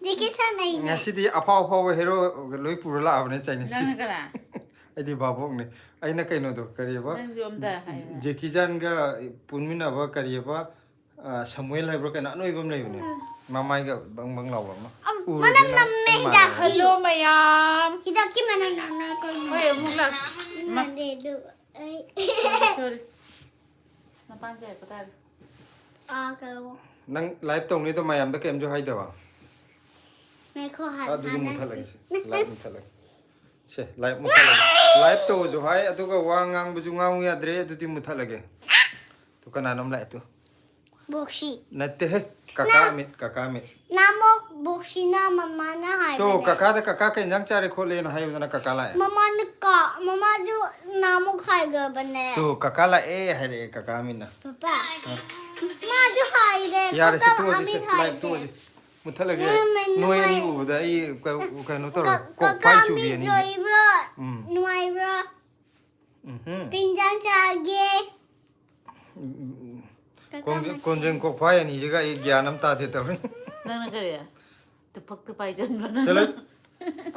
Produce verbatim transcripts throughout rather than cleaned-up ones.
ꯖꯦꯀꯤ ꯆꯥꯟ ꯑꯩꯅꯦ꯫ ꯉꯁꯤꯗꯤ ꯑꯐꯥꯎ ꯑꯐꯥꯎꯕ ꯍꯦꯔꯣ ꯂꯣꯏ ꯄꯨꯔ ꯂꯥꯛꯑꯕꯅꯦ ꯆꯥꯏꯅꯤꯁꯀꯤ꯫ ꯅꯪꯅ ꯀꯅꯥ? ꯑꯩꯗꯤ ꯚꯥꯕꯣꯛꯅꯦ꯫ ꯑꯩꯅ ꯀꯩꯅꯣꯗꯣ ꯀꯔꯤꯕ? ꯅꯪꯁꯨ ꯑꯝꯇ ꯍꯥꯏꯌꯨꯅꯦ꯫ ꯖꯦꯀꯤ ꯆꯥꯟꯒ ꯄꯨꯟꯃꯤꯟꯅꯕ ꯀꯔꯤꯕ? ꯑ, ꯁꯃꯨꯑꯦꯜ ꯍꯥꯏꯕ꯭ꯔꯥ ꯀꯩꯅꯣ ꯑꯅꯣꯏꯕ ꯑꯃ ꯂꯩꯕꯅꯦ꯫ ꯃꯃꯥꯏꯒ ꯕꯪ ꯕꯪ ꯂꯥꯎꯕ ꯑꯃ꯫ ꯑꯝ, ꯎꯔꯗꯤ ꯃꯅꯝ ꯅꯪ ꯅꯝꯃꯦ ꯃꯥꯟꯅꯔꯅꯤ꯫ ꯍꯤꯗꯥꯛꯀꯤ꯫ ꯍꯜꯂꯣ ꯃꯌꯥꯝ꯫ ꯍꯤꯗꯥꯛꯀꯤ ꯃꯅꯝ ꯅꯝꯃꯦ ꯀꯩꯅꯣ? ꯍꯣꯏ ꯑꯃꯨꯛ ꯂꯥꯛꯁꯤ꯫ ꯃ- ꯅꯠꯇꯦ, ꯑꯗꯨ ꯑꯩ ꯁꯣꯔꯤ꯫ ꯅꯄꯥꯟ ꯆꯩꯔꯛꯄ ꯇꯥꯔꯦ꯫ ꯑꯥ, ꯀꯩꯅꯣ? ꯅꯪ ꯂꯥꯏꯚ ꯇꯧꯅꯤꯗꯣ ꯃꯌꯥꯝꯗ ꯀꯩꯝꯁꯨ ꯍꯥꯏꯗꯕ? ꯉꯥꯏꯈꯣ, ꯍꯥꯟ-, ꯑꯗꯨꯗꯤ ꯍꯥꯟꯅ ꯃꯨꯠꯊꯠꯂꯒꯦ ꯁꯤ-, ꯁꯦ꯫ ꯂꯥꯏꯚ ꯃꯨꯠꯊꯠꯂꯒꯦ꯫ ꯁꯦ, ꯂꯥꯏꯚ ꯃꯨꯠꯊꯠꯂꯒꯦ꯫ ꯂꯥꯏꯚ ꯇꯧꯕꯁꯨ ꯍꯥꯏ, ꯑꯗꯨꯒ ꯋꯥ ꯉꯥꯡꯕꯁꯨ ꯉꯥꯡꯉꯨ ꯌꯥꯗ꯭ꯔꯦ, ꯑꯗꯨꯗꯤ ꯃꯨꯠꯊꯠꯂꯒꯦ꯫ ꯇꯨ ꯀꯅꯥꯅꯣꯝ ꯂꯥꯛꯑꯦ ꯇꯨ꯫ ꯕꯣꯛꯁꯤ꯫ ꯅꯠꯇꯦꯍꯦ, ꯀꯀꯥ ꯑꯃꯤꯠ, ꯀꯀꯥ ꯑꯃꯤꯠ꯫ ꯅꯍꯥꯟꯃꯨꯛ ꯕꯣꯛꯁꯤꯅ ꯃꯃꯥꯅ ꯇꯣ, ꯍꯥꯏꯕꯅꯦ꯫ ꯀꯀꯥꯗ ꯀꯀꯥ ꯀꯩ ꯏꯟꯖꯥꯡ ꯆꯥꯔꯦ ꯈꯣꯠꯂꯦꯅ ꯍꯥꯏꯌꯨꯗꯅ ꯀꯀꯥ ꯂꯥꯛꯑꯦ꯫ ꯃꯃꯥꯅ ꯀ-, ꯃꯃꯥꯁꯨ ꯅꯍꯥꯟꯃꯨꯛ ꯍꯥꯏꯈ꯭ꯔꯕꯅꯦ꯫ ꯇꯣ, ꯀꯀꯥ ꯂꯥꯛꯑꯦ ꯍꯥꯏꯔꯛꯑꯦ ꯀꯀꯥ ꯑꯃꯤꯠꯅ꯫ ꯄꯄꯥ꯫ ꯃꯥꯁꯨ ꯍꯥꯏꯔꯦ, ꯌꯥꯔꯦ, ꯁꯤ ꯀꯀꯥ ꯇꯣꯛꯑꯁꯤ, ꯑꯃꯤꯠ ꯁꯦ, ꯂꯥꯏꯚ ꯍꯥꯏꯔꯦ꯫ ꯇꯣꯛꯑꯁꯤ꯫ ꯃꯨꯠꯊꯠꯂꯒꯦ꯫ ꯅꯨꯡꯉꯥꯏ-, ꯅꯣꯏ ꯑꯅꯤ ꯅꯨꯡꯉꯥꯏ-, ꯎꯕꯗ ꯑꯩ ꯀ-, ꯀꯩꯅꯣ ꯇꯧꯔꯦ꯫ ꯀ-, ꯀꯣꯛ ꯀꯀꯥ ꯄꯥꯏ ꯆꯨꯕꯤ ꯑꯃꯤꯠ ꯑꯅꯤꯁꯦ꯫ ꯂꯣꯏꯕ꯭ꯔꯣ? ꯎꯝ꯫ ꯅꯨꯡꯉꯥꯏꯕ꯭ꯔꯣ? ꯎꯝꯍꯨꯝ꯫ ꯀꯩ ꯏꯟꯖꯥꯡ ꯆꯥꯒꯦ? ꯀꯀꯥ ꯀꯣꯟꯖꯦ-, ꯑꯃꯤꯠ꯫ ꯀꯣꯟꯖꯦꯡ ꯀꯣꯛꯐꯥꯏ ꯑꯅꯤꯁꯤꯒ ꯑꯩ ꯒ꯭ꯌꯥꯟ ꯑꯃ ꯇꯥꯗꯦ ꯇꯧꯔꯤ꯫ ꯅꯪꯅ ꯀꯔꯤ? ꯇꯨꯐꯛ ꯇꯨꯐꯥꯏ ꯆꯟꯕ꯭ꯔꯣ ꯅꯪ? ꯆꯠꯂꯣ꯫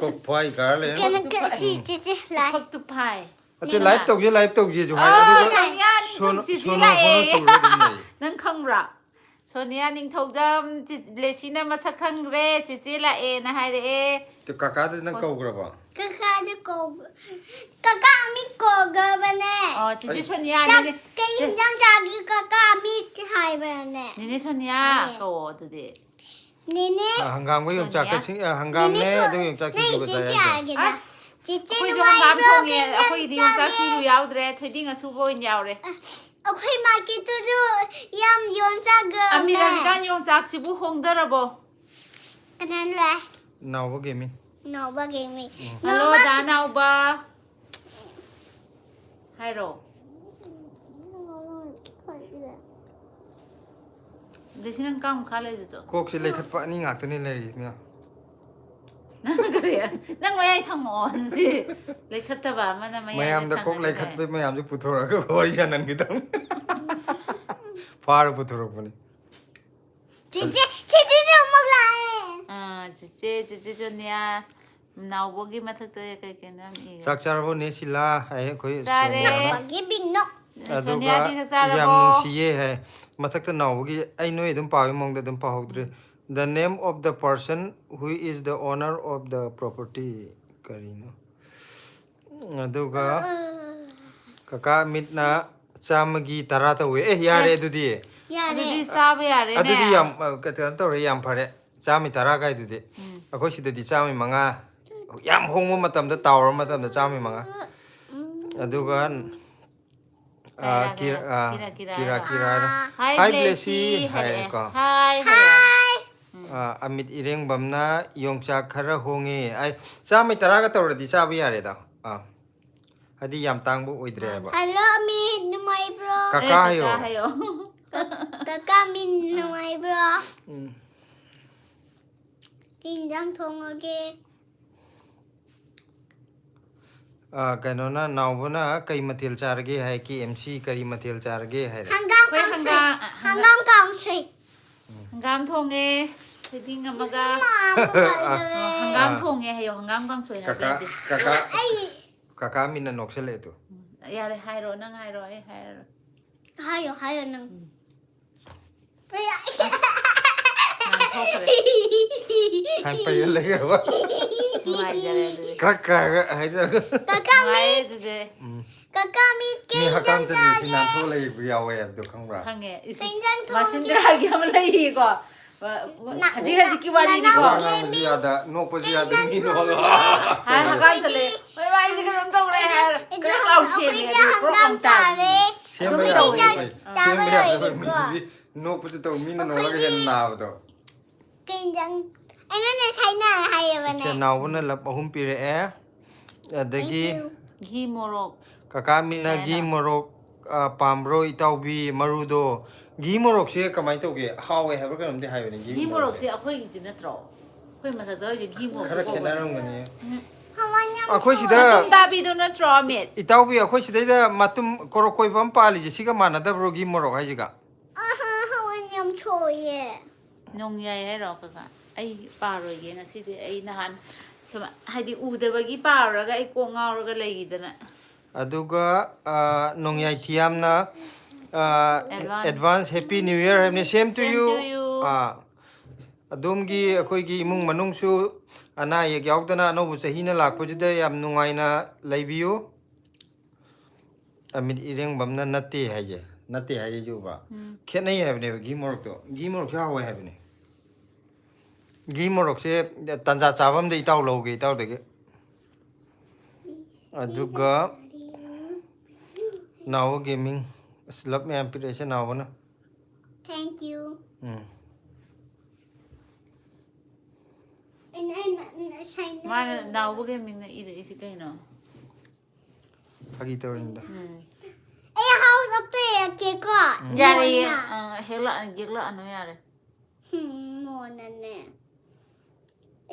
ꯀꯣꯛꯐꯥꯏ ꯀꯥꯔ ꯂꯩꯔꯦ꯫ ꯀꯩꯅꯣ, ꯀ-, ꯁꯤ ꯆꯦꯆꯦ ꯂꯥꯏ꯫ ꯇꯨꯐꯛ ꯇꯨꯐꯥꯏ꯫ ꯑꯇꯩ ꯃꯤꯅ ꯂꯥꯏꯚ ꯇꯧꯁꯦ, ꯂꯥꯏꯚ ꯇꯧꯁꯦꯁꯨ ꯍꯥꯏ꯫ ꯑꯣ, ꯑꯗꯨꯒ ꯁꯣꯅꯤꯌꯥ ꯅꯤꯡꯊꯧ ꯁꯣꯅꯣ-, ꯆꯤꯆꯦ ꯁꯣꯅꯣ ꯂꯥꯛꯑꯦ꯫ ꯐꯣꯅꯣ ꯆꯨꯔ ꯑꯗꯨꯝ ꯂꯩ꯫ ꯅꯪ ꯈꯪꯕ꯭ꯔꯥ? ꯁꯣꯅꯤꯌꯥ ꯅꯤꯡꯊꯧꯖꯝ ꯆꯤ-, ꯂꯦꯁꯤꯅ ꯃꯁꯛ ꯈꯪꯈ꯭ꯔꯦ, ꯆꯤꯆꯦ ꯂꯥꯛꯑꯦꯅ ꯍꯥꯏꯔꯛꯑꯦ꯫ ꯇꯨ ꯀꯀꯥꯗ ꯅꯪ ꯀꯧꯈ꯭ꯔꯕꯣ? ꯀꯀꯥꯁꯦ ꯀꯧꯕ-, ꯀꯀꯥ ꯑꯃꯤꯠ ꯀꯧꯈ꯭ꯔꯕꯅꯦ꯫ ꯑꯣ, ꯆꯤꯆꯦ ꯑꯩ- ꯁꯣꯅꯤꯌꯥ ꯆꯥꯛ-, ꯅꯤꯡ-, ꯀꯩ ꯆꯦ-, ꯏꯟꯖꯥꯡ ꯆꯥꯒꯦ ꯀꯀꯥ ꯑꯃꯤꯠ ꯍꯥꯏꯕꯅꯦ꯫ ꯅꯦꯅꯦ ꯁꯣꯅꯤꯌꯥ ꯍꯥꯏꯌꯦ꯫ ꯀꯧꯋꯣ ꯑꯗꯨꯗꯤ꯫ ꯅꯦꯅꯦ꯫ ꯑ, ꯍꯪꯒꯥꯝꯒ ꯌꯣꯡꯆꯥꯛꯀ ꯅꯦꯅꯦ ꯁꯤꯡ-, ꯑ, ꯍꯪꯒꯥꯝꯅꯦ, ꯁꯣ-, ꯑꯗꯨꯒ ꯌꯣꯡꯆꯥꯛ ꯅꯦ, ꯁꯤꯡꯖꯨꯒ ꯆꯥ ꯆꯦꯆꯦ ꯌꯥꯏꯗ꯭ꯔꯣ? ꯍꯥꯏꯒꯦꯗ꯫ ꯑꯁ, ꯆꯦꯆꯦ ꯑꯩꯈꯣꯏꯁꯨ ꯅꯨꯡꯉꯥꯏꯕ꯭ꯔꯣ? ꯍꯪꯒꯥꯝ ꯊꯣꯡꯉꯦ, ꯀꯩ ꯏꯟꯖꯥꯡ ꯑꯩꯈꯣꯏꯒꯤꯗꯤ ꯌꯣꯡꯆꯥꯛ ꯆꯥꯒꯦ? ꯁꯤꯡꯖꯨ ꯌꯥꯎꯗ꯭ꯔꯦ, ꯊꯣꯏꯗꯤꯡ ꯑꯁꯨꯕ ꯑꯣꯏꯅ ꯌꯥꯎꯔꯦ꯫ ꯑꯩꯈꯣꯏ ꯃꯥꯔꯀꯦꯠꯇꯨꯁꯨ ꯌꯥꯝ ꯌꯣꯟꯆꯥꯛ ꯑꯃꯤꯠ, ꯌꯣꯜꯂꯦ꯫ ꯍꯧꯖꯤꯛꯀꯥꯟ ꯌꯣꯡꯆꯥꯛꯁꯤꯕꯨ ꯍꯣꯡꯗꯔꯕꯣ? ꯀꯅꯥ ꯂꯥꯛꯑꯦ? ꯅꯥꯎꯕ ꯒꯦꯃꯤꯡ꯫ ꯅꯥꯎꯕ ꯒꯦꯃꯤꯡ꯫ ꯍꯜꯂꯣ, ꯅꯥꯎꯕ ꯗꯥ ꯅꯥꯎꯕ꯫ ꯍꯥꯏꯔꯣ꯫ ꯑꯗꯩꯁꯤ ꯅꯪ ꯀꯥꯡ ꯃꯈꯥ ꯂꯩꯔꯁꯨ꯫ ꯀꯣꯛꯁꯦ ꯂꯩꯈꯠꯄ ꯑꯅꯤ ꯉꯥꯛꯇꯅꯦ ꯂꯩꯔꯤꯁꯦ ꯃꯌꯥꯝ꯫ ꯅꯪ ꯀꯔꯤ? ꯅꯪ ꯃꯌꯥꯏ ꯊꯝꯃꯛꯑꯣ꯫ ꯂꯩꯈꯠꯇꯕ ꯑꯃꯅ ꯃꯌꯥꯏꯗ ꯃꯌꯥꯝꯗ ꯀꯣꯛ ꯊꯝꯃꯒ ꯂꯩꯈꯠꯄ ꯃꯌꯥꯝꯁꯦ ꯄꯨꯊꯣꯔꯛꯑꯒ ꯋꯥꯔꯤ ꯁꯥꯟꯅꯍꯟꯒꯦ ꯇꯧꯕꯅꯤ꯫ ꯐꯥꯔ ꯄꯨꯊꯣꯔꯛꯄꯅꯤ꯫ ꯆꯤꯆꯦ, ꯆꯤꯆꯦꯁꯨ ꯑꯃꯨꯛ ꯂꯥꯛꯑꯦ꯫ ꯑꯥ, ꯆꯤꯆꯦ, ꯆꯤꯆꯦ ꯁꯣꯅꯤꯌꯥ, ꯅꯥꯎꯕꯒꯤ ꯃꯊꯛꯇ ꯀꯩ ꯀꯩꯅꯣ ꯌꯥꯝ ꯏꯌꯦ꯫ ꯆꯥꯛ ꯆꯥꯔꯕꯣ ꯅꯦ ꯁꯤꯂꯥ ꯍꯥꯏ ꯑꯩꯈꯣꯏ ꯆꯥꯔꯦ꯫ ꯁꯣꯅꯤꯌꯥꯅ꯫ Giving no. ꯑꯗꯨꯒ ꯁꯣꯅꯤꯌꯥꯗꯤ ꯆꯥꯛ ꯆꯥꯔꯕꯣ? ꯌꯥꯝ ꯅꯨꯡꯁꯤꯌꯦ ꯍꯥꯏ꯫ ꯃꯊꯛꯇ ꯅꯥꯎꯕꯒꯤ ꯑꯩ ꯅꯣꯏ ꯑꯗꯨꯝ ꯄꯥꯕꯒꯤ ꯃꯑꯣꯡꯗ ꯑꯗꯨꯝ ꯄꯥꯍꯧꯗ꯭ꯔꯦ꯫ The name of the person who is the owner of the property. ꯀꯔꯤꯅꯣ? ꯑꯗꯨꯒ ꯀꯀꯥ ꯑꯃꯤꯠꯅ ꯆꯥꯝꯃꯒꯤ ꯇꯔꯥ ꯇꯧꯋꯦ꯫ ꯑꯦ, ꯌꯥꯔꯦ ꯑꯦ꯫ ꯑꯗꯨꯗꯤ꯫ ꯑꯗꯨꯗꯤ ꯌꯥꯔꯦ. ꯆꯥꯕ ꯌꯥꯔꯦꯅꯦ꯫ ꯑꯗꯨꯗꯤ ꯌꯥꯝ, ꯑ, ꯀꯩꯅꯣ ꯇꯧꯔꯦ, ꯌꯥꯝ ꯐꯔꯦ꯫ ꯆꯥꯝꯃꯒꯤ ꯇꯔꯥ ꯀꯥꯏꯗꯨꯗꯤ꯫ ꯑꯩꯈꯣꯏ ꯁꯤꯗꯗꯤ ꯆꯥꯝꯃꯒꯤ ꯃꯉꯥ꯫ ꯌꯥꯝ ꯍꯣꯡꯕ ꯃꯇꯝꯗ, ꯇꯥꯎꯔ ꯃꯇꯝꯗ ꯆꯥꯝꯃꯒꯤ ꯃꯉꯥ꯫ ꯑꯗꯨꯒ, ꯑ, ꯀꯤꯔꯥ, ꯀꯤꯔꯥ, ꯀꯤꯔꯥ, ꯑ, ꯀꯤꯔꯥ, ꯀꯤꯔꯥ, ꯀꯤꯔꯥ꯫ ꯀꯤꯔꯥ ꯍꯥꯏꯅ꯫ ꯍꯥꯏ ꯍꯥꯏ ꯕ꯭ꯂꯦꯁꯤ ꯕ꯭ꯂꯦꯁꯤ ꯍꯥꯏꯔꯛꯑꯦ꯫ ꯍꯥꯏꯔꯦꯀꯣ꯫ ꯍꯥꯏ ꯍꯥꯏꯔꯛꯑꯦ꯫ ꯑ, ꯑꯃꯤꯠ ꯏꯔꯦꯡꯕꯝꯅ ꯌꯣꯡꯆꯥꯛ ꯈꯔ ꯍꯣꯡꯉꯦ꯫ ꯑꯩ ꯆꯥꯝꯃꯒꯤ ꯇꯔꯥꯒ ꯇꯧꯔꯗꯤ ꯆꯥꯕ ꯌꯥꯔꯦꯗ꯫ ꯑꯥ꯫ ꯍꯥꯏꯗꯤ ꯌꯥꯝ ꯇꯥꯡꯕ ꯑꯣꯏꯗ꯭ꯔꯦ ꯍꯥꯏꯕ꯫ Hello, ꯑꯃꯤꯠ ꯅꯨꯡꯉꯥꯏꯕ꯭ꯔꯣ? ꯀꯀꯥ ꯑꯦ, ꯍꯥꯏꯌꯣ꯫ ꯀꯀꯥ ꯍꯥꯏꯌꯣ꯫ ꯀꯀꯥ ꯑꯃꯤꯠ ꯅꯨꯡꯉꯥꯏꯕ꯭ꯔꯣ? ꯎꯝ꯫ ꯀꯩ ꯏꯟꯖꯥꯡ ꯊꯣꯡꯉꯒꯦ? ꯑ, ꯀꯩꯅꯣꯅ, ꯅꯥꯎꯕꯅ ꯀꯩ ꯃꯊꯦꯜ ꯆꯥꯔꯒꯦ ꯍꯥꯏ, ꯀꯦ ꯑꯦꯝ ꯁꯤ ꯀꯔꯤ ꯃꯊꯦꯜ ꯆꯥꯔꯒꯦ ꯍꯥꯏꯔꯦ꯫ ꯍꯪꯒꯥꯝ ꯑꯩꯈꯣꯏ ꯀꯥꯡꯁꯣꯏ. ꯍꯪꯒꯥꯝ, ꯍꯪꯒꯥꯝ ꯀꯥꯡꯁꯣꯏ. ꯍꯪꯒꯥꯝ ꯊꯣꯡꯉꯦ, ꯊꯣꯏꯗꯤꯡ ꯑꯃꯒ꯫ ꯃꯥ, ꯑꯃꯨꯛ ꯀꯥꯎꯖꯔꯦ. ꯍꯪꯒꯥꯝ ꯑꯥ꯫ ꯊꯣꯡꯉꯦ ꯍꯥꯏꯌꯣ, ꯍꯪꯒꯥꯝ ꯀꯥꯡꯁꯣꯏ ꯍꯥꯏꯕ ꯀꯀꯥ, ꯌꯥꯗꯦ꯫ ꯀꯀꯥ, ꯑꯩ ꯀꯀꯥ ꯃꯤꯅ ꯅꯣꯛꯁꯜꯂꯛꯑꯦ ꯇꯨ꯫ ꯌꯥꯔꯦ, ꯍꯥꯏꯔꯣ, ꯅꯪ ꯍꯥꯏꯔꯣ, ꯑꯩ ꯍꯥꯏꯔꯔꯣꯏ꯫ ꯍꯥꯏꯌꯣ, ꯍꯥꯏꯌꯣ ꯅꯪ. ꯎꯝ. ꯉꯥꯡꯊꯣꯛꯈ꯭ꯔꯦ꯫ ꯍꯥꯏ ꯄꯩꯔ ꯂꯩꯈ꯭ꯔꯕ꯫ ꯅꯨꯡꯉꯥꯏꯖꯔꯦ ꯑꯗꯨꯗꯤ꯫ ꯀ꯭ꯔꯛ ꯀꯥꯒ ꯍꯥꯏꯗꯔꯒ꯫ ꯀꯀꯥ ꯅꯨꯡꯉꯥꯏꯔꯦ ꯃꯤꯠ, ꯑꯗꯨꯗꯤ꯫ ꯎꯝ꯫ ꯀꯀꯥ ꯃꯤꯠ ꯃꯤ ꯀꯩ ꯍꯛꯀꯥꯝ ꯏꯟꯖꯥꯡ ꯆꯟꯅꯤꯁꯤ ꯆꯥꯒꯦ? ꯅꯥꯟꯊꯣꯛꯑ ꯂꯩꯕ ꯌꯥꯎꯋꯦ ꯍꯥꯏꯕꯗꯣ ꯈꯪꯕ꯭ꯔꯥ? ꯈꯪꯉꯦ꯫ ꯏꯁ, ꯀꯩ ꯏꯟꯖꯥꯡ ꯊꯣꯡꯒꯦ? ꯃꯁꯤꯟꯗ꯭ꯔꯥꯒꯤ ꯑꯃ ꯂꯩꯌꯦꯀꯣ꯫ ꯋꯥ-, ꯋꯥ-, ꯅ-, ꯍꯧꯖꯤꯛ ꯍꯧꯖꯤꯛꯀꯤ ꯋꯥꯔꯤꯅꯤꯀꯣ꯫ ꯅꯅꯥꯎ ꯋꯥ ꯉꯥꯡꯕꯁꯨ ꯌꯥꯗ, ꯅꯣꯛꯄꯁꯨ ꯌꯥꯗ, ꯃꯤ ꯅꯣꯛꯑꯒ ꯍꯥꯏ ꯍꯛꯀꯥꯝ ꯆꯠꯂꯦ꯫ ꯍꯣꯏ, ꯃꯥ ꯑꯩꯁꯦ ꯀꯩꯅꯣꯝ ꯇꯧꯔꯦ ꯍꯥꯏꯔ ꯑꯩꯈꯣꯏꯗꯤ ꯀ꯭ꯔꯛ ꯍꯪ-, ꯂꯥꯎ ꯁꯦꯝꯃꯦ, ꯑꯩꯈꯣꯏꯗꯤ ꯑꯗꯨꯒ ꯀ꯭ꯔꯣꯛ ꯂꯥꯎ ꯍꯪꯒꯥꯝ ꯆꯥꯕꯅꯦ꯫ ꯆꯥꯔꯦ. ꯁꯦꯝꯕ ꯑꯗꯨꯝ ꯌꯥꯗꯕ ꯇꯧꯋꯦ꯫ ꯑꯩꯈꯣꯏꯗꯤ ꯃꯤꯗꯨꯗꯤ ꯆꯥꯕ ꯅꯣꯛꯄꯁꯨ ꯌꯥꯔꯣꯏꯀꯣ. ꯇꯧ, ꯃꯤꯅ ꯅꯣꯛꯑꯒ ꯍꯦꯟꯅ ꯅꯥꯕꯗꯣ꯫ ꯀꯩ ꯏꯟꯖꯥꯡ? ꯑꯩꯅ ꯉꯁꯥꯏꯅ ꯍꯥꯏꯌꯦꯕꯅꯦ. ꯏꯆꯦ ꯅꯥꯎꯕꯅ ꯂꯞ ꯑꯍꯨꯝ ꯄꯤꯔꯛꯑꯦ꯫ ꯑꯗꯒꯤ Thank you. ꯘꯤ ꯃꯣꯔꯣꯛ꯫ ꯀꯀꯥ ꯃꯤꯅ ꯘꯤ ꯀꯩꯅꯣ? ꯃꯣꯔꯣꯛ, ꯑ, ꯄꯥꯝꯕ꯭ꯔꯣ ꯏꯇꯥꯎꯕꯤ? ꯃꯔꯨꯗꯣ, ꯘꯤ ꯃꯣꯔꯣꯛꯁꯦ ꯀꯃꯥꯏꯅ ꯇꯧꯒꯦ? ꯍꯥꯎꯋꯦ ꯍꯥꯏꯕ꯭ꯔꯥ ꯀꯩꯅꯣꯝꯗꯤ ꯍꯥꯏꯕꯅꯦ ꯘꯤ ꯘꯤ ꯃꯣꯔꯣꯛꯁꯦ꯫ ꯃꯣꯔꯣꯛꯁꯦ ꯑꯩꯈꯣꯏꯒꯤꯁꯤ ꯅꯠꯇ꯭ꯔꯣ? ꯑꯩꯈꯣꯏ ꯃꯊꯛꯇ ꯍꯧꯖꯤꯛ ꯘꯤ ꯃꯣꯔꯣꯛ ꯈꯔ ꯀꯧꯕꯅꯦ꯫ ꯈꯦꯠꯅꯔꯝꯒꯅꯤ꯫ ꯍꯋꯥꯏ ꯌꯥꯝ ꯑꯩꯈꯣꯏ ꯁꯤꯗ ꯃꯇꯨꯝ ꯇꯥꯕꯤꯗꯣ ꯅꯠꯇ꯭ꯔꯣ, ꯑꯃꯤꯠ? ꯏꯇꯥꯎꯕꯤ, ꯑꯩꯈꯣꯏ ꯁꯤꯗꯩꯗ ꯃꯇꯨꯝ ꯀꯣꯔꯣꯛ ꯀꯣꯏꯕ ꯑꯃ ꯄꯥꯜꯂꯤꯁꯦ, ꯁꯤꯒ ꯃꯥꯟꯅꯗꯕ꯭ꯔꯣ ꯘꯤ ꯃꯣꯔꯣꯛ ꯍꯥꯏꯁꯤꯒ? ꯑꯍ, ꯍꯋꯥꯏ ꯌꯥꯝ ꯁꯣꯏꯌꯦ. ꯅꯣꯡꯌꯥꯏ ꯍꯥꯏꯔꯣ, ꯀꯀꯥ? ꯑꯩ ꯄꯥꯔꯣꯏꯒꯦ ꯉꯁꯤꯗꯤ꯫ ꯑꯩ ꯅꯍꯥꯟ ꯁꯨꯃ-, ꯍꯥꯏꯗꯤ ꯎꯗꯕꯒꯤ ꯄꯥꯔꯨꯔꯒ ꯑꯩ ꯀꯣꯛ ꯉꯥꯎꯔꯒ ꯂꯩꯈꯤꯗꯅ꯫ ꯑꯗꯨꯒ ꯑ, ꯅꯣꯡꯌꯥꯏꯊꯤꯌꯥꯝꯅ ꯑ, Advance. Advance Happy New Year ꯍꯥꯏꯕꯅꯤ, same to Same you. To you. ꯑꯥ, ꯑꯗꯣꯝꯒꯤ, ꯑꯩꯈꯣꯏꯒꯤ ꯏꯃꯨꯡ ꯃꯅꯨꯡꯁꯨ ꯑꯅꯥ ꯑꯌꯦꯛ ꯌꯥꯎꯗꯅ ꯑꯅꯧꯕ ꯆꯍꯤꯅ ꯂꯥꯛꯄꯁꯤꯗ ꯌꯥꯝ ꯅꯨꯡꯉꯥꯏꯅ ꯂꯩꯕꯤꯌꯨ꯫ ꯑꯃꯤꯠ ꯏꯔꯦꯡꯕꯝꯅ ꯅꯠꯇꯦ ꯍꯥꯏꯁꯦ, ꯅꯠꯇꯦ ꯍꯥꯏꯁꯦ ꯎꯕ꯭ꯔꯥ? ꯈꯦꯠꯅꯩ ꯍꯥꯏꯕꯅꯦꯕ ꯘꯤ ꯃꯣꯔꯣꯛꯇꯣ꯫ ꯘꯤ ꯃꯣꯔꯣꯛꯁꯨ ꯍꯥꯎꯋꯦ ꯍꯥꯏꯕꯅꯦ꯫ ꯘꯤ ꯃꯣꯔꯣꯛꯁꯦ ꯇꯟꯖꯥ ꯆꯥꯕ ꯑꯝꯗ ꯏꯇꯥꯎ ꯂꯧꯒꯦ, ꯏꯇꯥꯎꯗꯒꯤ꯫ ꯑꯗꯨꯒ ꯅꯥꯎ ꯒꯦꯃꯤꯡ, ꯑꯁ, ꯂꯞ ꯃꯌꯥꯝ ꯄꯤꯔꯛꯏꯁꯦ ꯅꯥꯎꯕꯅ꯫ Thank you. Um. And I, I, I sign ꯃꯥꯅ ꯅꯥꯎꯕꯒꯤ ꯃꯤꯡꯅ ꯏꯔꯛꯏꯁꯤ ꯀꯩꯅꯣ? ꯐꯥꯒꯤ ꯇꯧꯔꯤꯅꯤꯗ꯫ ꯎꯝ꯫ ꯑꯩ house ꯑꯝꯇ ꯌꯦꯛꯀꯦꯀꯣ꯫ ꯌꯥꯔꯦ, ꯃꯣꯟꯅ꯫ ꯑ, ꯍꯦꯛꯂꯛꯑꯅꯨ, ꯌꯦꯛꯂꯛꯑꯅꯨ ꯌꯥꯔꯦ꯫ ꯍꯝ, ꯃꯣꯟꯅꯅꯦ꯫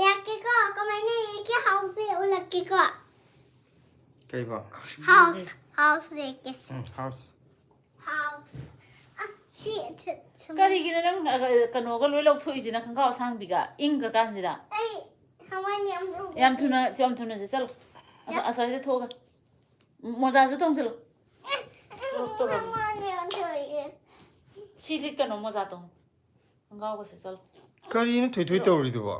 ꯌꯦꯛꯀꯦꯀꯣ, ꯀꯃꯥꯏꯅ ꯌꯦꯛꯀꯦ house ꯁꯦ ꯎꯠꯂꯛꯀꯦꯀꯣ꯫ ꯀꯩꯕꯣ? House, house ꯌꯦꯛꯀꯦ꯫ ꯎꯝ, house꯫ House. ꯑ, ꯁꯤ, ꯁꯤ, ꯁꯨꯝ-, ꯀꯔꯤꯒꯤꯅꯣ ꯅꯪ, ꯑ, ꯀꯩꯅꯣꯒ ꯂꯣꯏ ꯂꯧꯊꯣꯛꯏꯁꯤꯅ, ꯈꯣꯡꯒ꯭ꯔꯥꯎ ꯑꯁꯥꯡꯕꯤꯒ ꯏꯪꯈ꯭ꯔꯀꯥꯟꯁꯤꯗ? ꯑꯩ ꯍꯋꯥꯏꯅꯤ ꯑꯃ ꯂꯧꯒꯦ꯫ ꯌꯥꯝ ꯊꯨꯅ, ꯌꯥꯝ ꯊꯨꯅ ꯁꯦ ꯆꯠꯂꯣ꯫ ꯑꯁ-, ꯑꯁ꯭ꯋꯥꯏꯗ ꯊꯣꯛꯑꯒ꯫ ꯃꯣꯖꯥꯁꯨ ꯇꯣꯡꯁꯤꯜꯂꯣ꯫ ꯇꯧꯔꯝꯃꯤ꯫ ꯃꯃꯥꯅꯦ ꯑꯣꯟꯊꯣꯛꯑꯦ꯫ ꯁꯤ ꯂꯤꯠꯀꯅꯣ, ꯃꯣꯖꯥ ꯇꯣꯡꯉꯣ꯫ ꯈꯣꯡꯒ꯭ꯔꯥꯎꯒ ꯁꯦꯠꯆꯜꯂꯣ꯫ ꯀꯔꯤꯅꯣ ꯊꯣꯏꯊꯣꯏ ꯇꯧꯔꯤꯗꯨꯕꯣ?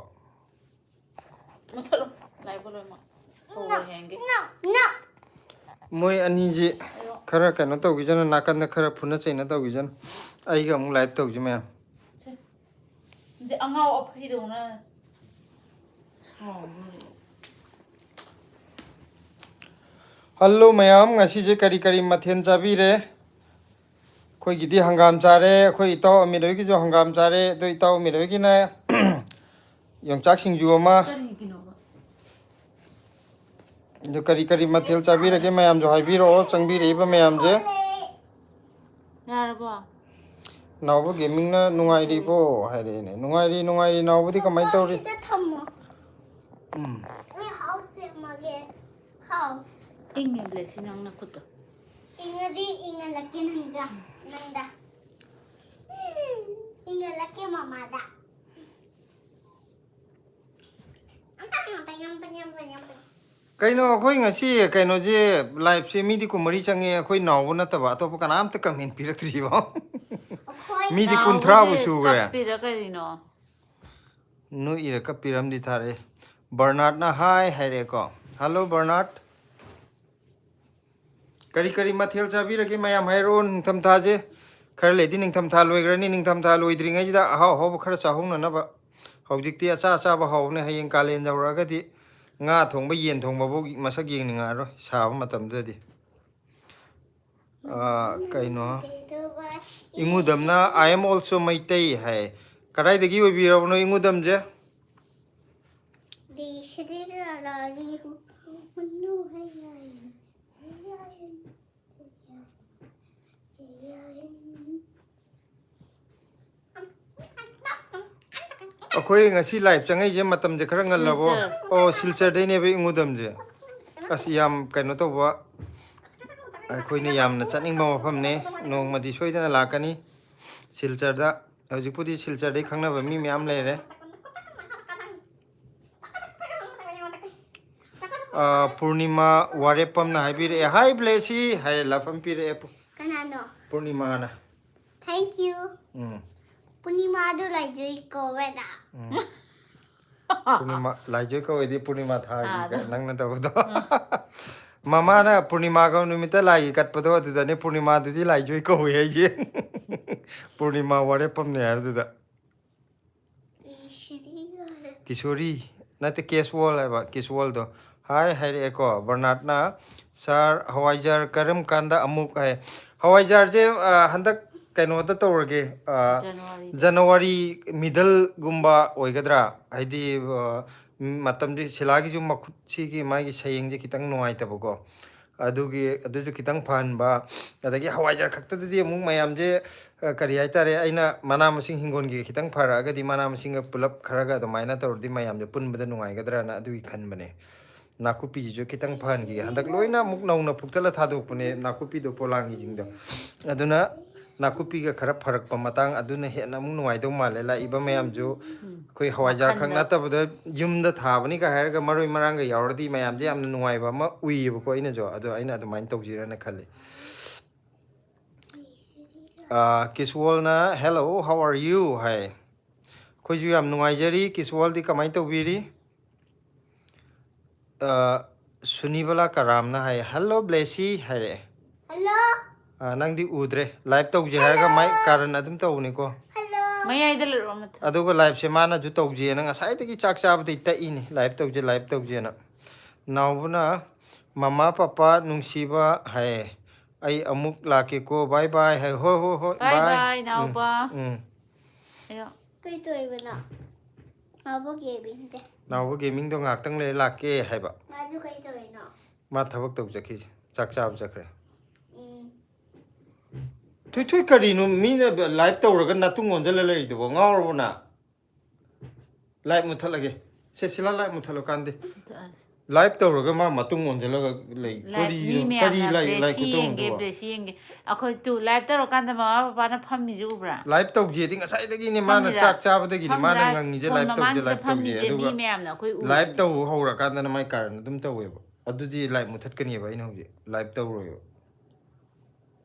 ꯃꯨꯊꯠꯂꯣ꯫ ꯂꯥꯏꯕ ꯂꯣꯏꯅꯃꯛ꯫ ꯍꯣꯏ, ꯍꯦꯡꯒꯦ꯫ No, no. ꯃꯣꯏ ꯑꯅꯤꯁꯤ ꯈꯔ ꯀꯩꯅꯣ ꯇꯧꯈꯤꯁꯅꯨ, ꯅꯥꯀꯟꯗ ꯈꯔ ꯐꯨꯅ ꯆꯩꯅ ꯇꯧꯈꯤꯁꯅꯨ꯫ ꯑꯩꯒ ꯑꯃꯨꯛ live ꯇꯧꯁꯤ ꯃꯌꯥꯝ꯫ ꯁꯦ꯫ ꯑꯗꯤ ꯑꯉꯥꯎ ꯑꯐꯩꯗꯧꯅ ꯁꯥꯎꯅꯨ꯫ Hello ꯃꯌꯥꯝ, ꯉꯁꯤꯁꯦ ꯀꯔꯤ ꯀꯔꯤ ꯃꯊꯦꯜ ꯆꯥꯕꯤꯔꯦ? ꯑꯩꯈꯣꯏꯒꯤꯗꯤ ꯍꯪꯒꯥꯝ ꯆꯥꯔꯦ, ꯑꯩꯈꯣꯏ ꯏꯇꯥꯎ ꯑꯃꯤꯠ ꯍꯣꯏꯒꯤꯁꯨ ꯍꯪꯒꯥꯝ ꯆꯥꯔꯦ, ꯑꯗꯣ ꯏꯇꯥꯎ ꯑꯃꯤꯠ ꯍꯣꯏꯒꯤꯅ ꯌꯣꯡꯆꯥꯛ ꯁꯤꯡꯖꯨ ꯑꯃ꯫ ꯀꯔꯤꯒꯤꯅꯣꯕ? ꯑꯗꯨ ꯀꯔꯤ ꯀꯔꯤ ꯃꯊꯦꯜ ꯆꯥꯕꯤꯔꯒꯦ ꯃꯌꯥꯝꯁꯨ ꯍꯥꯏꯕꯤꯔꯛꯑꯣ, ꯆꯪꯕꯤꯔꯛꯏꯕ ꯃꯌꯥꯝꯁꯦ꯫ ꯌꯥꯔꯕꯣ? ꯅꯥꯎꯕ ꯒꯦꯃꯤꯡꯅ ꯅꯨꯡꯉꯥꯏꯔꯤꯕꯣ ꯍꯥꯏꯔꯛꯑꯦꯅꯦ꯫ ꯅꯨꯡꯉꯥꯏꯔꯤ, ꯅꯨꯡꯉꯥꯏꯔꯤ꯫ ꯅꯥꯎꯕꯗꯤ ꯀꯃꯥꯏꯅ ꯇꯧꯔꯤ? ꯁꯤꯗ ꯊꯝꯃꯣ꯫ ꯎꯝ꯫ ꯑꯩ house ꯁꯦꯝꯃꯒꯦ꯫ House. ꯏꯪꯉꯦ ꯕ꯭ꯂꯦꯁꯤ ꯅꯪ ꯅꯈꯨꯠꯇꯣ꯫ ꯏꯪꯉꯗꯤ ꯏꯪꯍꯜꯂꯛꯀꯦ ꯅꯪꯗ꯫ ꯅꯪꯗ꯫ ꯏꯪꯍꯜꯂꯛꯀꯦ ꯃꯃꯥꯗ꯫ ꯀꯩꯅꯣ, ꯑꯩꯈꯣꯏ ꯉꯁꯤ ꯀꯩꯅꯣꯁꯦ, ꯂꯥꯏꯞꯁꯦ ꯃꯤꯗꯤ ꯀꯨꯟꯃꯔꯤ ꯆꯪꯉꯦ, ꯑꯩꯈꯣꯏ ꯅꯥꯎꯕ ꯅꯠꯇꯕ ꯑꯇꯣꯞꯄ ꯀꯅꯥꯝꯇ ꯀꯃꯦꯟ ꯄꯤꯔꯛꯇ꯭ꯔꯤꯕꯣ? ꯃꯤꯗꯤ ꯅꯥꯎꯕꯁꯦ ꯀꯨꯟꯊ꯭ꯔꯥꯕꯨ ꯁꯨꯈ꯭ꯔꯦ꯫ ꯀꯞꯄꯤꯔ ꯀꯔꯤꯅꯣ? ꯅꯣꯛꯏꯔ ꯀꯞꯄꯤꯔ ꯑꯃꯗꯤ ꯊꯥꯔꯛꯑꯦ꯫ ꯕꯔꯅꯥꯠꯅ ꯍꯥꯏ ꯍꯥꯏꯔꯛꯑꯦꯀꯣ꯫ ꯍꯜꯂꯣ ꯕꯔꯅꯥꯠ꯫ ꯀꯔꯤ ꯀꯔꯤ ꯃꯊꯦꯜ ꯆꯥꯕꯤꯔꯒꯦ ꯃꯌꯥꯝ ꯍꯥꯏꯔꯛꯑꯣ꯫ ꯅꯤꯡꯊꯝꯊꯥꯁꯦ ꯈꯔ ꯂꯩꯗꯤ ꯅꯤꯡꯊꯝꯊꯥ ꯂꯣꯏꯈ꯭ꯔꯅꯤ꯫ ꯅꯤꯡꯊꯝꯊꯥ ꯂꯣꯏꯗ꯭ꯔꯤꯉꯩꯁꯤꯗ ꯑꯍꯥꯎ ꯑꯍꯥꯎꯕ ꯈꯔ ꯆꯥꯍꯧꯅꯅꯕ꯫ ꯍꯧꯖꯤꯛꯇꯤ ꯑꯆꯥ ꯑꯆꯥꯕ ꯍꯥꯎꯕꯅꯦ꯫ ꯍꯌꯦꯡ ꯀꯥꯂꯦꯟ ꯌꯧꯔꯛꯑꯒꯗꯤ ꯉꯥ ꯊꯣꯡꯕ, ꯌꯦꯟ ꯊꯣꯡꯕꯐꯧ ꯃꯁꯛ ꯌꯦꯡꯅꯤꯡꯉꯛꯑꯔꯣꯏ ꯁꯥꯕ ꯃꯇꯝꯗꯨꯗꯗꯤ꯫ ꯑꯥ, ꯀꯩꯅꯣ? ꯏꯉꯨꯗꯝꯅ "I am also ꯃꯩꯇꯩ" ꯍꯥꯏ꯫ ꯀꯗꯥꯏꯗꯒꯤ ꯑꯣꯏꯕꯤꯔꯕꯅꯣ ꯏꯉꯨꯗꯝꯁꯦ? ꯑꯩꯈꯣꯏ ꯉꯁꯤ ꯂꯥꯏꯞ ꯆꯪꯉꯛꯏꯁꯦ ꯃꯇꯝꯁꯦ ꯈꯔ ꯉꯜꯂꯕꯣ? ꯁꯤꯜꯆꯔ꯫ ꯑꯣ, ꯁꯤꯜꯆꯔꯗꯩꯅꯦꯕ ꯏꯉꯨꯗꯝꯁꯦ꯫ ꯑꯁ, ꯌꯥꯝ ꯀꯩꯅꯣ ꯇꯧꯕ, ꯑꯩꯈꯣꯏꯅ ꯌꯥꯝꯅ ꯆꯠꯅꯤꯡꯕ ꯃꯐꯝꯅꯦ꯫ ꯅꯣꯡꯃꯗꯤ ꯁꯣꯏꯗꯅ ꯂꯥꯛꯀꯅꯤ ꯁꯤꯜꯆꯔꯗ꯫ ꯍꯧꯖꯤꯛꯄꯨꯗꯤ ꯁꯤꯜꯆꯔꯗꯩ ꯈꯪꯅꯕ ꯃꯤ ꯃꯌꯥꯝ ꯂꯩꯔꯦ꯫ ꯑ, ꯄꯨꯔꯅꯤꯃꯥ ꯋꯥꯔꯦꯞꯄꯝꯅ ꯍꯥꯏꯕꯤꯔꯛꯑꯦ, "Hi ꯕ꯭ꯂꯦꯁꯤ" ꯍꯥꯏꯔꯦ, ꯂꯞ ꯑꯃ ꯄꯤꯔꯛꯑꯦ꯫ ꯀꯅꯥꯅꯣ? ꯄꯨꯔꯅꯤꯃꯥꯅ꯫ Thank you. ꯎꯝ꯫ ꯄꯨꯔꯅꯤꯃꯥꯗꯨ ꯂꯥꯏꯖꯣꯏ ꯀꯧꯋꯦꯗ꯫ ꯎꯝ꯫ ꯄꯨꯔꯅꯤꯃꯥ, ꯂꯥꯏꯖꯣꯏ ꯀꯧꯋꯦꯗꯤ ꯄꯨꯔꯅꯤꯃꯥ ꯊꯥꯒꯤ ꯊꯥꯗ꯫ ꯅꯪꯅ ꯇꯧꯕꯗꯣ꯫ ꯃꯃꯥꯅ ꯄꯨꯔꯅꯤꯃꯥꯒ ꯅꯨꯃꯤꯠꯇ ꯂꯥꯏꯒꯤ ꯀꯠꯄꯗꯣ ꯑꯗꯨꯗꯅꯦ ꯄꯨꯔꯅꯤꯃꯥꯗꯨꯗꯤ ꯂꯥꯏꯖꯣꯏ ꯀꯧꯋꯦ ꯍꯥꯏꯁꯦ꯫ ꯄꯨꯔꯅꯤꯃꯥ ꯋꯥꯔꯦꯞꯄꯝꯅꯦ ꯍꯥꯏꯕꯗꯨꯗ꯫ ꯀꯤꯁꯣꯔꯤ ꯅꯠꯇꯦ, ꯀꯦꯁꯋꯣꯜ ꯍꯥꯏꯕ, ꯀꯤꯁꯋꯣꯜꯗꯣ꯫ ꯍꯥꯏ ꯍꯥꯏꯔꯛꯑꯦꯀꯣ ꯕꯔꯅꯥꯠꯅ꯫ "ꯁꯥꯔ, ꯍꯋꯥꯏꯖꯥꯔ ꯀꯔꯝ ꯀꯥꯟꯗ ꯑꯃꯨꯛ" ꯍꯥꯏ꯫ ꯍꯋꯥꯏꯖꯥꯔꯁꯦ, ꯑ, ꯍꯟꯗꯛ ꯀꯩꯅꯣꯗ ꯇꯧꯔꯒꯦ, ꯑ, ꯖꯅꯋꯥꯔꯤꯗ꯫ ꯖꯅꯋꯥꯔꯤ ꯃꯤꯗꯜꯒꯨꯝꯕ ꯑꯣꯏꯒꯗ꯭ꯔꯥ? ꯍꯥꯏꯗꯤ, ꯑ, ꯃꯇꯝꯁꯦ ꯁꯤꯂꯥꯒꯤꯁꯨ ꯃꯈꯨꯠꯁꯤꯒꯤ ꯃꯥꯒꯤ ꯁꯌꯦꯡꯁꯦ ꯈꯤꯇꯪ ꯅꯨꯡꯉꯥꯏꯇꯕꯀꯣ꯫ ꯑꯗꯨꯒꯤ, ꯑꯗꯨꯁꯨ ꯈꯤꯇꯪ ꯐꯍꯟꯕ꯫ ꯑꯗꯒꯤ ꯍꯋꯥꯏꯖꯥꯔ ꯈꯛꯇꯗꯗꯤ ꯑꯃꯨꯛ ꯃꯌꯥꯝꯁꯦ, ꯑ, ꯀꯔꯤ ꯍꯥꯏꯇꯥꯔꯦ, ꯑꯩꯅ ꯃꯅꯥ ꯃꯁꯤꯡ ꯍꯤꯡꯒꯣꯜꯒꯤ ꯈꯤꯇꯪ ꯐꯔꯛꯑꯒꯗꯤ ꯃꯅꯥ ꯃꯁꯤꯡꯒ ꯄꯨꯂꯞ ꯈꯔꯒ ꯑꯗꯨꯃꯥꯏꯅ ꯇꯧꯔꯗꯤ ꯃꯌꯥꯝꯁꯦ ꯄꯨꯟꯕꯗ ꯅꯨꯡꯉꯥꯏꯒꯗ꯭ꯔꯅ ꯑꯗꯨꯒꯤ ꯈꯟꯕꯅꯦ꯫ ꯅꯥꯀꯨꯞꯄꯤꯁꯤꯁꯨ ꯈꯤꯇꯪ ꯐꯍꯟꯈꯤꯒꯦ꯫ ꯍꯟꯗꯛ ꯂꯣꯏꯅ ꯑꯃꯨꯛ ꯅꯧꯅ ꯐꯨꯛꯇꯠꯂ ꯊꯥꯗꯣꯛꯄꯅꯦ ꯅꯥꯀꯨꯞꯄꯤꯗꯣ, ꯄꯣꯂꯥꯡꯒꯤꯁꯤꯡꯗꯣ꯫ ꯑꯗꯨꯅ ꯅꯥꯀꯨꯞꯄꯤꯒ ꯈꯔ ꯐꯔꯛꯄ ꯃꯇꯥꯡ ꯑꯗꯨꯅ ꯍꯦꯟꯅ ꯑꯃꯨꯛ ꯅꯨꯡꯉꯥꯏꯗꯧ ꯃꯥꯜꯂꯦ꯫ ꯂꯥꯛꯏꯕ ꯃꯌꯥꯝꯁꯨ ꯑꯩꯈꯣꯏ ꯍꯋꯥꯏꯖꯥꯔ ꯈꯛ ꯋꯥꯈꯜꯗ꯫ ꯅꯠꯇꯕꯗ ꯌꯨꯝꯗ ꯊꯥꯕꯅꯤꯒ ꯍꯥꯏꯔꯒ ꯃꯔꯣꯏ ꯃꯔꯥꯡꯒ ꯌꯥꯎꯔꯗꯤ ꯃꯌꯥꯝꯁꯦ ꯌꯥꯝꯅ ꯅꯨꯡꯉꯥꯏꯕ ꯑꯃ ꯎꯏꯌꯦꯕꯀꯣ ꯑꯩꯅꯁꯨ꯫ ꯑꯗꯣ ꯑꯩꯅ ꯑꯗꯨꯃꯥꯏꯅ ꯇꯧꯁꯤꯔꯅ ꯈꯜꯂꯤ꯫ ꯑꯥ, ꯀꯤꯁꯋꯣꯜꯅ "Hello, how are you?" ꯍꯥꯏ꯫ ꯑꯩꯈꯣꯏꯁꯨ ꯌꯥꯝ ꯅꯨꯡꯉꯥꯏꯖꯔꯤ꯫ ꯀꯤꯁꯋꯣꯜꯗꯤ ꯀꯃꯥꯏꯅ ꯇꯧꯕꯤꯔꯤ? ꯑꯥ, ꯁꯨꯅꯤꯕꯂꯥ ꯀꯔꯥꯝꯅ ꯍꯥꯏ, "Hello, ꯕ꯭ꯂꯦꯁꯤ" ꯍꯥꯏꯔꯛꯑꯦ꯫ Hello. ꯑꯥ, ꯅꯪꯗꯤ ꯎꯗ꯭ꯔꯦ꯫ ꯂꯥꯏꯚ ꯇꯧꯁꯦ ꯍꯥꯏꯔꯒ ꯃꯥꯏ ꯀꯥꯔꯟ ꯑꯗꯨꯝ ꯇꯧꯕꯅꯤꯀꯣ꯫ Hello. ꯃꯌꯥꯏꯗ ꯂꯩꯔꯛꯑꯣ, ꯃꯊꯛ꯫ ꯑꯗꯨꯒ ꯂꯥꯏꯚꯁꯦ ꯃꯥꯅꯁꯨ ꯇꯧꯁꯦꯅ ꯉꯁꯥꯏꯗꯒꯤ ꯆꯥꯛ ꯆꯥꯕꯗꯩ ꯇꯛꯏꯅꯤ, ꯂꯥꯏꯚ ꯇꯧꯁꯦ, ꯂꯥꯏꯚ ꯇꯧꯁꯦꯅ꯫ ꯅꯥꯎꯕꯅ "ꯃꯃꯥ ꯄꯄꯥ ꯅꯨꯡꯁꯤꯕ" ꯍꯥꯏꯌꯦ꯫ "ꯑꯩ ꯑꯃꯨꯛ ꯂꯥꯛꯀꯦꯀꯣ, ꯕꯥꯏ ꯕꯥꯏ" ꯍꯥꯏ꯫ "ꯍꯣꯏ, ꯍꯣꯏ, ꯍꯣꯏ, bye ꯕꯥꯏ꯫ Bye, ꯎꯝ, ꯅꯥꯎꯕ꯫ ꯎꯝ꯫ ꯑꯌꯣ꯫ ꯀꯩ ꯇꯧꯔꯤꯕꯅꯣ? ꯅꯥꯎꯕ ꯒꯦꯃꯤꯡꯁꯦ꯫ ꯅꯥꯎꯕ ꯒꯦꯃꯤꯡꯗꯣ ꯉꯥꯛꯇꯪ ꯂꯩꯔ ꯂꯥꯛꯀꯦ ꯍꯥꯏꯕ꯫ ꯃꯥꯁꯨ ꯀꯩ ꯇꯧꯔꯤꯅꯣ? ꯃꯥ ꯊꯕꯛ ꯇꯧ ꯆꯠꯈꯤꯁꯦ, ꯆꯥꯛ ꯆꯥꯕ ꯆꯠꯈ꯭ꯔꯦ꯫ ꯎꯝ꯫ ꯊꯣꯏꯊꯣꯏ, ꯀꯔꯤꯅꯣ ꯃꯤꯅ ꯂꯥꯏꯚ ꯇꯧꯔꯒ ꯅꯥꯇꯨꯡ ꯑꯣꯟꯁꯤꯜꯂ ꯂꯩꯔꯤꯗꯨꯕꯣ? ꯉꯥꯎꯔꯕꯣ ꯅꯪ? ꯂꯥꯏꯚ ꯃꯨꯠꯊꯠꯂꯒꯦ꯫ ꯁꯦ, ꯁꯤꯂꯥ, ꯂꯥꯏꯚ ꯃꯨꯠꯊꯠꯂꯣ ꯀꯥꯟꯗꯦ꯫ ꯃꯨꯠꯊꯠꯂꯁꯤ꯫ ꯂꯥꯏꯚ ꯇꯧꯔꯒ ꯃꯥ ꯃꯇꯨꯡ ꯑꯣꯟꯁꯤꯜꯂꯒ ꯂꯩ꯫ ꯂꯥꯏꯚ ꯀꯔꯤꯅꯣ? ꯃꯤ ꯀꯔꯤ ꯃꯌꯥꯝꯅ ꯂꯥꯏ-, ꯂꯥꯏ ꯕ꯭ꯂꯦꯁꯤ ꯈꯨꯇꯧ ꯌꯦꯡꯒꯦ, ꯑꯗꯨꯕꯣ? ꯕ꯭ꯂꯦꯁꯤ ꯌꯦꯡꯒꯦ꯫ ꯑꯩꯈꯣꯏ ꯇꯨ ꯂꯥꯏꯚ ꯇꯧꯔꯀꯥꯟꯗ ꯃꯃꯥ ꯕꯕꯥꯅ ꯐꯝꯃꯤꯁꯦ ꯎꯕ꯭ꯔꯥ? ꯂꯥꯏꯚ ꯇꯧꯁꯦꯗꯤ ꯉꯁꯥꯏꯗꯒꯤꯅꯦ ꯃꯥꯅ ꯐꯝꯃꯤꯔꯥ? ꯆꯥꯛ ꯆꯥꯕꯗꯒꯤꯅꯦ ꯃꯥꯅ ꯐꯝꯃꯤꯔꯥ? ꯉꯪꯉꯤꯁꯦ ꯐꯣꯟ ꯂꯥꯏꯚ ꯇꯧꯁꯦ, ꯃꯃꯥꯡꯁꯤꯗ ꯂꯥꯏꯚ ꯇꯧꯁꯦ꯫ ꯐꯝꯃꯤꯁꯦ ꯃꯤ ꯑꯗꯨꯒ ꯃꯌꯥꯝꯅ ꯑꯩꯈꯣꯏ ꯎꯔꯤꯅꯦ꯫ ꯂꯥꯏꯚ ꯇꯧ ꯍꯧꯔꯀꯥꯟꯗꯅ ꯃꯥꯏ ꯀꯥꯔꯟ ꯑꯗꯨꯝ ꯇꯧꯋꯦꯕ꯫ ꯑꯗꯨꯗꯤ ꯂꯥꯏꯚ ꯃꯨꯠꯊꯠꯀꯅꯦꯕ ꯑꯩꯅ ꯍꯧꯖꯤꯛ꯫ ꯂꯥꯏꯚ ꯇꯧꯔꯣꯏꯕ꯫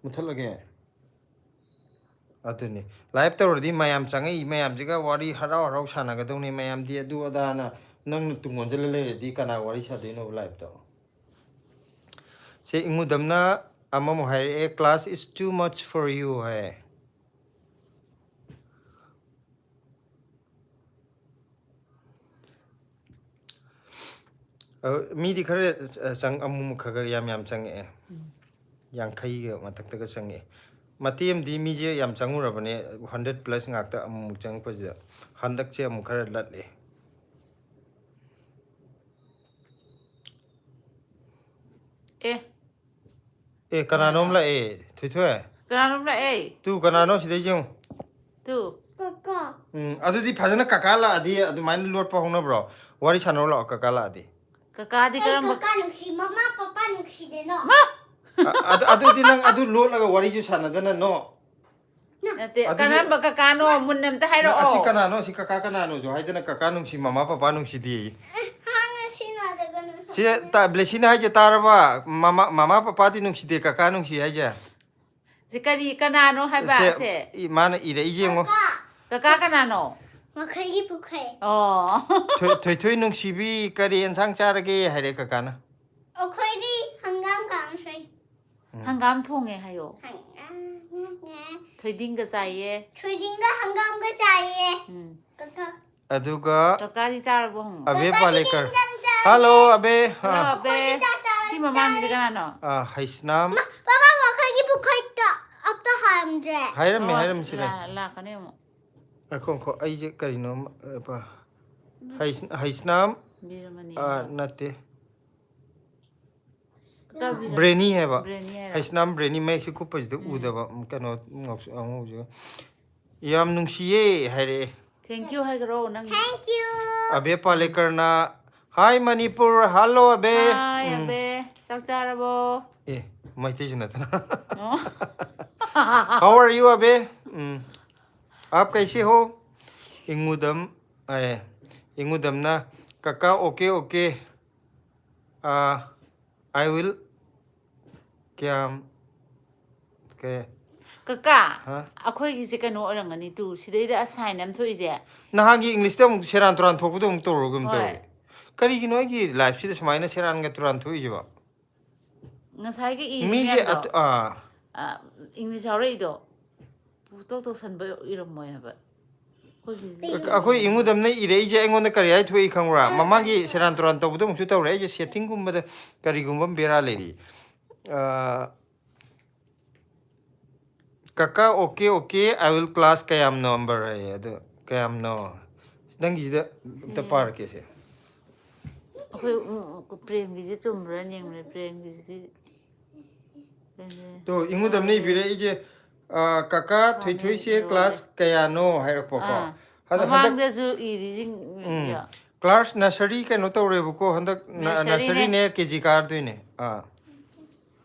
ꯃꯨꯠꯊꯠꯂꯒꯦ꯫ ꯑꯗꯨꯅꯤ꯫ ꯂꯥꯏꯚ ꯇꯧꯔꯗꯤ ꯃꯌꯥꯝ ꯆꯪꯉꯛꯏ ꯃꯌꯥꯝꯁꯤꯒ ꯋꯥꯔꯤ ꯍꯔꯥꯎ ꯍꯔꯥꯎ ꯁꯥꯟꯅꯒꯗꯧꯅꯤ꯫ ꯃꯌꯥꯝꯗꯤ ꯑꯗꯨ ꯑꯗꯥꯅ ꯅꯪꯅ ꯇꯨꯡ ꯑꯣꯟꯁꯤꯜꯂ ꯂꯩꯔꯗꯤ ꯀꯅꯥ ꯋꯥꯔꯤ ꯁꯥꯗꯣꯏꯅꯣꯕ ꯂꯥꯏꯚꯇꯣ? ꯁꯦ ꯏꯉꯨꯗꯝꯅ ꯑꯃꯃꯨꯛ ꯍꯥꯏꯔꯛꯑꯦ, "Class is too much for you" ꯍꯥꯏ꯫ ꯑ, ꯃꯤꯗꯤ ꯈꯔ, ꯑ, ꯆꯪ-, ꯑꯃꯨꯛꯃꯨꯛ ꯈꯔ ꯈꯔ ꯌꯥꯝ ꯌꯥꯝ ꯆꯪꯉꯛꯑꯦ꯫ ꯎꯝ꯫ ꯌꯥꯡꯈꯩꯒ ꯃꯊꯛꯇꯒ ꯆꯪꯉꯛꯑꯦ꯫ ꯃꯇꯦꯛ ꯑꯃꯗꯤ ꯃꯤꯁꯦ ꯌꯥꯝ ꯆꯪꯉꯨꯔꯕꯅꯦ, hundred plus ꯉꯥꯛꯇ ꯑꯃꯨꯛꯃꯨꯛ ꯆꯪꯉꯛꯄꯁꯤꯗ꯫ ꯍꯟꯗꯛꯁꯦ ꯑꯃꯨꯛ ꯈꯔ ꯂꯠꯂꯦ꯫ ꯑꯦ꯫ ꯑꯦ, ꯀꯅꯥꯅꯣꯝ ꯀꯅꯥꯅꯣ? ꯂꯥꯛꯑꯦ, ꯊꯣꯏꯊꯣꯏ꯫ ꯀꯅꯥꯅꯣꯝ ꯂꯥꯛꯑꯦ? ꯇꯨ, ꯀꯅꯥꯅꯣ ꯁꯤꯗꯩ ꯌꯦꯡꯉꯨ꯫ ꯇꯨ꯫ ꯀꯀꯥ꯫ ꯎꯝ, ꯑꯗꯨꯗꯤ ꯐꯖꯅ ꯀꯀꯥ ꯂꯥꯛꯑꯗꯤ ꯑꯗꯨꯃꯥꯏꯅ ꯂꯣꯠꯄ ꯍꯧꯅꯕ꯭ꯔꯣ? ꯋꯥꯔꯤ ꯁꯥꯟꯅꯧ ꯂꯥꯛꯑꯣ, ꯀꯀꯥ ꯂꯥꯛꯑꯗꯤ꯫ ꯀꯀꯥꯗꯤ ꯑꯩ ꯀꯔꯝꯕ? ꯀꯀꯥ ꯅꯨꯡꯁꯤ, ꯃꯃꯥ ꯄꯄꯥ ꯅꯨꯡꯁꯤꯗꯦꯅꯣ꯫ ꯃꯥ! ꯑ-, ꯑꯗꯨ, ꯑꯗꯨꯗꯤ ꯅꯪ ꯑꯗꯨ ꯂꯣꯠꯂꯒ ꯋꯥꯔꯤꯁꯨ ꯁꯥꯟꯅꯗꯅ ꯅꯣ꯫ ꯅꯠꯇꯦ, ꯑꯗꯨꯗꯤ ꯀꯔꯝꯕ ꯀꯀꯥꯅꯣ? ꯃꯨꯟꯅ ꯑꯝꯇ ꯅ-, ꯑꯁꯤ ꯍꯥꯏꯔꯛꯑꯣ꯫ ꯀꯅꯥꯅꯣ? ꯑꯁꯤ ꯀꯀꯥ ꯀꯅꯥꯅꯣꯁꯨ ꯍꯥꯏꯗꯅ ꯀꯀꯥ ꯅꯨꯡꯁꯤ, ꯃꯃꯥ ꯄꯄꯥ ꯅꯨꯡꯁꯤꯗꯦ꯫ ꯍꯥꯟꯅ ꯁꯤ ꯅꯥꯗꯒꯅꯨ꯫ ꯁꯤ ꯇ-, ꯕ꯭ꯂꯦꯁꯤꯅ ꯍꯥꯏꯁꯦ ꯇꯥꯔꯕ? ꯃꯃꯥ, ꯃꯃꯥ ꯄꯄꯥꯗꯤ ꯅꯨꯡꯁꯤꯗꯦ, ꯀꯀꯥ ꯅꯨꯡꯁꯤ ꯍꯥꯏꯁꯦ꯫ ꯁꯤ ꯀꯔꯤ, ꯀꯅꯥꯅꯣ ꯍꯥꯏꯕ ꯁꯦ? ꯁꯦ? ꯏ-, ꯃꯥꯅ ꯏꯔꯛꯏꯁꯦ ꯌꯦꯡꯉꯣ꯫ ꯀꯀꯥ꯫ ꯀꯀꯥ ꯀꯅꯥꯅꯣ? ꯃꯈꯜꯒꯤ ꯄꯨꯈꯩ꯫ ꯑꯣ꯫ ꯊꯣꯏ-, ꯊꯣꯏꯊꯣꯏ ꯅꯨꯡꯁꯤꯕꯤ, ꯀꯔꯤ ꯑꯦꯟꯁꯥꯡ ꯆꯥꯔꯒꯦ ꯍꯥꯏꯔꯦ ꯀꯀꯥꯅ꯫ ꯑꯩꯈꯣꯏꯗꯤ ꯍꯪꯒꯥꯝ ꯀꯥꯡꯁꯣꯏ꯫ ꯎꯝ꯫ ꯍꯪꯒꯥꯝ ꯊꯣꯡꯉꯦ ꯍꯥꯏꯌꯣ꯫ ꯍꯪꯒꯥꯝ ꯊꯣꯡꯉꯦ꯫ ꯊꯣꯏꯗꯤꯡꯒ ꯆꯥꯏꯌꯦ꯫ ꯊꯣꯏꯗꯤꯡꯒ ꯍꯪꯒꯥꯝꯒ ꯆꯥꯏꯌꯦ꯫ ꯎꯝ꯫ ꯀꯀꯥ꯫ ꯑꯗꯨꯒ ꯀꯀꯥꯗꯤ ꯆꯥꯔꯕꯣ ꯍꯪꯉꯣ꯫ ꯑꯕꯦ ꯀꯀꯥꯗꯤ ꯄꯥꯂꯦꯀꯔ꯫ ꯀꯩ ꯏꯟꯖꯥꯡ ꯆꯥꯔꯒꯦ? ꯍꯜꯂꯣ, ꯑꯕꯦ꯫ ꯍꯜꯂꯣ, ꯑꯥ꯫ ꯑꯕꯦ꯫ ꯑꯩꯈꯣꯏꯗꯤ ꯆꯥꯛ ꯆꯥꯔ ꯁꯤ ꯃꯃꯥꯡꯒꯤꯁꯦ ꯆꯥꯔꯦ꯫ ꯀꯅꯥꯅꯣ? ꯑꯥ, ꯍꯩꯁꯅꯥꯝ꯫ ꯃꯥ, ꯕꯕꯥ, ꯃꯈꯜꯒꯤ ꯄꯨꯈꯩꯗ ꯑꯝꯇ ꯍꯥꯏꯔꯝꯗ꯭ꯔꯦ꯫ ꯍꯥꯏꯔꯝꯃꯦ, ꯑꯣ, ꯍꯥꯏꯔꯝꯃꯦ, ꯁꯤ ꯂꯩ꯫ ꯂꯥ-, ꯂꯥꯛꯀꯅꯤ ꯑꯃꯨꯛ꯫ ꯉꯥꯏꯈꯣ, ꯉꯥꯏꯈꯣ, ꯑꯩꯁꯦ ꯀꯔꯤꯅꯣꯝ, ꯑ, ꯄ-, ꯍꯩꯁ-, ꯍꯩꯁꯅꯥꯝ, ꯕꯤꯔꯃꯅꯤ ꯑ, ꯍꯥꯏꯕ꯫ ꯅꯠꯇꯦ꯫ ꯀꯀꯥ ꯕꯤꯔꯃꯅꯤ꯫ ꯕ꯭ꯔꯦꯅꯤ ꯍꯥꯏꯕ꯫ ꯕ꯭ꯔꯦꯅꯤ ꯍꯥꯏꯔꯣ? ꯍꯩꯁꯅꯥꯝ ꯕ꯭ꯔꯦꯅꯤ ꯃꯌꯦꯛꯁꯦ ꯀꯨꯞꯄꯁꯤꯗ ꯎꯝ꯫ ꯎꯗꯕ, ꯎꯝ, ꯀꯩꯅꯣ, ꯉꯥꯎꯁ-, ꯑꯉꯧꯕꯁꯦ꯫ "ꯌꯥꯝ ꯅꯨꯡꯁꯤꯌꯦ" ꯍꯥꯏꯔꯛꯑꯦ꯫ Thank you ꯍꯥꯏꯈ꯭ꯔꯣ ꯅꯪ꯫ Thank you꯫ Abey ꯄꯥꯂꯦꯀꯔꯅ, "Hi Manipur, hello Abey". Hi, ꯎꯝ꯫ ꯑꯕꯦ꯫ ꯆꯥꯛ ꯆꯥꯔꯕꯣ? ꯑꯦ, ꯃꯩꯇꯩꯁꯨ ꯅꯠꯇꯅ꯫ ꯑꯣ꯫ "How are you ꯑꯕꯦ?" ꯎꯝ꯫ "आप कैसे हो?" ꯏꯉꯨꯗꯝ, ꯑꯦ, ꯏꯉꯨꯗꯝꯅ, "ꯀꯀꯥ, okay, okay꯫ Ah, I will ꯀꯌꯥꯝ, ꯀꯩ?" ꯀꯀꯥ, ꯍꯥ? ꯑꯩꯈꯣꯏꯒꯤꯁꯦ ꯀꯩꯅꯣ ꯑꯣꯏꯔꯝꯒꯅꯤ ꯇꯨ, ꯁꯤꯗꯩꯗ ꯑꯁꯥꯏꯟ ꯑꯃ ꯊꯣꯛꯏꯁꯦ꯫ ꯅꯍꯥꯟꯒꯤ ꯏꯪꯂꯤꯁꯇ ꯑꯃꯨꯛ ꯁꯦꯔꯥꯟ ꯇꯨꯔꯥꯟ ꯊꯣꯛꯄꯗꯣ ꯑꯃꯨꯛ ꯇꯧꯔꯒꯨꯝ ꯍꯣꯏ꯫ ꯇꯧꯋꯦ꯫ ꯀꯔꯤꯒꯤꯅꯣ ꯑꯩꯒꯤ ꯂꯥꯏꯐꯁꯤꯗ ꯁꯨꯃꯥꯏꯅ ꯁꯦꯔꯥꯟꯒ ꯇꯨꯔꯥꯟ ꯊꯣꯛꯏꯁꯤꯕꯣ? ꯉꯁꯥꯏꯒꯤ ꯏꯔꯤ ꯃꯤꯒꯤ ꯃꯌꯥꯝꯗꯣ, ꯑꯇ-, ꯑꯥ꯫ ꯑ, ꯏꯪꯂꯤꯁ ꯌꯥꯎꯔꯛꯏꯗꯣ ꯄꯨꯡꯇꯧ ꯇꯧꯁꯟꯕ ꯏꯔꯝꯃꯣꯏ ꯍꯥꯏꯕ꯫ ꯑꯩꯈꯣꯏꯒꯤꯁꯤꯗꯤ ꯑꯩꯈꯣꯏ ꯏꯉꯨꯗꯝꯅ ꯏꯔꯛꯏꯁꯦ ꯑꯩꯉꯣꯟꯗ ꯀꯔꯤ ꯍꯥꯏ ꯊꯣꯛꯏ ꯈꯪꯕ꯭ꯔꯥ? ꯃꯃꯥꯡꯒꯤ ꯁꯦꯔꯥꯟ ꯇꯨꯔꯥꯟ ꯇꯧꯕꯗꯣ ꯑꯃꯨꯛꯁꯨ ꯇꯧꯔꯦ꯫ ꯑꯩꯁꯦ ꯁꯦꯠꯇꯤꯡꯒꯨꯝꯕꯗ ꯀꯔꯤꯒꯨꯝꯕ ꯑꯃ ꯕꯦꯔꯥ ꯂꯩꯔꯤ꯫ ꯑ, "ꯀꯀꯥ, okay, okay, I will class ꯀꯌꯥꯝ number" ꯍꯥꯏꯌꯦ꯫ ꯑꯗꯣ ꯀꯌꯥꯝꯅꯣ? ꯅꯪꯒꯤꯁꯤꯗ ꯑꯝꯇ ꯁꯤ ꯄꯥꯔꯛꯀꯦꯁꯦ꯫ ꯑꯩꯈꯣꯏ, ꯎꯝ, ꯄ꯭ꯔꯦꯝꯒꯤꯁꯦ ꯆꯨꯝꯕ꯭ꯔꯥ ꯌꯦꯡꯕꯅꯦ, ꯄ꯭ꯔꯦꯝꯒꯤꯁꯤꯗꯤ꯫ ꯄ꯭ꯔꯦꯝꯒꯤ-, ꯇꯣ, ꯏꯉꯨꯗꯝꯅ ꯏꯕꯤꯔꯛꯏꯁꯦ, ꯑ, "ꯀꯀꯥ ꯃꯥꯅꯦ, ꯊꯣꯏꯊꯣꯏꯁꯦ ꯂꯣꯏꯔꯦ꯫ Class ꯀꯌꯥꯅꯣ?" ꯍꯥꯏꯔꯛꯄꯀꯣ꯫ ꯑꯥ, ꯑꯗꯣ ꯍꯟꯗꯛ ꯃꯃꯥꯡꯗꯁꯨ ꯏꯔꯤꯁꯤꯡ-, ꯎꯝ, ꯌꯥ꯫ Class nursery ꯀꯩꯅꯣ ꯇꯧꯔꯦꯕꯀꯣ, ꯍꯟꯗꯛ ꯅ-, nurseryꯅꯦ꯫ Nurseryꯅꯦ, ꯀꯦ ꯖꯤ ꯀꯥꯔꯗꯣꯏꯅꯦ꯫ ꯑꯥ꯫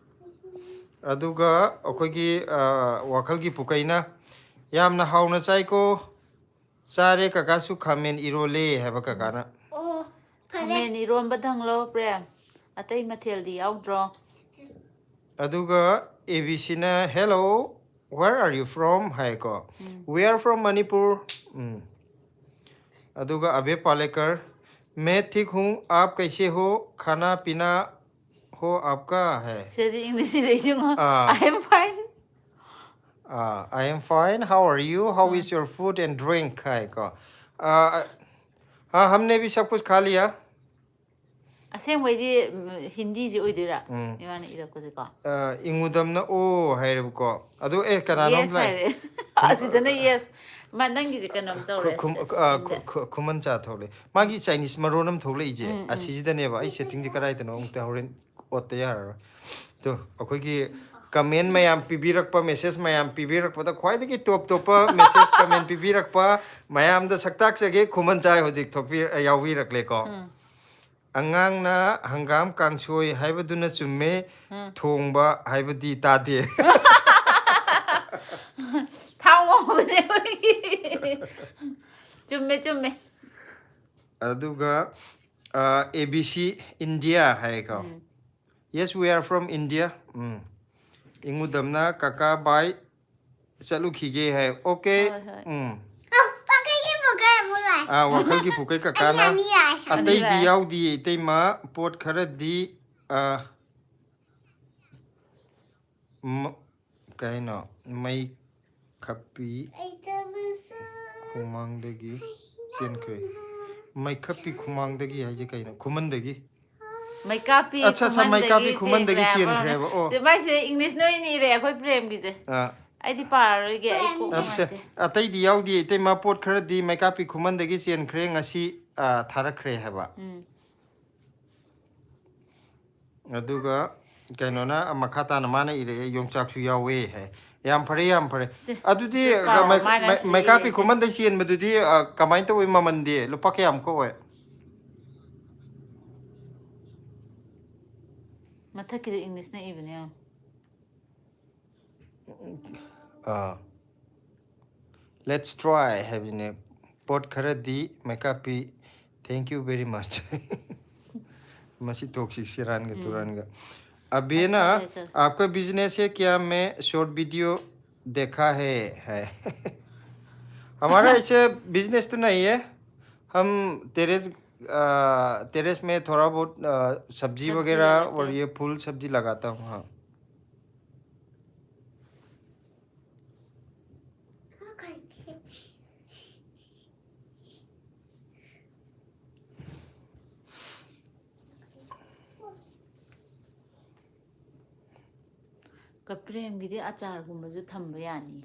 ꯑꯗꯨꯒ ꯑꯩꯈꯣꯏꯒꯤ, ꯑ, ꯋꯥꯈꯜꯒꯤ ꯄꯨꯀꯩꯅ, ꯌꯥꯝꯅ ꯍꯥꯎꯅ ꯆꯥꯏꯀꯣ꯫ ꯆꯥꯔꯦ ꯀꯀꯥꯁꯨ ꯈꯥꯃꯦꯟ ꯏꯔꯣꯜꯂꯦ ꯍꯥꯏꯕ ꯀꯀꯥꯅ꯫ ꯑꯣ, ꯐꯔꯦ꯫ ꯈꯥꯃꯦꯟ ꯏꯔꯣꯟꯕꯗꯪꯂꯣ ꯄ꯭ꯔꯦꯝ? ꯑꯇꯩ ꯃꯊꯦꯜꯗꯤ ꯌꯥꯎꯗ꯭ꯔꯣ? ꯑꯗꯨꯒ ꯑꯦ ꯕꯤ ꯁꯤꯅ, "Hello, where are you from?" ꯍꯥꯏꯀꯣ꯫ "We are from Manipur." ꯎꯝ꯫ ꯑꯗꯨꯒ ꯑꯕꯦ ꯄꯥꯂꯦꯀꯔ, "मैं ठीक हूँ, आप कैसे हो? खाना पीना हो आपका है?" ꯁꯤꯗꯤ ꯏꯪꯂꯤꯁ ꯏꯔꯛꯏꯁꯤꯉꯣ꯫ ꯑꯥ꯫ I am fine. Uh, "I am fine. How are you? How is your food and drink?" ꯍꯥꯏꯀꯣ꯫ "Uh, हाँ, हमने भी सब कुछ खा लिया." ꯑꯁꯦꯡꯕꯩꯗꯤ ꯎꯝ, ꯍꯤꯟꯗꯤꯁꯤ ꯑꯣꯏꯗꯣꯏꯔꯥ? ꯎꯝ꯫ ꯏꯃꯥꯅ ꯏꯔꯛꯄꯁꯦꯀꯣ꯫ ꯑ, ꯏꯉꯨꯗꯝꯅ "ꯑꯣ" ꯍꯥꯏꯔꯦꯕꯀꯣ꯫ ꯑꯗꯣ ꯑꯦ, ꯀꯅꯥꯅꯣꯝ Yes ꯂꯥꯛꯑꯦ꯫ ꯍꯥꯏꯔꯦ꯫ ꯑꯁꯤꯗꯅ yes꯫ ꯃꯥ ꯅꯪꯒꯤꯁꯦ ꯀꯩꯅꯣꯝ ꯇꯧꯔꯦ꯫ ꯈꯨ- ꯈꯨ- ꯑꯁ, ꯑ, ꯑꯁ, ꯈꯨ- ꯈꯨ- ꯈꯨꯃꯟ ꯆꯥ ꯊꯣꯛꯂꯛꯑꯦ꯫ ꯃꯥꯒꯤ ꯆꯥꯏꯅꯤꯁ ꯃꯔꯣꯟ ꯑꯃ ꯊꯣꯛꯂꯛꯏꯁꯦ꯫ ꯑꯁꯤꯁꯤꯗꯅꯦꯕ ꯑꯩ ꯁꯦꯠꯇꯤꯡꯁꯦ ꯀꯗꯥꯏꯗꯅꯣ ꯑꯃꯨꯛꯇ ꯍꯣꯔꯦꯟ ꯑꯣꯠꯇ ꯌꯥꯔꯔꯣꯏ꯫ ꯇꯣ, ꯑꯩꯈꯣꯏꯒꯤ ꯀꯃꯦꯟ ꯃꯌꯥꯝ ꯄꯤꯕꯤꯔꯛꯄ, ꯃꯦꯁꯦꯖ ꯃꯌꯥꯝ ꯄꯤꯕꯤꯔꯛꯄꯗ ꯈ꯭ꯋꯥꯏꯗꯒꯤ ꯇꯣꯞ ꯇꯣꯞꯄ ꯃꯦꯁꯦꯖ ꯀꯃꯦꯟ ꯄꯤꯕꯤꯔꯛꯄ ꯃꯌꯥꯝꯗ ꯁꯛꯇꯥꯛꯆꯒꯦ꯫ ꯈꯨꯃꯟ ꯆꯥꯏ ꯍꯧꯖꯤꯛ ꯊꯣꯛꯄꯤ-, ꯌꯥꯎꯕꯤꯔꯛꯂꯦꯀꯣ꯫ "ꯑꯉꯥꯡꯅ ꯍꯪꯒꯥꯝ ꯀꯥꯡꯁꯣꯏ ꯍꯥꯏꯕꯗꯨꯅ ꯆꯨꯝꯃꯦ, ꯊꯣꯡꯕ ꯍꯥꯏꯕꯗꯤ ꯇꯥꯗꯦ꯫" ꯊꯥꯎ ꯉꯧꯕꯅꯦ ꯑꯩꯈꯣꯏꯒꯤ꯫ ꯆꯨꯝꯃꯦ, ꯆꯨꯝꯃꯦ꯫ ꯑꯗꯨꯒ ꯑꯦ ꯕꯤ ꯁꯤ ꯏꯟꯗꯤꯌꯥ ꯍꯥꯏꯀꯣ꯫ "Yes, we are from India." ꯎꯝ꯫ ꯏꯉꯨꯗꯝꯅ "ꯀꯀꯥ ꯕꯥꯏ ꯆꯠꯂꯨꯈꯤꯒꯦ" ꯍꯥꯏ꯫ ꯑꯣꯀꯦ꯫ ꯍꯣꯏ, ꯍꯣꯏ꯫ ꯎꯝ꯫ ꯑꯣ, ꯄꯥꯀꯩꯒꯤ ꯄꯨꯀꯩ ꯑꯃꯨꯛ ꯂꯥꯛꯑꯦ꯫ ꯑꯥ, ꯋꯥꯈꯜꯒꯤ ꯄꯨꯀꯩ ꯀꯀꯥꯅ꯫ ꯑꯅꯤ, ꯑꯅꯤ ꯂꯥꯛꯑꯦ꯫ "ꯑꯇꯩꯗꯤ ꯑꯅꯤ ꯂꯥꯛꯑꯦ꯫ ꯌꯥꯎꯗꯤꯌꯦ ꯏꯇꯩꯃ, ꯄꯣꯠ ꯈꯔꯗꯤ, ꯑꯥ, ꯃ-, ꯀꯩꯅꯣ, ꯃꯩ ꯈꯞꯄꯤ ꯂꯩꯇꯕꯁꯨ ꯈꯨꯃꯥꯡꯗꯒꯤ ꯆꯦꯟꯈ꯭ꯔꯦ꯫" ꯃꯩ ꯈꯞꯄꯤ ꯈꯨꯃꯥꯡꯗꯒꯤ ꯍꯥꯏꯁꯦ ꯀꯩꯅꯣ? ꯈꯨꯃꯟꯗꯒꯤ꯫ ꯃꯩꯀꯥꯞꯄꯤ ꯑꯠꯆꯥ, ꯑꯠꯆꯥ, ꯃꯩꯀꯥꯞꯄꯤ ꯈꯨꯃꯟꯗꯒꯤ ꯆꯦꯟꯈ꯭ꯔꯦ ꯍꯥꯏꯕ꯫ ꯆꯦꯟꯈ꯭ꯔꯦꯕ, ꯑꯣ꯫ ꯑꯗꯨ ꯃꯥꯏꯁꯦ ꯏꯪꯂꯤꯁꯅ ꯑꯣꯏꯅ ꯏꯔꯦ ꯑꯩꯈꯣꯏ ꯄ꯭ꯔꯦꯝꯒꯤꯁꯦ꯫ ꯑꯥ, ꯑꯩꯗꯤ ꯄꯥꯔꯔꯣꯏꯒꯦ, ꯑꯩ ꯀꯣꯛ ꯑꯠꯆꯥ, ꯅꯨꯡꯉꯥꯏꯇꯦ꯫ "ꯑꯇꯩꯗꯤ ꯌꯥꯎꯗꯦ ꯏꯇꯩꯃ, ꯄꯣꯠ ꯈꯔꯗꯤ ꯃꯩꯀꯥꯞꯄꯤ ꯈꯨꯃꯟꯗꯒꯤ ꯆꯦꯟꯈ꯭ꯔꯦ, ꯉꯁꯤ, ꯑꯥ, ꯊꯥꯔꯛꯈ꯭ꯔꯦ" ꯍꯥꯏꯕ꯫ ꯎꯝ꯫ ꯑꯗꯨꯒ ꯀꯩꯅꯣꯅ ꯃꯈꯥ ꯇꯥꯅ ꯃꯥꯅ ꯏꯔꯛꯑꯦ, "ꯌꯣꯡꯆꯥꯛꯁꯨ ꯌꯥꯎꯋꯦ" ꯍꯥꯏ꯫ ꯌꯥꯝ ꯐꯔꯦ, ꯌꯥꯝ ꯐꯔꯦ꯫ ꯁꯦ, ꯑꯗꯨꯗꯤ ꯁꯦ ꯄꯥꯎ ꯃꯩ-, ꯃꯥꯅ ꯃꯩ-, ꯁꯤ ꯃꯩꯀꯥꯞꯄꯤ ꯏꯔꯛꯏꯁꯦ꯫ ꯈꯨꯃꯟꯗ ꯆꯦꯟꯕꯗꯨꯗꯤ, ꯑ, ꯀꯃꯥꯏꯅ ꯇꯧꯋꯤ? ꯃꯃꯜꯗꯤ ꯂꯨꯄꯥ ꯀꯌꯥꯃꯨꯛꯀ ꯑꯣꯏ? ꯃꯊꯛꯀꯤꯗꯣ ꯏꯪꯂꯤꯁꯅ ꯏꯕꯅꯦ ꯌꯦꯡꯉꯣ꯫ ꯑꯥ꯫ Let's try ꯍꯥꯏꯕꯅꯦ꯫ ꯄꯣꯠ ꯈꯔꯗꯤ ꯃꯩꯀꯥꯞꯄꯤ꯫ Thank you very much꯫ ꯃꯁꯤ ꯇꯣꯛꯁꯤ ꯁꯤꯔꯥꯟꯒ ꯇꯨꯔꯥꯟꯒ꯫ ꯑꯕꯦꯅ, "आपका बिजनेस है क्या? मैं शॉर्ट वीडियो देखा है।" है। हमारा ऐसे बिजनेस तो नहीं है। हम टेरेस, टेरेस में थोड़ा बहुत सब्जी वगैरह और ये फूल सब्जी लगाता हूँ। हाँ। ꯀ ꯄ꯭ꯔꯦꯝꯒꯤꯗꯤ ꯑꯆꯥꯔꯒꯨꯝꯕꯁꯨ ꯊꯝꯕ ꯌꯥꯅꯤ꯫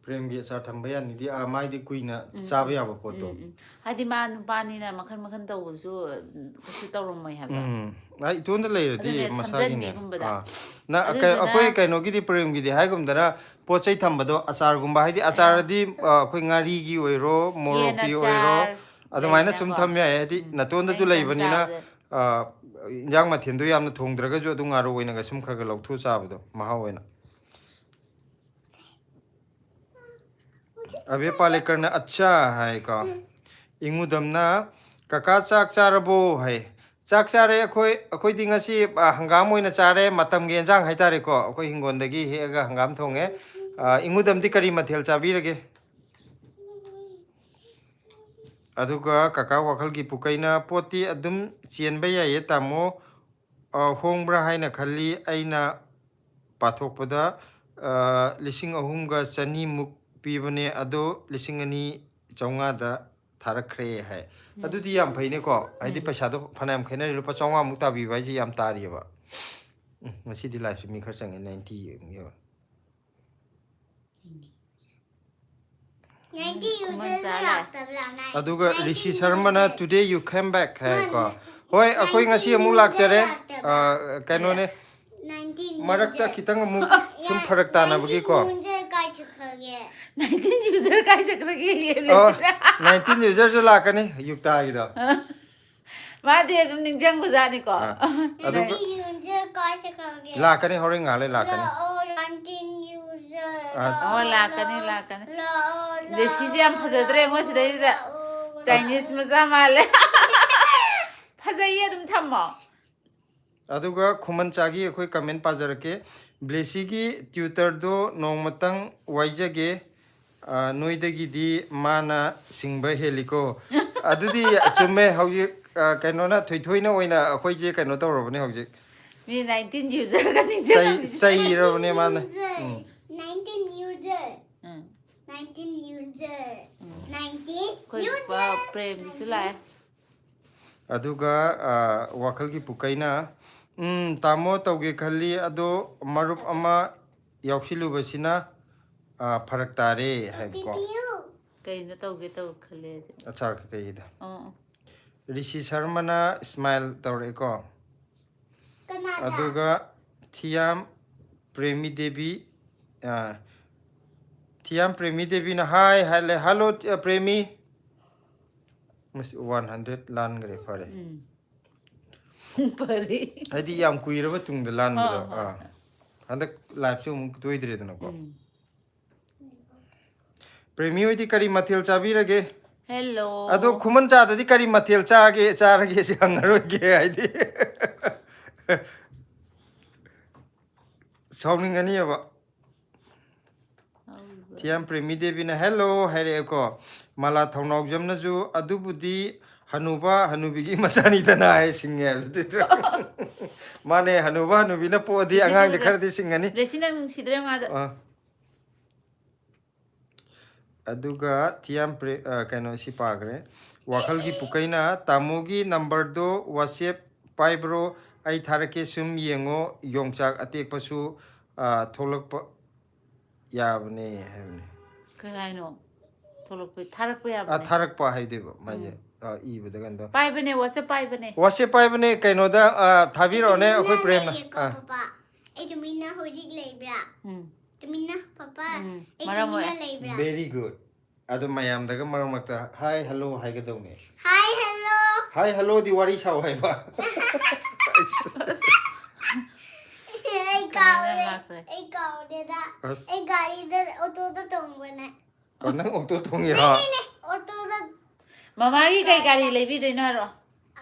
ꯄ꯭ꯔꯦꯝꯒꯤ ꯑꯆꯥꯔ ꯊꯝꯕ ꯌꯥꯅꯤꯗꯤ, ꯑꯥ, ꯃꯥꯏꯗꯤ ꯀꯨꯏꯅ ꯆꯥꯕ ꯌꯥꯕ ꯄꯣꯠꯇꯣ꯫ ꯎꯝ, ꯎꯝ꯫ ꯍꯥꯏꯗꯤ ꯃꯥ ꯅꯨꯄꯥꯅꯤꯅ ꯃꯈꯟ ꯃꯈꯟ ꯇꯧꯕꯁꯨ ꯎꯝ, ꯀꯩꯁꯨ ꯇꯧꯔꯝꯃꯣꯏ ꯍꯥꯏꯕ꯫ ꯎꯝ꯫ ꯑꯥ, ꯏꯇꯣꯟꯗ ꯂꯩꯔꯗꯤ ꯑꯗꯨꯅꯦ, ꯃꯁꯥꯒꯤꯅꯦ꯫ ꯁꯝꯖꯟꯕꯤꯒꯨꯝꯕꯗ꯫ ꯑꯥ꯫ ꯅ-, ꯀꯩ-, ꯑꯗꯨꯗꯨꯅ ꯑꯩꯈꯣꯏ ꯀꯩꯅꯣꯒꯤꯗꯤ, ꯄ꯭ꯔꯦꯝꯒꯤꯗꯤ ꯍꯥꯏꯒꯨꯝꯗꯅ ꯄꯣꯠ ꯆꯩ ꯊꯝꯕꯗꯣ, ꯑꯆꯥꯔꯒꯨꯝꯕ, ꯍꯥꯏꯗꯤ ꯑꯆꯥꯔꯗꯤ, ꯑ, ꯑꯩꯈꯣꯏ ꯉꯥꯔꯤꯒꯤ ꯑꯣꯏꯔꯣ, ꯌꯦꯟ ꯃꯣꯔꯣꯛꯀꯤ ꯑꯣꯏꯔꯣ, ꯑꯆꯥꯔ ꯑꯗꯨꯃꯥꯏꯅ ꯁꯨꯝ ꯂꯩꯗꯅꯀꯣ꯫ ꯊꯝ ꯌꯥꯏ꯫ ꯍꯥꯏꯗꯤ ꯅꯥꯇꯣꯟꯗꯁꯨ ꯑꯩꯅ ꯂꯩꯕꯅꯤꯅ, ꯆꯥꯕꯗ ꯑ, ꯏꯟꯖꯥꯡ ꯃꯊꯦꯜꯗꯣ ꯌꯥꯝꯅ ꯊꯣꯡꯗ꯭ꯔꯒꯁꯨ ꯑꯗꯨꯝ ꯉꯥꯔꯧ ꯑꯣꯏꯅꯒ ꯁꯨꯝ ꯈꯔ ꯈꯔ ꯂꯧꯊꯣꯛ ꯆꯥꯕꯗꯣ ꯃꯍꯥꯎ ꯑꯣꯏꯅ꯫ ꯑꯕꯦ ꯄꯥꯂꯦꯀꯔꯅ "ꯑꯠꯆꯥ" ꯍꯥꯏꯀꯣ꯫ ꯏꯉꯨꯗꯝꯅ "ꯀꯀꯥ ꯆꯥꯛ ꯆꯥꯔꯕꯣ?" ꯍꯥꯏ꯫ "ꯆꯥꯛ ꯆꯥꯔꯦ ꯑꯩꯈꯣꯏ, ꯑꯩꯈꯣꯏꯗꯤ ꯉꯁꯤ, ꯑ, ꯍꯪꯒꯥꯝ ꯑꯣꯏꯅ ꯆꯥꯔꯦ, ꯃꯇꯝꯒꯤ ꯑꯦꯟꯖꯥꯡ ꯍꯥꯏꯇꯥꯔꯦꯀꯣ꯫ ꯑꯩꯈꯣꯏ ꯍꯤꯡꯒꯣꯜꯗꯒꯤ ꯍꯦꯛꯑꯒ ꯍꯪꯒꯥꯝ ꯊꯣꯡꯉꯦ꯫ ꯑ, ꯏꯉꯨꯗꯝꯗꯤ ꯀꯔꯤ ꯃꯊꯦꯜ ꯆꯥꯕꯤꯔꯒꯦ?" ꯑꯗꯨꯒ ꯀꯀꯥ ꯋꯥꯈꯜꯒꯤ ꯄꯨꯀꯩꯅ "ꯄꯣꯠꯇꯤ ꯑꯗꯨꯝ ꯆꯦꯟꯕ ꯌꯥꯏꯌꯦ ꯇꯥꯃꯣ, ꯑ, ꯍꯣꯡꯕ꯭ꯔꯥ ꯍꯥꯏꯅ ꯈꯜꯂꯤ꯫ ꯑꯩꯅ ꯄꯥꯊꯣꯛꯄꯗ, ꯑ, ꯂꯤꯁꯤꯡ ꯑꯍꯨꯝꯒ ꯆꯅꯤꯃꯨꯛ ꯄꯤꯕꯅꯦ, ꯑꯗꯣ ꯂꯤꯁꯤꯡ ꯑꯅꯤ ꯆꯥꯝꯃꯉꯥꯗ ꯊꯥꯔꯛꯈ꯭ꯔꯦ" ꯍꯥꯏ꯫ ꯑꯗꯨꯗꯤ ꯌꯥꯝ ꯐꯩꯅꯦꯀꯣ, ꯍꯥꯏꯗꯤ ꯄꯩꯁꯥꯗꯣ ꯐꯅꯌꯥꯝ ꯈꯦꯠꯅꯔꯦ, ꯂꯨꯄꯥ ꯆꯥꯝꯃꯉꯥꯃꯨꯛ ꯇꯥꯕꯤꯕ ꯍꯥꯏꯁꯦ ꯌꯥꯝ ꯇꯥꯔꯤꯑꯕ꯫ ꯎꯝ, ꯉꯁꯤꯗꯤ ꯂꯥꯏꯐꯁꯦ ꯃꯤ ꯈꯔ ꯆꯪꯉꯦ, ꯅꯥꯏꯟꯇꯤ ꯑꯃꯨꯛ ꯌꯧꯔꯦ꯫ ꯅꯥꯏꯟꯇꯤ ꯈꯨꯃꯟ ꯌꯨꯖꯔꯁꯨ ꯆꯥ ꯂꯥꯛꯑꯦ꯫ ꯂꯥꯛꯇꯕ꯭ꯔꯥ? ꯅꯥꯏꯟ-, ꯑꯗꯨꯒ ꯅꯥꯏꯟꯇꯤꯟ ꯔꯤꯁꯤ ꯁꯔꯃꯅ user. "Today you came back" ꯍꯥꯏꯀꯣ꯫ ꯃꯥꯅꯦ꯫ ꯍꯣꯏ, ꯑꯩꯈꯣꯏ ꯉꯁꯤ ꯑꯃꯨꯛ ꯂꯥꯛꯆꯔꯦ꯫ ꯑ, ꯀꯩꯅꯣꯅꯦ, ꯅꯥꯏꯟꯇꯤꯟ ꯃꯔꯛꯇ ꯌꯨꯖꯔ꯫ ꯈꯤꯇꯪ ꯑꯃꯨꯛ ꯁꯨꯝ ꯌꯥ-, ꯐꯔꯛ ꯇꯥꯅꯕꯒꯤꯀꯣ꯫ ꯅꯥꯏꯟꯇꯤꯟ ꯌꯨꯖꯔ ꯀꯥꯏ ꯆꯠꯈ꯭ꯔꯒꯦ? ꯅꯥꯏꯟꯇꯤꯟ ꯌꯨꯖꯔ ꯀꯥꯏ ꯆꯠꯈ꯭ꯔꯒꯦ? ꯑ, ꯅꯥꯏꯟꯇꯤꯟ ꯌꯨꯖꯔꯁꯨ ꯂꯥꯛꯀꯅꯤ ꯌꯨꯛꯇꯥꯒꯤꯗꯣ꯫ ꯃꯥꯗꯤ ꯑꯗꯨꯝ ꯅꯤꯡꯁꯤꯡꯕꯖꯥꯠꯅꯤꯀꯣ꯫ ꯑ, ꯑꯗꯨꯒ ꯅꯥꯏꯟꯇꯤꯟ ꯌꯨꯖꯔ ꯀꯥꯏ ꯆꯠꯈ꯭ꯔꯒꯦ? ꯂꯥꯛꯀꯅꯤ, ꯍꯣꯔꯦꯟ ꯉꯥꯏꯍꯥꯛ ꯂꯩ ꯂꯥꯛꯀꯅꯤ꯫ ꯂꯥꯛꯑꯣ, ꯅꯥꯏꯟꯇꯤꯟ ꯌꯨꯖꯔ꯫ ꯑꯣ, ꯂꯥꯛꯀꯅꯤ, ꯂꯥꯛꯀꯅꯤ꯫ ꯂꯦꯁꯤꯁꯦ ꯌꯥꯝ ꯐꯖꯗ꯭ꯔꯦ ꯉꯣ ꯁꯤꯗꯩꯁꯤꯗ꯫ ꯆꯥꯏꯅꯤꯁ ꯃꯆꯥ ꯃꯥꯜꯂꯦ꯫ ꯐꯖꯩꯌꯦ, ꯑꯗꯨꯝ ꯊꯝꯃꯣ꯫ ꯑꯗꯨꯒ ꯈꯨꯃꯟꯆꯥꯒꯤ ꯑꯩꯈꯣꯏ ꯀꯃꯦꯟ ꯄꯥꯖꯔꯛꯀꯦ꯫ "ꯕ꯭ꯂꯦꯁꯤꯒꯤ ꯇ꯭ꯌꯨꯇꯔꯗꯣ ꯅꯣꯡꯃꯇꯪ ꯋꯥꯏꯖꯒꯦ꯫ ꯑ, ꯅꯣꯏꯗꯒꯤꯗꯤ ꯃꯥꯅ ꯁꯤꯡꯕ ꯍꯦꯜꯂꯤꯀꯣ"꯫ ꯑꯗꯨꯗꯤ ꯆꯨꯝꯃꯦ꯫ ꯍꯧꯖꯤꯛ, ꯑ, ꯀꯩꯅꯣꯅ, ꯊꯣꯏꯊꯣꯏꯅ ꯑꯣꯏꯅ ꯑꯩꯈꯣꯏꯁꯦ ꯀꯩꯅꯣ ꯇꯧꯔꯕꯅꯦ ꯍꯧꯖꯤꯛ꯫ ꯃꯤ ꯅꯥꯏꯟꯇꯤꯟ ꯌꯨꯖꯔꯒ ꯆꯩ-, ꯅꯤꯡꯁꯤꯡꯉꯝꯃꯤꯁꯦ꯫ ꯆꯩꯔꯕꯅꯦ ꯃꯥꯅ꯫ ꯎꯝ꯫ Nineteen user. ꯎꯝ꯫ Nineteen user. ꯎꯝ꯫ ꯅꯥꯏꯟꯇꯤꯟ ꯑꯩꯈꯣꯏ ꯌꯨꯖꯔ꯫ ꯄ꯭ꯔꯦꯝꯁꯤꯁꯨ ꯂꯥꯛꯑꯦ꯫ ꯑꯗꯨꯒ, ꯑ, ꯋꯥꯈꯜꯒꯤ ꯄꯨꯀꯩꯅ, "ꯎꯝ, ꯇꯥꯃꯣ ꯇꯧꯒꯦ ꯈꯜꯂꯤ, ꯑꯗꯣ ꯃꯔꯨꯞ ꯑꯃ ꯌꯥꯎꯁꯤꯜꯂꯨꯕꯁꯤꯅ, ꯑ, ꯐꯔꯛ ꯇꯥꯔꯦ" ꯍꯥꯏꯕꯀꯣ꯫ ꯄꯤꯕꯤꯌꯨ꯫ ꯀꯩꯅꯣ ꯇꯧꯒꯦ ꯇꯧ ꯈꯜꯂꯦ ꯍꯥꯏꯁꯦ? ꯑꯆꯥꯔ ꯀꯩꯀꯩꯒꯤꯗ꯫ ꯑꯣ, ꯑꯣ꯫ ꯔꯤꯁꯤ ꯁꯔꯃꯅ ꯁ꯭ꯃꯥꯏꯜ ꯇꯧꯔꯛꯑꯦꯀꯣ꯫ ꯀꯅꯥꯗ? ꯑꯗꯨꯒ ꯊꯤꯌꯥꯝ ꯄ꯭ꯔꯦꯃꯤ ꯗꯦꯕꯤ, ꯑ, ꯊꯤꯌꯥꯝ ꯄ꯭ꯔꯦꯃꯤ ꯗꯦꯕꯤꯅ ꯍꯥꯏ ꯍꯥꯏꯂꯦ, "ꯍꯜꯂꯣ, ꯑ, ꯄ꯭ꯔꯦꯃꯤ"꯫ ꯃꯁꯤ ꯋꯥꯟ ꯍꯟꯗ꯭ꯔꯦꯠ ꯂꯥꯟꯈ꯭ꯔꯦ, ꯐꯔꯦ꯫ ꯎꯝ꯫ ꯐꯔꯦ꯫ ꯍꯥꯏꯗꯤ ꯌꯥꯝ ꯀꯨꯏꯔꯕ ꯇꯨꯡꯗ ꯂꯥꯟꯕꯗꯣ꯫ ꯍꯣꯏ, ꯍꯣꯏ, ꯑꯥ꯫ ꯍꯣꯏ꯫ ꯍꯟꯗꯛ ꯂꯥꯏꯐꯁꯨ ꯑꯃꯨꯛ ꯇꯣꯏꯗ꯭ꯔꯦꯗꯅꯀꯣ꯫ ꯎꯝ꯫ ꯄ꯭ꯔꯦꯃꯤ ꯍꯣꯏꯗꯤ ꯀꯔꯤ ꯃꯊꯦꯜ ꯆꯥꯕꯤꯔꯒꯦ? ꯍꯦꯜꯂꯣ꯫ ꯑꯗꯣ ꯈꯨꯃꯟ ꯆꯥꯗꯗꯤ ꯀꯔꯤ ꯃꯊꯦꯜ ꯆꯥꯒꯦ, ꯆꯥꯔꯒꯦ ꯁꯤ ꯍꯪꯉꯔꯣꯏꯒꯦ, ꯍꯥꯏꯗꯤ ꯁꯥꯎꯅꯤꯡꯒꯅꯤꯕ꯫ ꯍꯥꯎꯔꯤꯕ꯫ ꯊꯤꯌꯥꯝ ꯄ꯭ꯔꯦꯃꯤ ꯗꯦꯕꯤꯅ "ꯍꯦꯜꯂꯣ" ꯍꯥꯏꯔꯛꯑꯦꯀꯣ꯫ ꯃꯂꯥ ꯊꯧꯅꯥꯎꯖꯝꯅꯁꯨ "ꯑꯗꯨꯕꯨꯗꯤ ꯍꯅꯨꯕ ꯍꯅꯨꯕꯤꯒꯤ ꯃꯆꯥꯅꯤꯗꯅ" ꯍꯥꯏ, ꯁꯤꯡꯉꯦ ꯍꯥꯏꯕꯗꯨꯗ꯫ ꯃꯥꯅꯦ, ꯍꯅꯨꯕ ꯍꯅꯨꯕꯤꯅ ꯄꯣꯛꯑꯗꯤ ꯁꯤꯁꯨ ꯑꯉꯥꯡꯁꯦ ꯂꯣꯏꯁꯦ꯫ ꯈꯔꯗꯤ ꯁꯤꯡꯒꯅꯤ꯫ ꯕ꯭ꯂꯦꯁꯤꯅ ꯅꯨꯡꯁꯤꯗ꯭ꯔꯦ ꯃꯥꯗꯣ꯫ ꯑꯥ꯫ ꯑꯗꯨꯒ ꯊꯤꯌꯥꯝ ꯄ꯭ꯔꯦ-, ꯑ, ꯀꯩꯅꯣ, ꯁꯤ ꯄꯥꯈ꯭ꯔꯦ꯫ ꯋꯥꯈꯜꯒꯤ ꯄꯨꯀꯩꯅ, "ꯇꯥꯃꯣꯒꯤ ꯅꯝꯕꯔꯗꯣ WhatsApp ꯄꯥꯏꯕ꯭ꯔꯣ? ꯑꯩ ꯊꯥꯔꯛꯀꯦ, ꯁꯨꯝ ꯌꯦꯡꯉꯣ, ꯌꯣꯡꯆꯥꯛ ꯑꯇꯦꯛꯄꯁꯨ, ꯑ, ꯊꯣꯛꯂꯛꯄ ꯌꯥꯕꯅꯦ" ꯍꯥꯏꯕꯅꯦ꯫ ꯀꯩ ꯍꯥꯏꯅꯣ? ꯊꯣꯛꯂꯛꯄ, ꯊꯥꯔꯛꯄ ꯑ, ꯌꯥꯕꯅꯦ꯫ ꯊꯥꯔꯛꯄ ꯍꯥꯏꯗꯣꯏꯕ, ꯃꯥꯏꯁꯦ, ꯎꯝ꯫ ꯑ, ꯏꯕꯗ ꯀꯩꯅꯣꯗ꯫ ꯄꯥꯏꯕꯅꯦ, WhatsApp ꯄꯥꯏꯕꯅꯦ꯫ WhatsApp ꯄꯥꯏꯕꯅꯦ, ꯀꯩꯅꯣꯗ, ꯑ, ꯊꯥꯕꯤꯔꯛꯑꯣꯅꯦ, ꯑꯩꯈꯣꯏ ꯄ꯭ꯔꯦꯝꯅ꯫ ꯂꯩꯌꯦꯀꯣ, ꯑ꯫ ꯄꯄꯥ꯫ ꯑꯩ ꯇꯨꯃꯤꯟꯅ ꯍꯧꯖꯤꯛ ꯂꯩꯕ꯭ꯔꯥ? ꯎꯝ꯫ ꯇꯨꯃꯤꯟꯅ, ꯄꯄꯥ, ꯎꯝ, ꯑꯩ ꯃꯔꯝ ꯇꯨꯃꯤꯟꯅ ꯑꯣꯏ-, ꯂꯩꯕ꯭ꯔꯥ? Very good꯫ ꯑꯗꯨ ꯃꯌꯥꯝꯗꯒ ꯃꯔꯛ ꯃꯔꯛꯇ "ꯍꯥꯏ ꯍꯜꯂꯣ" ꯍꯥꯏꯒꯗꯧꯅꯦ꯫ ꯍꯥꯏ ꯍꯜꯂꯣ꯫ ꯍꯥꯏ ꯍꯜꯂꯣꯗꯤ ꯋꯥꯔꯤ ꯁꯥꯎ ꯍꯥꯏꯕ꯫ ꯑꯩ ꯀꯥꯎꯔꯦ꯫ ꯂꯥꯛꯈ꯭ꯔꯦ꯫ ꯑꯩ ꯀꯥꯎꯗꯦꯗ꯫ ꯑꯁ꯫ ꯑꯩ ꯒꯥꯔꯤꯗ ꯑꯣꯇꯣꯗ ꯇꯣꯡꯕꯅꯦ꯫ ꯑꯣ, ꯅꯪ ꯑꯣꯇꯣ ꯊꯣꯡꯉꯤꯔꯣ? ꯑꯣꯇꯣꯗ ꯃꯃꯥꯒꯤ ꯀꯩ ꯒꯥꯔꯤ ꯂꯩꯕꯤꯗꯣꯏꯅꯣ ꯍꯥꯏꯔꯣ?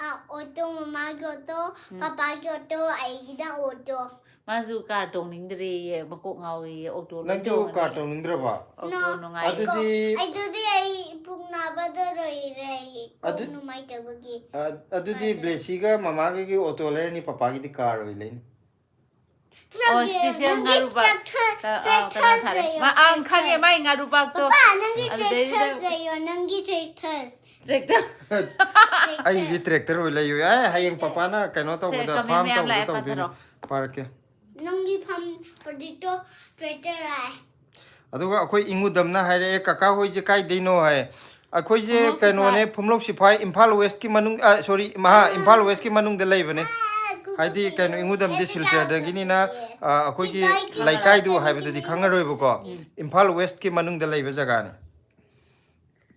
ꯑ, ꯑꯣꯇꯣ, ꯃꯃꯥꯒꯤ ꯑꯣꯇꯣ, ꯄꯄꯥꯒꯤ ꯑꯣꯇꯣ, ꯑꯩꯒꯤꯅ ꯑꯣꯇꯣ꯫ ꯃꯥꯁꯨ ꯀꯥꯔ ꯇꯣꯡꯅꯤꯡꯗ꯭ꯔꯦꯌꯦ, ꯃꯀꯣꯛ ꯉꯥꯎꯏꯌꯦ, ꯑꯣꯇꯣ ꯂꯣꯏ ꯅꯪꯁꯨ ꯇꯣꯡꯉꯅꯤ꯫ ꯀꯥꯔ ꯇꯣꯡꯅꯤꯡꯗ꯭ꯔꯕ? Auto No. ꯑꯗꯨꯗꯤ ꯑꯗꯨꯗꯤ ꯑꯩ ꯄꯨꯛ ꯅꯥꯕꯗ ꯂꯣꯏꯔꯦ꯫ ꯑꯩ ꯀꯣꯛ ꯑꯗꯨ- ꯅꯨꯡꯉꯥꯏꯇꯕꯒꯤ꯫ ꯑ- ꯑꯗꯨꯗꯤ ꯕ꯭ꯂꯦꯁꯤꯒ ꯃꯃꯥꯒꯤ ꯑꯣꯇꯣ ꯂꯩꯔꯅꯤ, ꯄꯄꯥꯒꯤꯗꯤ ꯀꯥꯔ ꯑꯣꯏꯅ ꯂꯩꯅꯤ꯫ ꯑꯣ, special ꯅꯪꯒꯤ ꯉꯥꯔꯨꯕ꯫ tractor- ꯑ, ꯑ, tractor ꯀꯩꯅꯣ ꯊꯥꯔꯦ꯫ ꯂꯩꯌꯣ, ꯃꯥ, ꯑꯪ, tractor꯫ ꯈꯪꯉꯦ, ꯃꯥꯏ ꯉꯥꯔꯨꯕꯥꯛꯇꯣ꯫ ꯄꯄꯥ, ꯅꯪꯒꯤ ꯑꯗꯨꯗꯩꯗꯨꯗ tractor ꯂꯩꯌꯣ, ꯅꯪꯒꯤ tractor꯫ Tractor꯫ ꯑꯩꯒꯤꯗꯤ ꯇ꯭ꯔꯦꯛꯇꯔ ꯑꯣꯏ ꯂꯩꯌꯨ꯫ ꯑꯦ, ꯍꯌꯦꯡ ꯄꯄꯥꯅ ꯀꯩꯅꯣ ꯁꯦ, ꯇꯧꯕꯗ, comment ꯐꯥꯝ ꯃꯌꯥꯝ ꯇꯧꯕꯗ ꯂꯥꯛꯑꯦ, ꯇꯧꯗꯣꯏꯅꯤ꯫ ꯄꯥꯊꯔꯣ꯫ ꯄꯥꯔꯛꯀꯦ꯫ ꯅꯪꯒꯤ ꯐꯥꯝ ꯍꯧꯖꯤꯛꯇꯣ tractor ꯂꯥꯛꯑꯦ꯫ ꯑꯗꯨꯒ ꯑꯩꯈꯣꯏ ꯏꯉꯨꯗꯝꯅ ꯍꯥꯏꯔꯛꯑꯦ, "ꯀꯀꯥ ꯍꯣꯏꯁꯦ ꯀꯥꯏꯗꯩꯅꯣ?" ꯍꯥꯏ꯫ ꯑꯩꯈꯣꯏꯁꯦ ꯈꯨꯃꯣꯛ ꯀꯩꯅꯣꯅꯦ, ꯁꯤꯐꯥꯏ꯫ ꯐꯨꯝꯂꯧ ꯁꯤꯐꯥꯏ, ꯏꯝꯐꯥꯜ ꯋꯦꯁꯀꯤ ꯃꯅꯨꯡ, ꯑ, sorry, ꯃꯍꯥ, ꯏꯝꯐꯥꯜ ꯋꯦꯁꯀꯤ ꯃꯅꯨꯡꯗ ꯂꯩꯕꯅꯦ꯫ ꯑꯥ, ꯀꯨ- ꯍꯥꯏꯗꯤ ꯀꯨ- ꯀꯩꯅꯣ, ꯏꯉꯨꯗꯝꯗꯤ ꯑꯦ, ꯁꯤꯜꯆꯔꯗꯒꯤꯅꯤꯅ, ꯑ, ꯑꯩꯈꯣꯏꯒꯤ ꯀꯤꯗꯥꯏꯒꯤ ꯂꯩꯀꯥꯏꯗꯨ ꯂꯩꯀꯥꯏꯗꯒꯤ ꯍꯥꯏꯕꯗꯗꯤ ꯃꯤ ꯈꯪꯉꯔꯣꯏꯕꯀꯣ꯫ ꯏꯝꯐꯥꯜ ꯋꯦꯁꯀꯤ ꯃꯅꯨꯡꯗ ꯂꯩꯕ ꯖꯒꯥꯅꯤ꯫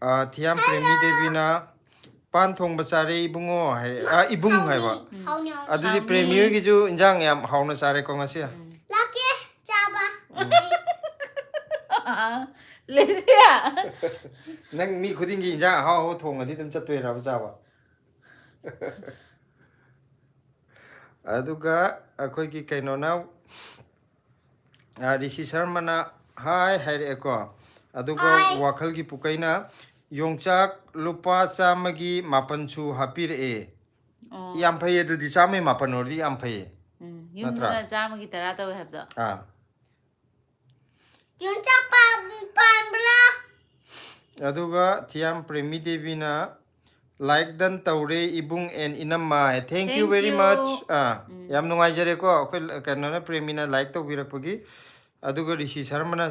ꯑ, ꯊꯤꯌꯥꯝ ꯄ꯭ꯔꯦꯃꯤ ꯗꯦꯕꯤꯅ, "ꯄꯥꯟ ꯊꯣꯡꯕ ꯆꯥꯔꯦ ꯏꯕꯨꯡꯉꯣ" ꯍꯥꯏꯔꯦ꯫ ꯑ, ꯏꯕꯨꯡ ꯍꯥꯏꯕ꯫ ꯍꯥꯎꯅꯤ, ꯍꯥꯎꯅꯤ꯫ ꯑꯗꯨꯗꯤ ꯍꯥꯎꯅꯤ꯫ ꯄ꯭ꯔꯦꯃꯤ ꯍꯣꯏꯒꯤꯁꯨ ꯏꯟꯖꯥꯡ ꯌꯥꯝ ꯍꯥꯎꯅ ꯆꯥꯔꯦꯀꯣ ꯉꯁꯤ꯫ ꯂꯥꯛꯀꯦ ꯆꯥꯕ꯫ ꯂꯦꯁꯤꯌꯥ꯫ ꯅꯪ ꯃꯤ ꯈꯨꯗꯤꯡꯒꯤ ꯏꯟꯖꯥꯡ ꯑꯍꯥꯎ ꯑꯍꯥꯎ ꯊꯣꯡꯉꯗꯤ ꯑꯗꯨꯝ ꯆꯠꯇꯣꯏꯔꯕ ꯆꯥꯕ? ꯑꯗꯨꯒ ꯑꯩꯈꯣꯏꯒꯤ ꯀꯩꯅꯣꯅ, ꯑ, ꯔꯤꯁꯤ ꯁꯔꯃꯅ "ꯍꯥꯏ" ꯍꯥꯏꯔꯛꯑꯦꯀꯣ꯫ ꯑꯗꯨꯒ ꯍꯥꯏ꯫ ꯋꯥꯈꯜꯒꯤ ꯄꯨꯀꯩꯅ, "ꯌꯣꯡꯆꯥꯛ ꯂꯨꯄꯥ ꯆꯥꯝꯃꯒꯤ ꯃꯥꯄꯟꯁꯨ ꯍꯥꯞꯄꯤꯔꯛꯑꯦ"꯫ ꯑꯣ꯫ ꯌꯥꯝ ꯐꯩꯌꯦ ꯑꯗꯨꯗꯤ, ꯆꯥꯝꯃꯒꯤ ꯃꯥꯄꯟ ꯑꯣꯏꯔꯗꯤ ꯌꯥꯝ ꯐꯩꯌꯦ꯫ ꯎꯝ, ꯅꯠꯇ꯭ꯔꯥ? ꯌꯨꯝꯗꯨꯅ ꯆꯥꯝꯃꯒꯤ ꯇꯔꯥ ꯇꯧꯋꯦ ꯍꯥꯏꯕꯗꯣ꯫ ꯑꯥ꯫ ꯌꯣꯡꯆꯥꯛ ꯄꯥꯝ-, ꯄꯥꯟꯕ꯭ꯔꯥ? ꯑꯗꯨꯒ ꯊꯤꯌꯥꯝ ꯄ꯭ꯔꯦꯃꯤ ꯗꯦꯕꯤꯅ, "Like done ꯇꯧꯔꯦ ꯏꯕꯨꯡ and ꯏꯅꯝꯃ" ꯍꯥꯏ꯫ Thank you Thank very you꯫ much꯫ ꯑꯥ, ꯌꯥꯝ ꯅꯨꯡꯉꯥꯏꯖꯔꯦꯀꯣ꯫ ꯑꯩꯈꯣꯏ ꯀꯩꯅꯣꯅ, ꯄ꯭ꯔꯦꯃꯤꯅ like ꯇꯧꯕꯤꯔꯛꯄꯒꯤ꯫ ꯑꯗꯨꯒ ꯔꯤꯁꯤ ꯁꯔꯃꯅ,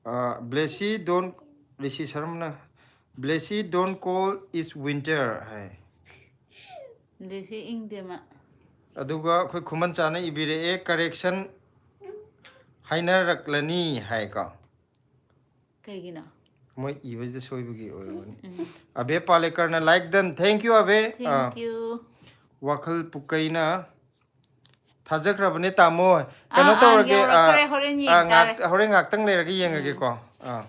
ꯑꯥ, "Blessy don't", Rishi ꯁꯔꯃꯅ, "Blessy don't call, it's winter" ꯍꯥꯏ꯫ ꯂꯦꯁꯤ ꯏꯪꯗꯦ ꯃꯥ꯫ ꯑꯗꯨꯒ ꯑꯩꯈꯣꯏ ꯈꯨꯃꯟ ꯆꯥꯅ ꯏꯕꯤꯔꯛꯑꯦ, "Correction ꯍꯥꯏꯅꯔꯛꯂꯅꯤ" ꯍꯥꯏꯀꯣ꯫ ꯀꯩꯒꯤꯅꯣ? ꯃꯣꯏ ꯏꯕꯁꯤꯗ ꯁꯣꯏꯕꯒꯤ ꯑꯣꯏꯔꯝꯒꯅꯤ꯫ ꯑꯕꯦ ꯄꯥꯂꯦꯀꯔꯅ, "Like done, thank you Abey". Ah, Thank you꯫ ꯋꯥꯈꯜ ꯄꯨꯀꯩꯅ, ꯊꯥꯖꯈ꯭ꯔꯕꯅꯦ ꯇꯥꯃꯣ꯫ ꯀꯩꯅꯣ ꯑꯥ, ꯇꯧꯔꯒꯦ, ꯑꯥ, ꯌꯧꯔꯛꯈ꯭ꯔꯦ, ꯍꯣꯔꯦꯟ ꯌꯦꯡ ꯑꯥ, ꯉꯥꯛ-, ꯇꯥꯔꯦ꯫ ꯍꯣꯔꯦꯟ ꯉꯥꯛꯇꯪ ꯂꯩꯔꯒ ꯌꯦꯡꯉꯒꯦꯀꯣ꯫ ꯑꯥ꯫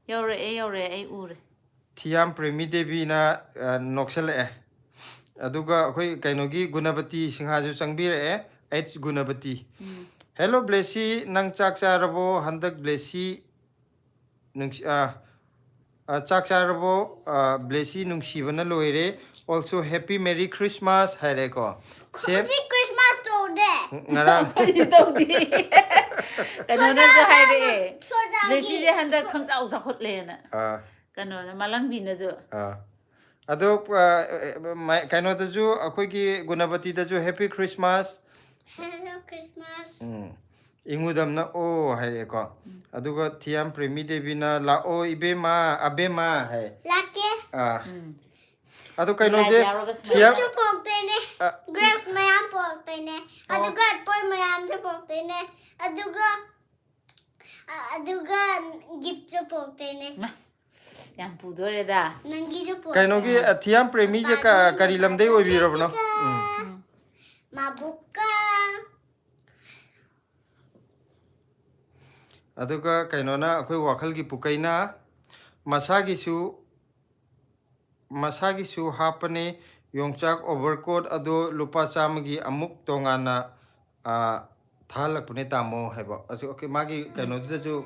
ꯌꯧꯔꯛꯑꯦ, ꯌꯧꯔꯛꯑꯦ, ꯑꯩ ꯎꯔꯦ꯫ ꯊꯤꯌꯥꯝ ꯄ꯭ꯔꯦꯃꯤ ꯗꯦꯕꯤꯅ, ꯑ, ꯅꯣꯛꯁꯜꯂꯛꯑꯦ꯫ ꯑꯗꯨꯒ ꯑꯩꯈꯣꯏ ꯀꯩꯅꯣꯒꯤ ꯒꯨꯅꯕꯇꯤ ꯁꯤꯡꯍꯥꯁꯨ ꯆꯪꯕꯤꯔꯛꯑꯦ, ꯑꯩꯆ ꯒꯨꯅꯕꯇꯤ꯫ ꯎꯝ꯫ "ꯍꯦꯜꯂꯣ ꯕ꯭ꯂꯦꯁꯤ, ꯅꯪ ꯆꯥꯛ ꯆꯥꯔꯕꯣ? ꯍꯟꯗꯛ ꯕ꯭ꯂꯦꯁꯤ ꯅꯨꯡꯁꯤ-, ꯑ, ꯑ, ꯆꯥꯛ ꯆꯥꯔꯕꯣ? ꯑ, ꯕ꯭ꯂꯦꯁꯤ ꯅꯨꯡꯁꯤꯕꯅ ꯂꯣꯏꯔꯦ꯫ Also, happy merry Christmas" ꯍꯥꯏꯔꯦꯀꯣ꯫ ꯁꯦꯝ- ꯍꯧꯖꯤꯛ ꯈ꯭ꯔꯤꯁꯃꯥꯁ ꯇꯧꯗꯦ꯫ ꯉꯔꯥꯡ ꯑꯩꯗꯤ ꯇꯧꯗꯦ꯫ ꯀꯩꯅꯣꯅꯁꯨ ꯍꯥꯏꯔꯛꯑꯦ, ꯁꯣꯖꯥꯒꯤ "ꯕ꯭ꯂꯦꯁꯤꯁꯦ ꯍꯟꯗꯛ ꯈꯪꯆꯥꯎ ꯆꯥꯎꯈꯠꯂꯦꯅ"꯫ ꯑꯥ, ꯀꯩꯅꯣꯅ, ꯃꯥꯂꯪꯕꯤꯅꯁꯨ꯫ ꯑꯥ꯫ ꯑꯗꯣ, ꯑ, ꯃ-, ꯀꯩꯅꯣꯗꯁꯨ, ꯑꯩꯈꯣꯏꯒꯤ ꯒꯨꯅꯕꯇꯤꯗꯁꯨ "Happy Christmas"꯫ Hello Christmas. ꯎꯝ꯫ ꯏꯉꯨꯗꯝꯅ "ꯑꯣ" ꯍꯥꯏꯔꯛꯑꯦꯀꯣ꯫ ꯑꯗꯨꯒ ꯊꯤꯌꯥꯝ ꯄ꯭ꯔꯦꯃꯤ ꯗꯦꯕꯤꯅ "ꯂꯥꯛꯑꯣ ꯏꯕꯦꯝꯃ, ꯑꯕꯦꯝꯃ" ꯍꯥꯏ꯫ ꯂꯥꯛꯀꯦ꯫ ꯑꯥ꯫ ꯎꯝ꯫ ꯑꯗꯣ ꯀꯩꯅꯣꯁꯦ, ꯂꯥꯏ ꯌꯥꯎꯔꯒ ꯁꯨꯃꯥꯏꯅ꯫ ꯊꯤꯌꯥꯝ-, ꯁꯨ ꯄꯣꯛꯇꯣꯏꯅꯦ꯫ ꯑ, ꯒ꯭ꯔꯦꯞꯁ ꯃꯌꯥꯝ ꯄꯣꯛꯇꯣꯏꯅꯦ꯫ ꯑꯣ꯫ ꯑꯗꯨꯒ ꯑꯦꯄꯜ ꯃꯌꯥꯝꯁꯨ ꯄꯣꯛꯇꯣꯏꯅꯦ꯫ ꯑꯗꯨꯒ, ꯑ, ꯑꯗꯨꯒ ꯒꯤꯐꯁꯨ ꯄꯣꯛꯇꯣꯏꯅꯦ꯫ ꯃꯥ, ꯌꯥꯝ ꯄꯨꯗꯣꯔꯦꯗ꯫ ꯅꯪꯒꯤꯁꯨ ꯄꯣꯛ ꯀꯩꯅꯣꯒꯤ, ꯑ, ꯊꯤꯌꯥꯝ ꯄ꯭ꯔꯦꯃꯤꯁꯦ ꯀ-, ꯀꯔꯤ ꯂꯝꯗꯩ ꯑꯣꯏꯕꯤꯔꯕꯅꯣ? ꯎꯝ꯫ ꯎꯝ꯫ ꯃꯥꯕꯨꯛꯀ꯫ ꯑꯗꯨꯒ ꯀꯩꯅꯣꯅ, ꯑꯩꯈꯣꯏ ꯋꯥꯈꯜꯒꯤ ꯄꯨꯀꯩꯅ ꯃꯁꯥꯒꯤꯁꯨ, ꯃꯁꯥꯒꯤꯁꯨ ꯍꯥꯞꯄꯅꯦ ꯌꯣꯡꯆꯥꯛ overcoat ꯑꯗꯣ ꯂꯨꯄꯥ ꯆꯥꯝꯃꯒꯤ ꯑꯃꯨꯛ ꯇꯣꯉꯥꯟꯅ, ꯑ, ꯊꯥꯍꯜꯂꯛꯄꯅꯦ ꯇꯥꯃꯣ ꯍꯥꯏꯕ꯫ ꯑꯁꯤ, okay, ꯃꯥꯒꯤ ꯀꯩꯅꯣꯗꯨꯗꯁꯨ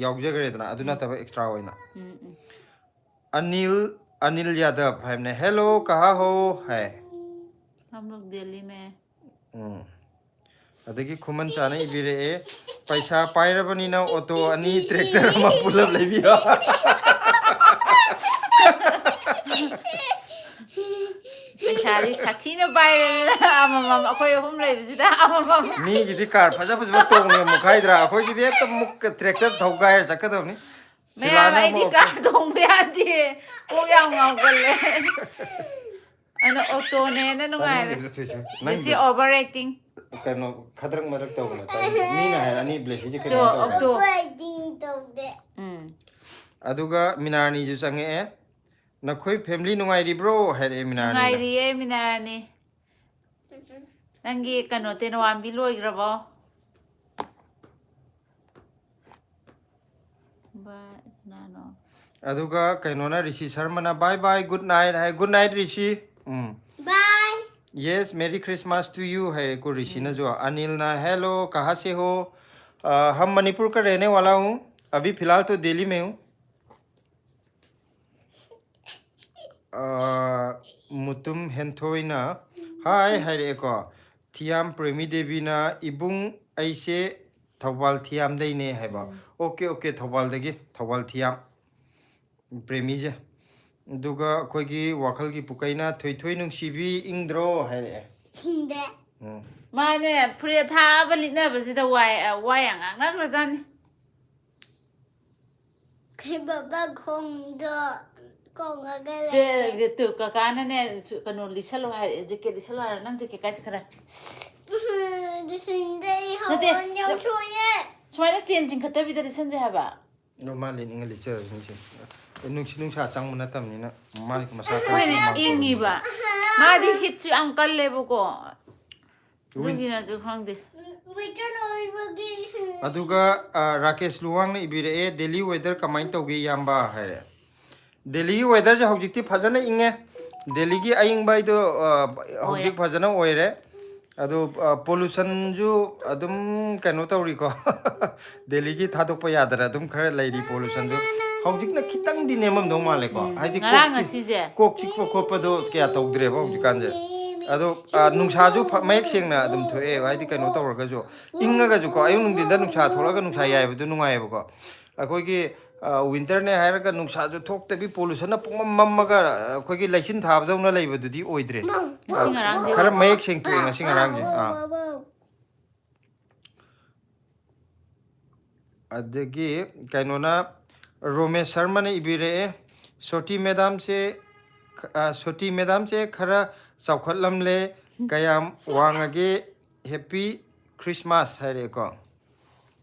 ꯌꯥꯎꯖꯈ꯭ꯔꯦꯗꯅ, ꯑꯗꯨ ꯅꯠꯇꯕ extra ꯑꯣꯏꯅ꯫ ꯎꯝ, ꯎꯝ꯫ ꯑꯅꯤꯜ, ꯑꯅꯤꯜ ꯌꯥꯗꯕ ꯍꯥꯏꯕꯅꯦ꯫ "Hello, ꯀꯍꯥ ꯍꯣ?" ꯍꯥꯏ꯫ हम लोग दिल्ली में। ꯎꯝ꯫ ꯑꯗꯒꯤ ꯈꯨꯃꯟ ꯆꯥꯅ ꯏꯕꯤꯔꯛꯑꯦ, "ꯄꯩꯁꯥ ꯄꯥꯏꯔꯕꯅꯤꯅ ꯑꯣꯇꯣ ꯑꯅꯤ, ꯇ꯭ꯔꯦꯛꯇꯔ ꯑꯃ ꯄꯨꯂꯞ ꯂꯩꯕꯤꯌꯣ"꯫ ꯄꯩꯁꯥꯗꯤ ꯁꯥꯊꯤꯅ ꯄꯥꯏꯔꯦꯗꯅ, ꯑꯃꯃꯝ, ꯑꯩꯈꯣꯏ ꯑꯍꯨꯝ ꯂꯩꯕꯁꯤꯗ ꯑꯃꯃꯝ꯫ ꯃꯤꯒꯤꯗꯤ ꯀꯥꯔ ꯐꯖ ꯐꯖꯕ ꯇꯣꯡꯉꯦ, ꯃꯨꯛꯈꯥꯏꯗ꯭ꯔꯥ? ꯑꯩꯈꯣꯏꯒꯤꯗꯤ ꯍꯦꯛꯇ ꯃꯨꯛ-, ꯇ꯭ꯔꯦꯛꯇꯔ ꯊꯧꯒꯥꯏꯔ ꯆꯠꯀꯗꯕꯅꯤ꯫ ꯃꯌꯥꯝ, ꯁꯤꯂꯥꯅ ꯑꯩꯗꯤ ꯑꯃꯨꯛ ꯀꯥꯔ ꯇꯣꯡꯕ ꯌꯥꯗꯦ, ꯀꯣꯛ ꯌꯥꯝ ꯉꯥꯎꯒꯜꯂꯦ꯫ ꯑꯗꯨꯅ ꯑꯣꯇꯣꯅꯦꯅ ꯅꯨꯡꯉꯥꯏꯔꯦ꯫ ꯇꯥꯅꯤꯡꯗꯦꯗ, ꯊꯣꯏ, ꯊꯣꯏ꯫ ꯕ꯭ꯂꯦꯁꯤ ꯅꯪꯗꯤ ꯑꯣꯚꯔ ꯑꯦꯛꯇꯤꯡ꯫ ꯀꯩꯅꯣ ꯈꯗ꯭ꯔꯛ ꯃꯗ꯭ꯔꯛ ꯇꯧꯒꯅꯨ, ꯇꯥꯅꯤꯡꯗꯦ꯫ ꯃꯤꯅ ꯍꯥꯏꯔ ꯑꯅꯤ ꯕ꯭ꯂꯦꯁꯤꯁꯦ ꯇꯣ, ꯀꯩꯅꯣ ꯇꯧꯒꯅꯨ꯫ ꯑꯣꯇꯣ꯫ ꯑꯣꯚꯔ ꯑꯦꯛꯇꯤꯡ ꯇꯧꯗꯦ꯫ ꯎꯝ꯫ ꯑꯗꯨꯒ ꯃꯤꯅꯥꯔꯥꯅꯤꯁꯨ ꯆꯪꯉꯛꯑꯦ꯫ "ꯅꯈꯣꯏ ꯐꯦꯃꯤꯂꯤ ꯅꯨꯡꯉꯥꯏꯔꯤꯕ꯭ꯔꯣ?" ꯍꯥꯏꯔꯛꯑꯦ ꯃꯤꯅꯥꯔꯥꯅꯤꯅ꯫ ꯅꯨꯡꯉꯥꯏꯔꯤꯌꯦ, ꯃꯤꯅꯥꯔꯥꯅꯤ꯫ ꯅꯪꯒꯤ ꯀꯩꯅꯣ ꯇꯦꯅꯋꯥꯝꯕꯤ ꯂꯣꯏꯈ꯭ꯔꯕꯣ? ꯕꯥꯏ, ꯀꯅꯥꯅꯣ? ꯑꯗꯨꯒ ꯀꯩꯅꯣꯅ, ꯔꯤꯁꯤ ꯁꯔꯃꯅ "bye bye, good night" high. "Good night, Rishi." Um. Bye. "Yes, Merry Christmas to you" ꯍꯥꯏꯔꯦꯀꯣ ꯔꯤꯁꯤꯅꯁꯨ꯫ ꯑꯅꯤꯜꯅ "hello, कहाँ से हो?" ꯑ, "हम मणिपुर का रहने वाला हूँ, अभी फिलहाल तो दिल्ली में हूँ." ꯑ, ꯃꯨꯇꯨꯝ ꯍꯦꯟꯊꯣꯏꯅ "hi" ꯍꯥꯏꯔꯛꯑꯦꯀꯣ꯫ ꯊꯤꯌꯥꯝ ꯄ꯭ꯔꯦꯃꯤ ꯗꯦꯕꯤꯅ "ꯏꯕꯨꯡ, ꯑꯩꯁꯦ ꯊꯧꯕꯥꯜ ꯊꯤꯌꯥꯝꯗꯩꯅꯦ" ꯍꯥꯏꯕ꯫ "ꯑꯣꯀꯦ, ꯑꯣꯀꯦ, ꯊꯧꯕꯥꯜꯗꯒꯤ, ꯊꯧꯕꯥꯜ ꯊꯤꯌꯥꯝ ꯄ꯭ꯔꯦꯃꯤꯁꯦ"꯫ ꯑꯗꯨꯒ ꯑꯩꯈꯣꯏꯒꯤ ꯋꯥꯈꯜꯒꯤ ꯄꯨꯀꯩꯅ "ꯊꯣꯏꯊꯣꯏ ꯅꯨꯡꯁꯤꯕꯤ, ꯏꯪꯗ꯭ꯔꯣ?" ꯍꯥꯏꯔꯛꯑꯦ꯫ ꯍꯤꯡꯗꯦ꯫ ꯎꯝ꯫ ꯃꯥꯅꯦ, ꯐꯨꯔꯤꯠ ꯑꯊꯥꯕ ꯂꯤꯠꯅꯕꯁꯤꯗ ꯋꯥꯏ-, ꯋꯥ ꯌꯥꯝ ꯉꯥꯡꯅꯈ꯭ꯔꯖꯥꯠꯅꯤ꯫ ꯀꯩ ꯕꯕꯥ ꯈꯣꯡꯗꯣ ꯈꯣꯡꯉꯒ ꯁꯦ, ꯂꯩꯌꯦ꯫ ꯇꯨ, ꯀꯀꯥꯅꯅꯦ, ꯁꯨ-, ꯀꯩꯅꯣ ꯂꯤꯠꯁꯜꯂꯣ ꯍꯥꯏꯔꯦ, ꯖꯦꯀꯦꯠ ꯂꯤꯠꯁꯜꯂꯣ ꯍꯥꯏꯔꯦ꯫ ꯅꯪ ꯖꯦꯀꯦꯠ ꯀꯥꯏ ꯆꯠꯈ꯭ꯔꯦ? ꯎꯝ, ꯁꯤꯡꯗꯩ ꯅꯠꯇꯦ. ꯍꯋꯥꯏ ꯌꯥꯝ ꯁꯣꯛꯑꯦ꯫ ꯁꯨꯃꯥꯏꯅ ꯆꯦꯟ ꯆꯤꯡꯈꯠꯇꯕꯤꯗ ꯂꯤꯠꯁꯟꯁꯦ ꯍꯥꯏꯕ꯫ ꯑꯗꯣ ꯃꯥ ꯂꯤꯠꯅꯤꯡꯉ ꯂꯤꯠꯆꯔꯁꯅꯨꯁꯦ꯫ ꯑꯦ, ꯅꯨꯡꯁꯤ ꯅꯨꯡꯁꯥ ꯆꯪꯕ ꯅꯠꯇꯕꯅꯤꯅ ꯃꯥꯒꯤ ꯃꯁꯥ ꯍꯣꯏꯅꯦ, ꯈꯔ ꯏꯪꯉꯤꯕ꯫ ꯃꯥꯗꯤ ꯍꯤꯠꯁꯨ ꯌꯥꯝ ꯀꯜꯂꯦꯕꯀꯣ꯫ ꯑꯗꯨꯒꯤꯅꯁꯨ ꯈꯪꯗꯦ꯫ ꯋꯤꯟꯇꯔ ꯑꯣꯏꯕꯒꯤ꯫ ꯑꯗꯨꯒ, ꯑ, ꯔꯥꯀꯦꯁ ꯂꯨꯋꯥꯡꯅ ꯏꯕꯤꯔꯛꯑꯦ, "ꯗꯦꯜꯂꯤ ꯋꯦꯗꯔ ꯀꯃꯥꯏꯅ ꯇꯧꯒꯦ ꯏꯌꯥꯝꯕ?" ꯍꯥꯏꯔꯦ꯫ ꯗꯦꯜꯂꯤꯒꯤ ꯋꯦꯗꯔꯁꯦ ꯍꯧꯖꯤꯛꯇꯤ ꯐꯖꯅ ꯏꯪꯉꯦ꯫ ꯗꯦꯜꯂꯤꯒꯤ ꯑꯌꯤꯡꯕ ꯍꯥꯏꯗꯣ, ꯑ, ꯍꯧꯖꯤꯛ ꯐꯖꯅ ꯑꯣꯏꯔꯦ꯫ ꯑꯗꯣ, ꯑ, ꯄꯣꯂꯨꯁꯟꯁꯨ ꯑꯗꯨꯝ ꯀꯩꯅꯣ ꯇꯧꯔꯤꯀꯣ꯫ ꯗꯦꯜꯂꯤꯒꯤ ꯊꯥꯗꯣꯛꯄ ꯌꯥꯗꯅ ꯑꯗꯨꯝ ꯈꯔ ꯂꯩꯔꯤ ꯄꯣꯂꯨꯁꯟꯁꯨ꯫ ꯍꯧꯖꯤꯛꯅ ꯈꯤꯇꯪꯗꯤ ꯅꯦꯝꯃꯝꯗꯧ ꯃꯥꯜꯂꯦꯀꯣ꯫ ꯎꯝ, ꯍꯥꯏꯗꯤ ꯉꯔꯥꯡ ꯀꯣꯛ ꯆꯤꯛ-, ꯉꯁꯤꯁꯦ꯫ ꯀꯣꯛ ꯆꯤꯛꯄ ꯈꯣꯠꯄꯗꯣ ꯀꯌꯥ ꯇꯧꯗ꯭ꯔꯦꯕ ꯍꯧꯖꯤꯛꯀꯥꯟꯁꯦ꯫ ꯑꯗꯣ, ꯑ, ꯅꯨꯡꯁꯥꯁꯨ ꯐ-, ꯃꯌꯦꯛ ꯁꯦꯡꯅ ꯑꯗꯨꯝ ꯊꯣꯛꯑꯦ꯫ ꯍꯥꯏꯗꯤ ꯀꯩꯅꯣ ꯇꯧꯔꯒꯁꯨ, ꯏꯪꯉꯒꯁꯨꯀꯣ, ꯑꯌꯨꯛ ꯅꯨꯡꯊꯤꯟꯗ ꯅꯨꯡꯁꯥ ꯊꯣꯛꯂꯒ ꯅꯨꯡꯁꯥ ꯌꯥꯏꯕꯗꯨ ꯅꯨꯡꯉꯥꯏꯌꯦꯕꯀꯣ꯫ ꯑꯩꯈꯣꯏꯒꯤ, ꯑ, ꯋꯤꯟꯇꯔꯅꯦ ꯍꯥꯏꯔꯒ ꯅꯨꯡꯁꯥꯁꯨ ꯊꯣꯛꯇꯕꯤ ꯄꯣꯂꯨꯁꯟꯅ ꯄꯨꯡꯃꯝ ꯃꯝꯃꯒ, ꯑ, ꯑꯩꯈꯣꯏꯒꯤ ꯂꯩꯆꯤꯟ ꯊꯥꯕꯗꯧꯅ ꯂꯩꯕꯗꯨꯗꯤ ꯑꯣꯏꯗ꯭ꯔꯦ꯫ ꯉꯁꯤ ꯉꯔꯥꯡꯁꯦ꯫ ꯈꯔ ꯃꯌꯦꯛ ꯁꯦꯡꯇꯣꯛꯑꯦ ꯉꯁꯤ ꯉꯔꯥꯡꯁꯦ꯫ ꯑꯥ꯫ ꯑꯗꯒꯤ ꯀꯩꯅꯣꯅ, ꯔꯣꯃꯦꯁ ꯁꯔꯃꯅ ꯏꯕꯤꯔꯛꯑꯦ, "ꯁꯣꯇꯤ ꯃꯦꯗꯥꯝꯁꯦ, ꯑ, ꯁꯣꯇꯤ ꯃꯦꯗꯥꯝꯁꯦ ꯈꯔ ꯆꯥꯎꯈꯠꯂꯝꯂꯦ, ꯀꯌꯥꯝ ꯋꯥꯡꯉꯒꯦ? ꯍꯦꯄꯤ ꯈ꯭ꯔꯤꯁꯃꯥꯁ" ꯍꯥꯏꯔꯛꯑꯦꯀꯣ꯫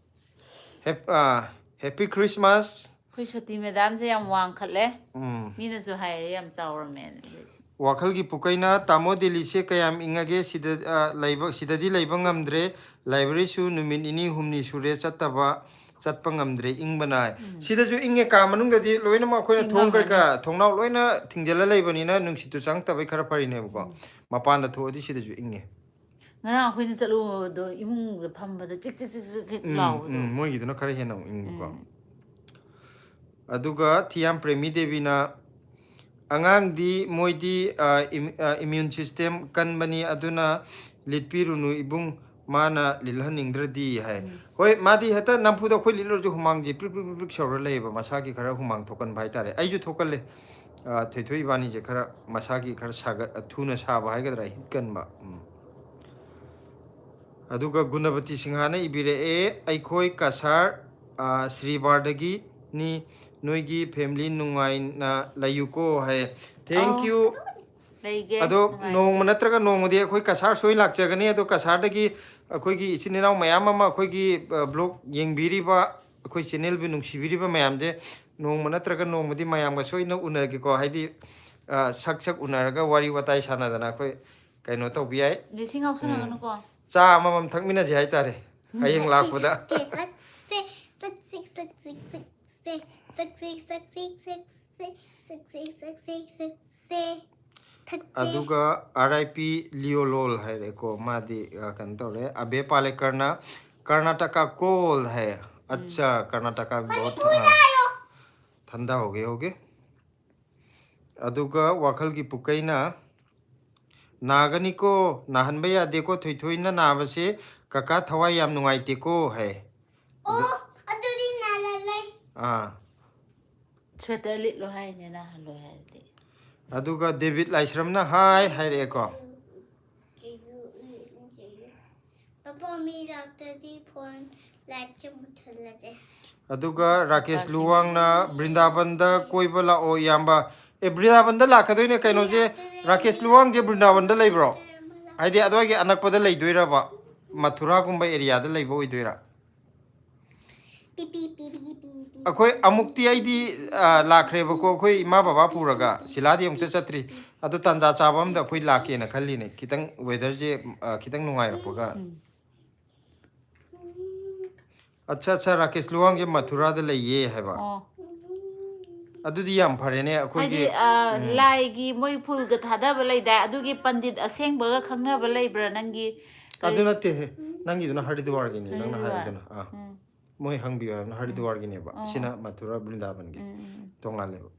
ꯍꯦꯞ-, ꯑ, "ꯍꯦꯄꯤ ꯈ꯭ꯔꯤꯁꯃꯥꯁ"꯫ ꯑꯩꯈꯣꯏ ꯁꯣꯇꯤ ꯃꯦꯗꯥꯝꯁꯦ ꯌꯥꯝ ꯋꯥꯡꯈꯠꯂꯦ꯫ ꯎꯝ꯫ ꯃꯤꯅꯁꯨ ꯍꯥꯏꯌꯦ ꯌꯥꯝ ꯆꯥꯎꯔꯝꯃꯦꯅ꯫ ꯋꯥꯈꯜꯒꯤ ꯄꯨꯀꯩꯅ, "ꯇꯥꯃꯣ, ꯗꯦꯜꯂꯤꯁꯦ ꯀꯌꯥꯝ ꯏꯪꯉꯒꯦ? ꯁꯤꯗ, ꯑ, ꯂꯩꯕ, ꯁꯤꯗꯗꯤ ꯂꯩꯕ ꯉꯝꯗ꯭ꯔꯦ꯫ ꯂꯥꯏꯕ꯭ꯔꯦꯔꯤꯁꯨ ꯅꯨꯃꯤꯠ ꯅꯤꯅꯤ ꯍꯨꯝꯅꯤ ꯁꯨꯔꯦ ꯆꯠꯇꯕ, ꯆꯠꯄ ꯉꯝꯗ꯭ꯔꯦ, ꯏꯪꯕꯅ"꯫ ꯁꯤꯗꯁꯨ ꯏꯪꯉꯦ, ꯀꯥ ꯃꯅꯨꯡꯗꯗꯤ ꯂꯣꯏꯅꯃꯛ ꯑꯩꯈꯣꯏꯅ ꯊꯣꯡ ꯀꯩꯀꯥ, ꯊꯣꯡꯅꯥꯎ ꯂꯣꯏꯅ ꯊꯤꯡꯖꯤꯜꯂ ꯂꯩꯕꯅꯤꯅ ꯅꯨꯡꯁꯤꯠꯇꯨ ꯆꯪꯉꯛꯇꯕꯩ ꯈꯔ ꯐꯔꯤꯅꯦꯕꯀꯣ꯫ ꯃꯄꯥꯟꯗ ꯊꯣꯛꯑꯗꯤ ꯁꯤꯗꯁꯨ ꯏꯪꯉꯦ꯫ ꯉꯔꯥꯡ ꯑꯩꯈꯣꯏꯅ ꯆꯠꯂꯨꯕꯗꯣ ꯏꯃꯨꯡꯗ ꯐꯝꯕꯗ ꯆꯤꯛ ꯆꯤꯛ ꯆꯤꯛ ꯆꯤꯛ ꯍꯦꯛ ꯎꯝ, ꯂꯥꯎꯕꯗꯣ꯫ ꯎꯝ, ꯃꯣꯏꯒꯤꯗꯨꯅ ꯈꯔ ꯍꯦꯟꯅ ꯑꯃꯨꯛ ꯏꯪꯕꯀꯣ꯫ ꯎꯝ꯫ ꯑꯗꯨꯒ ꯊꯤꯌꯥꯝ ꯄ꯭ꯔꯦꯃꯤ ꯗꯦꯕꯤꯅ, "ꯑꯉꯥꯡꯗꯤ ꯃꯣꯏꯗꯤ, ꯑ, ꯏꯝ-, ꯑ, immune system ꯀꯟꯕꯅꯤ, ꯑꯗꯨꯅ ꯂꯤꯠꯄꯤꯔꯨꯅꯨ ꯏꯕꯨꯡ, ꯃꯥꯅ ꯂꯤꯠꯍꯟꯅꯤꯡꯗ꯭ꯔꯗꯤ" ꯍꯥꯏ꯫ ꯍꯣꯏ, ꯃꯥꯗꯤ ꯍꯦꯛꯇ ꯅꯝꯐꯨꯗ ꯑꯩꯈꯣꯏ ꯂꯤꯠꯂꯨꯔꯁꯨ ꯍꯨꯃꯥꯡꯁꯦ ꯄ꯭ꯔꯤꯛ ꯄ꯭ꯔꯤꯛ ꯄ꯭ꯔꯤꯛ ꯄ꯭ꯔꯤꯛ ꯁꯧꯔ ꯂꯩꯌꯦꯕ, ꯃꯁꯥꯒꯤ ꯈꯔ ꯍꯨꯃꯥꯡ ꯊꯣꯛꯀꯟꯕ ꯍꯥꯏꯇꯥꯔꯦ꯫ ꯑꯩꯁꯨ ꯊꯣꯛꯀꯜꯂꯦ꯫ ꯑ, ꯊꯣꯏꯊꯣꯏ ꯏꯕꯥꯅꯤꯁꯦ ꯈꯔ ꯃꯁꯥꯒꯤ ꯈꯔ ꯁꯥꯒꯠ-, ꯊꯨꯅ ꯁꯥꯕ ꯍꯥꯏꯒꯗ꯭ꯔꯥ, ꯍꯤꯠ ꯀꯟꯕ꯫ ꯎꯝ꯫ ꯑꯗꯨꯒ ꯒꯨꯅꯕꯇꯤ ꯁꯤꯡꯍꯥꯅ ꯏꯕꯤꯔꯛꯑꯦ, "ꯑꯩꯈꯣꯏ ꯀꯁꯥꯔ, ꯑ, ꯁ꯭ꯔꯤꯕꯥꯔꯗꯒꯤꯅꯤ, ꯅꯣꯏꯒꯤ family ꯅꯨꯡꯉꯥꯏꯅ ꯂꯩꯌꯨꯀꯣ" ꯍꯥꯏ꯫ Thank you꯫ ꯂꯩꯒꯦ, ꯑꯗꯣ ꯅꯨꯡꯉꯥꯏꯅ꯫ ꯅꯣꯡꯃ ꯅꯠꯇ꯭ꯔꯒ ꯅꯣꯡꯃꯗꯤ ꯑꯩꯈꯣꯏ ꯀꯁꯥꯔ ꯁꯣꯏ ꯂꯥꯛꯆꯒꯅꯤ꯫ ꯑꯗꯣ ꯀꯁꯥꯔꯗꯒꯤ ꯑꯩꯈꯣꯏꯒꯤ ꯏꯆꯤꯟ ꯏꯅꯥꯎ ꯃꯌꯥꯝ ꯑꯃ, ꯑꯩꯈꯣꯏꯒꯤ, ꯑ, vlog ꯌꯦꯡꯕꯤꯔꯤꯕ, ꯑꯩꯈꯣꯏ channelꯕꯨ ꯅꯨꯡꯁꯤꯕꯤꯔꯤꯕ ꯃꯌꯥꯝꯁꯦ, ꯅꯣꯡꯃ ꯅꯠꯇ꯭ꯔꯒ ꯅꯣꯡꯃꯗꯤ ꯃꯌꯥꯝꯒ ꯁꯣꯏꯅ ꯎꯅꯒꯦꯀꯣ꯫ ꯍꯥꯏꯗꯤ, ꯑ, ꯁꯛ ꯁꯛ ꯎꯅꯔꯒ ꯋꯥꯔꯤ ꯋꯥꯇꯥꯏ ꯁꯥꯟꯅꯗꯅ ꯑꯩꯈꯣꯏ ꯀꯩꯅꯣ ꯇꯧꯕ ꯌꯥꯏ꯫ ꯂꯤꯁꯤꯡ ꯉꯥꯎꯁꯟꯅꯒꯅꯨꯀꯣ꯫ ꯆꯥ ꯑꯃꯃꯝ ꯊꯛꯃꯤꯟꯅꯁꯦ ꯍꯥꯏꯇꯥꯔꯦ, ꯍꯌꯦꯡ ꯂꯥꯛꯄꯗ꯫ ꯑꯗꯨꯒ R I P ꯂꯤꯌꯣꯂꯣꯜ ꯍꯥꯏꯔꯦꯀꯣ, ꯃꯥꯗꯤ, ꯑ, ꯀꯩꯅꯣ ꯇꯧꯔꯦ꯫ ꯑꯕꯦ ꯄꯥꯂꯦꯀꯔꯅ, "ꯀꯔꯅꯥꯇꯀꯥ ꯀꯣꯜ ꯍꯥꯏ"꯫ ꯑꯠꯆꯥ, ꯀꯔꯅꯥꯇꯀꯥ ꯕꯣꯠ, ꯑ, ꯊꯟꯗꯥ ꯍꯧꯒꯦ, ꯍꯧꯒꯦ꯫ ꯑꯗꯨꯒ ꯋꯥꯈꯜꯒꯤ ꯄꯨꯀꯩꯅ, "ꯅꯥꯒꯅꯤꯀꯣ, ꯅꯥꯍꯟꯕ ꯌꯥꯗꯦꯀꯣ, ꯊꯣꯏꯊꯣꯏꯅ ꯅꯥꯕꯁꯦ ꯀꯀꯥ ꯊꯋꯥꯏ ꯌꯥꯝ ꯅꯨꯡꯉꯥꯏꯇꯦꯀꯣ" ꯍꯥꯏ꯫ ꯑꯣ, ꯑꯗꯨꯗꯤ ꯅꯥꯜꯂꯜꯂꯣꯏ꯫ ꯑꯥ꯫ Sweater ꯂꯤꯠꯂꯣ ꯍꯥꯏꯅꯦ, ꯅꯥꯍꯜꯂꯣꯏ ꯍꯥꯏꯔꯗꯤ꯫ ꯑꯗꯨꯒ ꯗꯦꯕꯤꯠ ꯂꯥꯏꯁ꯭ꯔꯝꯅ ꯍꯥꯏ ꯍꯥꯏꯔꯛꯑꯦꯀꯣ꯫ ꯄꯥꯄꯥ, ꯃꯤ ꯂꯥꯛꯇ꯭ꯔꯗꯤ phone lightꯁꯦ ꯃꯨꯠꯊꯠꯂꯁꯦ꯫ ꯑꯗꯨꯒ ꯔꯥꯀꯦꯁ ꯂꯨꯋꯥꯡꯅ, "ꯕ꯭ꯔꯤꯟꯗꯥꯕꯟꯗ ꯀꯣꯏꯕ ꯂꯥꯛꯑꯣ ꯏꯌꯥꯝꯕ"꯫ ꯑꯦ, ꯕ꯭ꯔꯤꯟꯗꯥꯕꯟꯗ ꯂꯥꯛꯀꯗꯣꯏꯅꯦ ꯀꯩꯅꯣꯁꯦ꯫ ꯔꯥꯀꯦꯁ ꯂꯨꯋꯥꯡꯁꯦ ꯕ꯭ꯔꯤꯟꯗꯥꯕꯟꯗ ꯂꯩꯕ꯭ꯔꯣ? ꯍꯥꯏꯗꯤ ꯑꯗꯨꯋꯥꯏꯒꯤ ꯑꯅꯛꯄꯗ ꯂꯩꯗꯣꯏꯔꯕ? ꯃꯊꯨꯔꯥꯒꯨꯝꯕ areaꯗ ꯂꯩꯕ ꯑꯣꯏꯗꯣꯏꯔꯥ? ꯑꯩꯈꯣꯏ ꯑꯃꯨꯛꯇꯤ ꯑꯩꯗꯤ, ꯑ, ꯂꯥꯛꯈ꯭ꯔꯦꯕꯀꯣ, ꯑꯩꯈꯣꯏ ꯏꯃꯥ ꯕꯕꯥ ꯄꯨꯔꯒ꯫ ꯁꯤꯂꯥꯗꯤ ꯑꯃꯨꯛꯇ ꯆꯠꯇ꯭ꯔꯤ꯫ ꯑꯗꯣ ꯇꯥꯟꯖꯥ ꯆꯥꯕ ꯑꯃꯗ ꯑꯩꯈꯣꯏ ꯂꯥꯛꯀꯦꯅ ꯈꯜꯂꯤꯅꯦ, ꯈꯤꯇꯪ ꯋꯦꯗꯔꯁꯦ, ꯑ, ꯈꯤꯇꯪ ꯅꯨꯡꯉꯥꯏꯔꯛꯄꯒ꯫ ꯎꯝ꯫ ꯑꯠꯆꯥ, ꯑꯠꯆꯥ, ꯔꯥꯀꯦꯁ ꯂꯨꯋꯥꯡꯁꯦ ꯃꯊꯨꯔꯥꯗ ꯂꯩꯌꯦ ꯍꯥꯏꯕ꯫ ꯑꯣ꯫ ꯑꯗꯨꯗꯤ ꯌꯥꯝ ꯐꯔꯦꯅꯦ ꯑꯩꯈꯣꯏꯒꯤ꯫ ꯍꯥꯏꯗꯤ, ꯑ, ꯎꯝ꯫ ꯂꯥꯏꯒꯤ ꯃꯣꯏ ꯐꯨꯜꯒ ꯊꯥꯗꯕ ꯂꯩꯗꯥꯏ, ꯑꯗꯨꯒꯤ ꯄꯟꯗꯤꯠ ꯑꯁꯦꯡꯕꯒ ꯈꯪꯅꯕ ꯂꯩꯕ꯭ꯔꯥ ꯅꯪꯒꯤ? ꯀꯔꯤ? ꯑꯗꯨ ꯅꯠꯇꯦꯍꯦ, ꯅꯪꯒꯤꯗꯨꯅ ꯍꯔꯤꯗ꯭ꯋꯥꯔꯒꯤꯅꯤ, ꯅꯪꯅ ꯍꯔꯤꯗ꯭ꯋꯥꯔ꯫ ꯍꯥꯏꯕꯗꯨꯅ꯫ ꯑꯥ꯫ ꯎꯝ꯫ ꯃꯣꯏ ꯍꯪꯕꯤꯌꯨ ꯍꯥꯏꯕꯅ ꯍꯔꯤꯗ꯭ꯋꯥꯔꯒꯤꯅꯦꯕ꯫ ꯑꯣ꯫ ꯁꯤꯅ ꯃꯊꯨꯔꯥ ꯕ꯭ꯔꯤꯟꯗꯥꯕꯟꯒꯤ ꯎꯝ, ꯎꯝ, ꯎꯝ꯫ ꯇꯣꯉꯥꯜꯂꯦꯕ꯫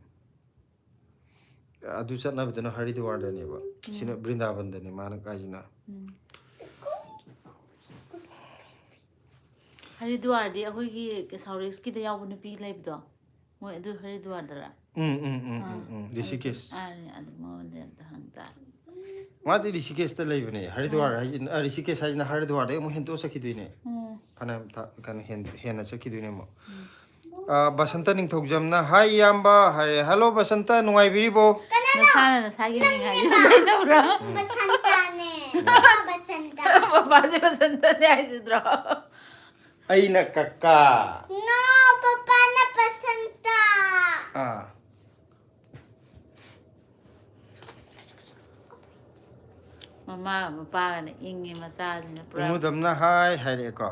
ꯑꯗꯨ ꯆꯠꯅꯕꯗꯨꯅ ꯍꯔꯤꯗ꯭ꯋꯥꯔꯗꯅꯦꯕ꯫ ꯁꯤꯅ ꯎꯝ꯫ ꯕ꯭ꯔꯤꯟꯗꯥꯕꯟꯗꯅꯤ ꯃꯥꯅ ꯀꯥꯏꯁꯤꯅ꯫ ꯎꯝ꯫ ꯍꯔꯤꯗ꯭ꯋꯥꯔꯗꯤ ꯑꯩꯈꯣꯏꯒꯤ ꯁꯥꯎꯔꯦꯛꯁꯀꯤꯗ ꯌꯥꯎꯕ ꯅꯨꯄꯤ ꯂꯩꯕꯗꯣ, ꯃꯣꯏ ꯑꯗꯨ ꯍꯔꯤꯗ꯭ꯋꯥꯔꯗꯔ? ꯎꯝ, ꯎꯝ, ꯎꯝ, ꯑꯥ꯫ ꯎꯝ, ꯎꯝ, ꯔꯤꯁꯤꯀꯦꯁ꯫ ꯑꯥ, ꯑꯗꯨ ꯃꯉꯣꯟꯗ ꯑꯝꯇ ꯍꯪ ꯇꯥꯔꯦ꯫ ꯃꯥꯗꯤ ꯔꯤꯁꯤꯀꯦꯁꯇ ꯂꯩꯕꯅꯦ꯫ ꯍꯔꯤꯗ꯭ꯋꯥꯔ ꯎꯝ꯫ ꯍꯥꯏꯁꯤ-, ꯑ, ꯔꯤꯁꯤꯀꯦꯁ ꯍꯥꯏꯁꯤꯅ ꯍꯔꯤꯗ꯭ꯋꯥꯔꯗꯩ ꯑꯃꯨꯛ ꯍꯦꯟꯇꯣꯛꯑ ꯆꯠꯈꯤꯗꯣꯏꯅꯦ꯫ ꯎꯝ꯫ ꯐꯅꯌꯥꯝ ꯊꯥ-, ꯀꯩꯅꯣ ꯍꯦꯟ-, ꯍꯦꯟꯅ ꯆꯠꯈꯤꯗꯣꯏꯅꯦ ꯑꯃꯨꯛ꯫ ꯎꯝ꯫ ꯑ, ꯕꯁꯟꯇ ꯅꯤꯡꯊꯧꯖꯝꯅ, "ꯍꯥꯏ ꯏꯌꯥꯝꯕ" ꯍꯥꯏꯔꯦ꯫ "ꯍꯜꯂꯣ ꯕꯁꯟꯇ, ꯅꯨꯡꯉꯥꯏꯕꯤꯔꯤꯕꯣ?" ꯅꯁꯥꯅ ꯅꯁꯥꯒꯤ ꯃꯤꯡ ꯍꯥꯏꯕ ꯀꯩꯗꯧꯕ꯭ꯔꯥ? ꯕꯁꯟꯇꯅꯦ꯫ ꯎꯝ꯫ ꯕꯁꯟꯇ꯫ ꯄꯄꯥꯁꯦ ꯕꯁꯟꯇꯅꯦ ꯍꯥꯏꯁꯤꯗ꯭ꯔꯣ? ꯑꯩꯅ ꯀꯀꯥ꯫ No, ꯄꯄꯥꯅ ꯕꯁꯟꯇ꯫ ꯑꯥ꯫ ꯃꯃꯥꯒ ꯃꯄꯥꯒꯅ ꯏꯪꯉꯦ, ꯃꯆꯥꯁꯤꯅ ꯄꯨꯔꯥ꯫ ꯏꯃꯨꯗꯝꯅ ꯍꯥꯏ ꯍꯥꯏꯔꯛꯑꯦꯀꯣ꯫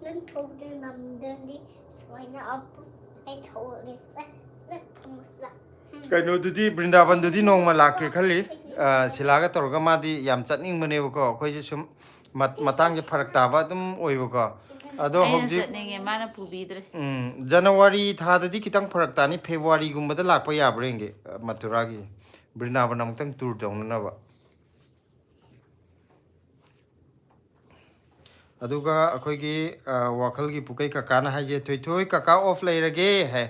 ꯅꯪ ꯊꯣꯛꯂꯦ ꯃꯝꯗꯗꯤ ꯁꯨꯃꯥꯏꯅ ꯑꯄꯨ-, ꯑꯩ ꯊꯣꯛꯂꯦ ꯁꯦ꯫ ꯅꯪ ꯊꯝꯃꯨꯁꯂꯥ꯫ ꯀꯩꯅꯣꯗꯨꯗꯤ, ꯕ꯭ꯔꯤꯟꯗꯥꯕꯟꯗꯨꯗꯤ ꯅꯣꯡꯃ ꯂꯥꯛꯀꯦ ꯈꯜꯂꯤ꯫ ꯑ, ꯁꯤꯂꯥꯒ ꯇꯧꯔꯒ ꯃꯥꯗꯤ ꯌꯥꯝ ꯆꯠꯅꯤꯡꯕꯅꯦꯕꯀꯣ꯫ ꯑꯩꯈꯣꯏꯁꯦ ꯁꯨꯝ ꯃꯠ-, ꯃꯇꯥꯡꯁꯦ ꯐꯔꯛ ꯇꯥꯕ ꯑꯗꯨꯝ ꯑꯣꯏꯕꯀꯣ꯫ ꯑꯗꯣ ꯑꯩꯅ ꯍꯧꯖꯤꯛ ꯆꯠꯅꯤꯡꯉꯦ, ꯃꯥꯅ ꯄꯨꯕꯤꯗ꯭ꯔꯦ꯫ ꯎꯝ, ꯖꯅꯋꯥꯔꯤ ꯊꯥꯗꯗꯤ ꯈꯤꯇꯪ ꯐꯔꯛ ꯇꯥꯅꯤ, ꯐꯦꯕꯋꯥꯔꯤꯒꯨꯝꯕꯗ ꯂꯥꯛꯄ ꯌꯥꯕ꯭ꯔꯥ ꯌꯦꯡꯒꯦ, ꯑ, ꯃꯊꯨꯔꯥꯒꯤ ꯕ꯭ꯔꯤꯟꯗꯥꯕꯟ ꯑꯃꯨꯛꯇꯪ ꯇꯨꯔ ꯇꯧꯅꯅꯕ꯫ ꯑꯗꯨꯒ ꯑꯩꯈꯣꯏꯒꯤ, ꯑ, ꯋꯥꯈꯜꯒꯤ ꯄꯨꯀꯩ ꯀꯀꯥꯅ ꯍꯥꯏꯁꯦ, "ꯊꯣꯏꯊꯣꯏ, ꯀꯀꯥ ꯑꯣꯐ ꯂꯩꯔꯒꯦ" ꯍꯥꯏ꯫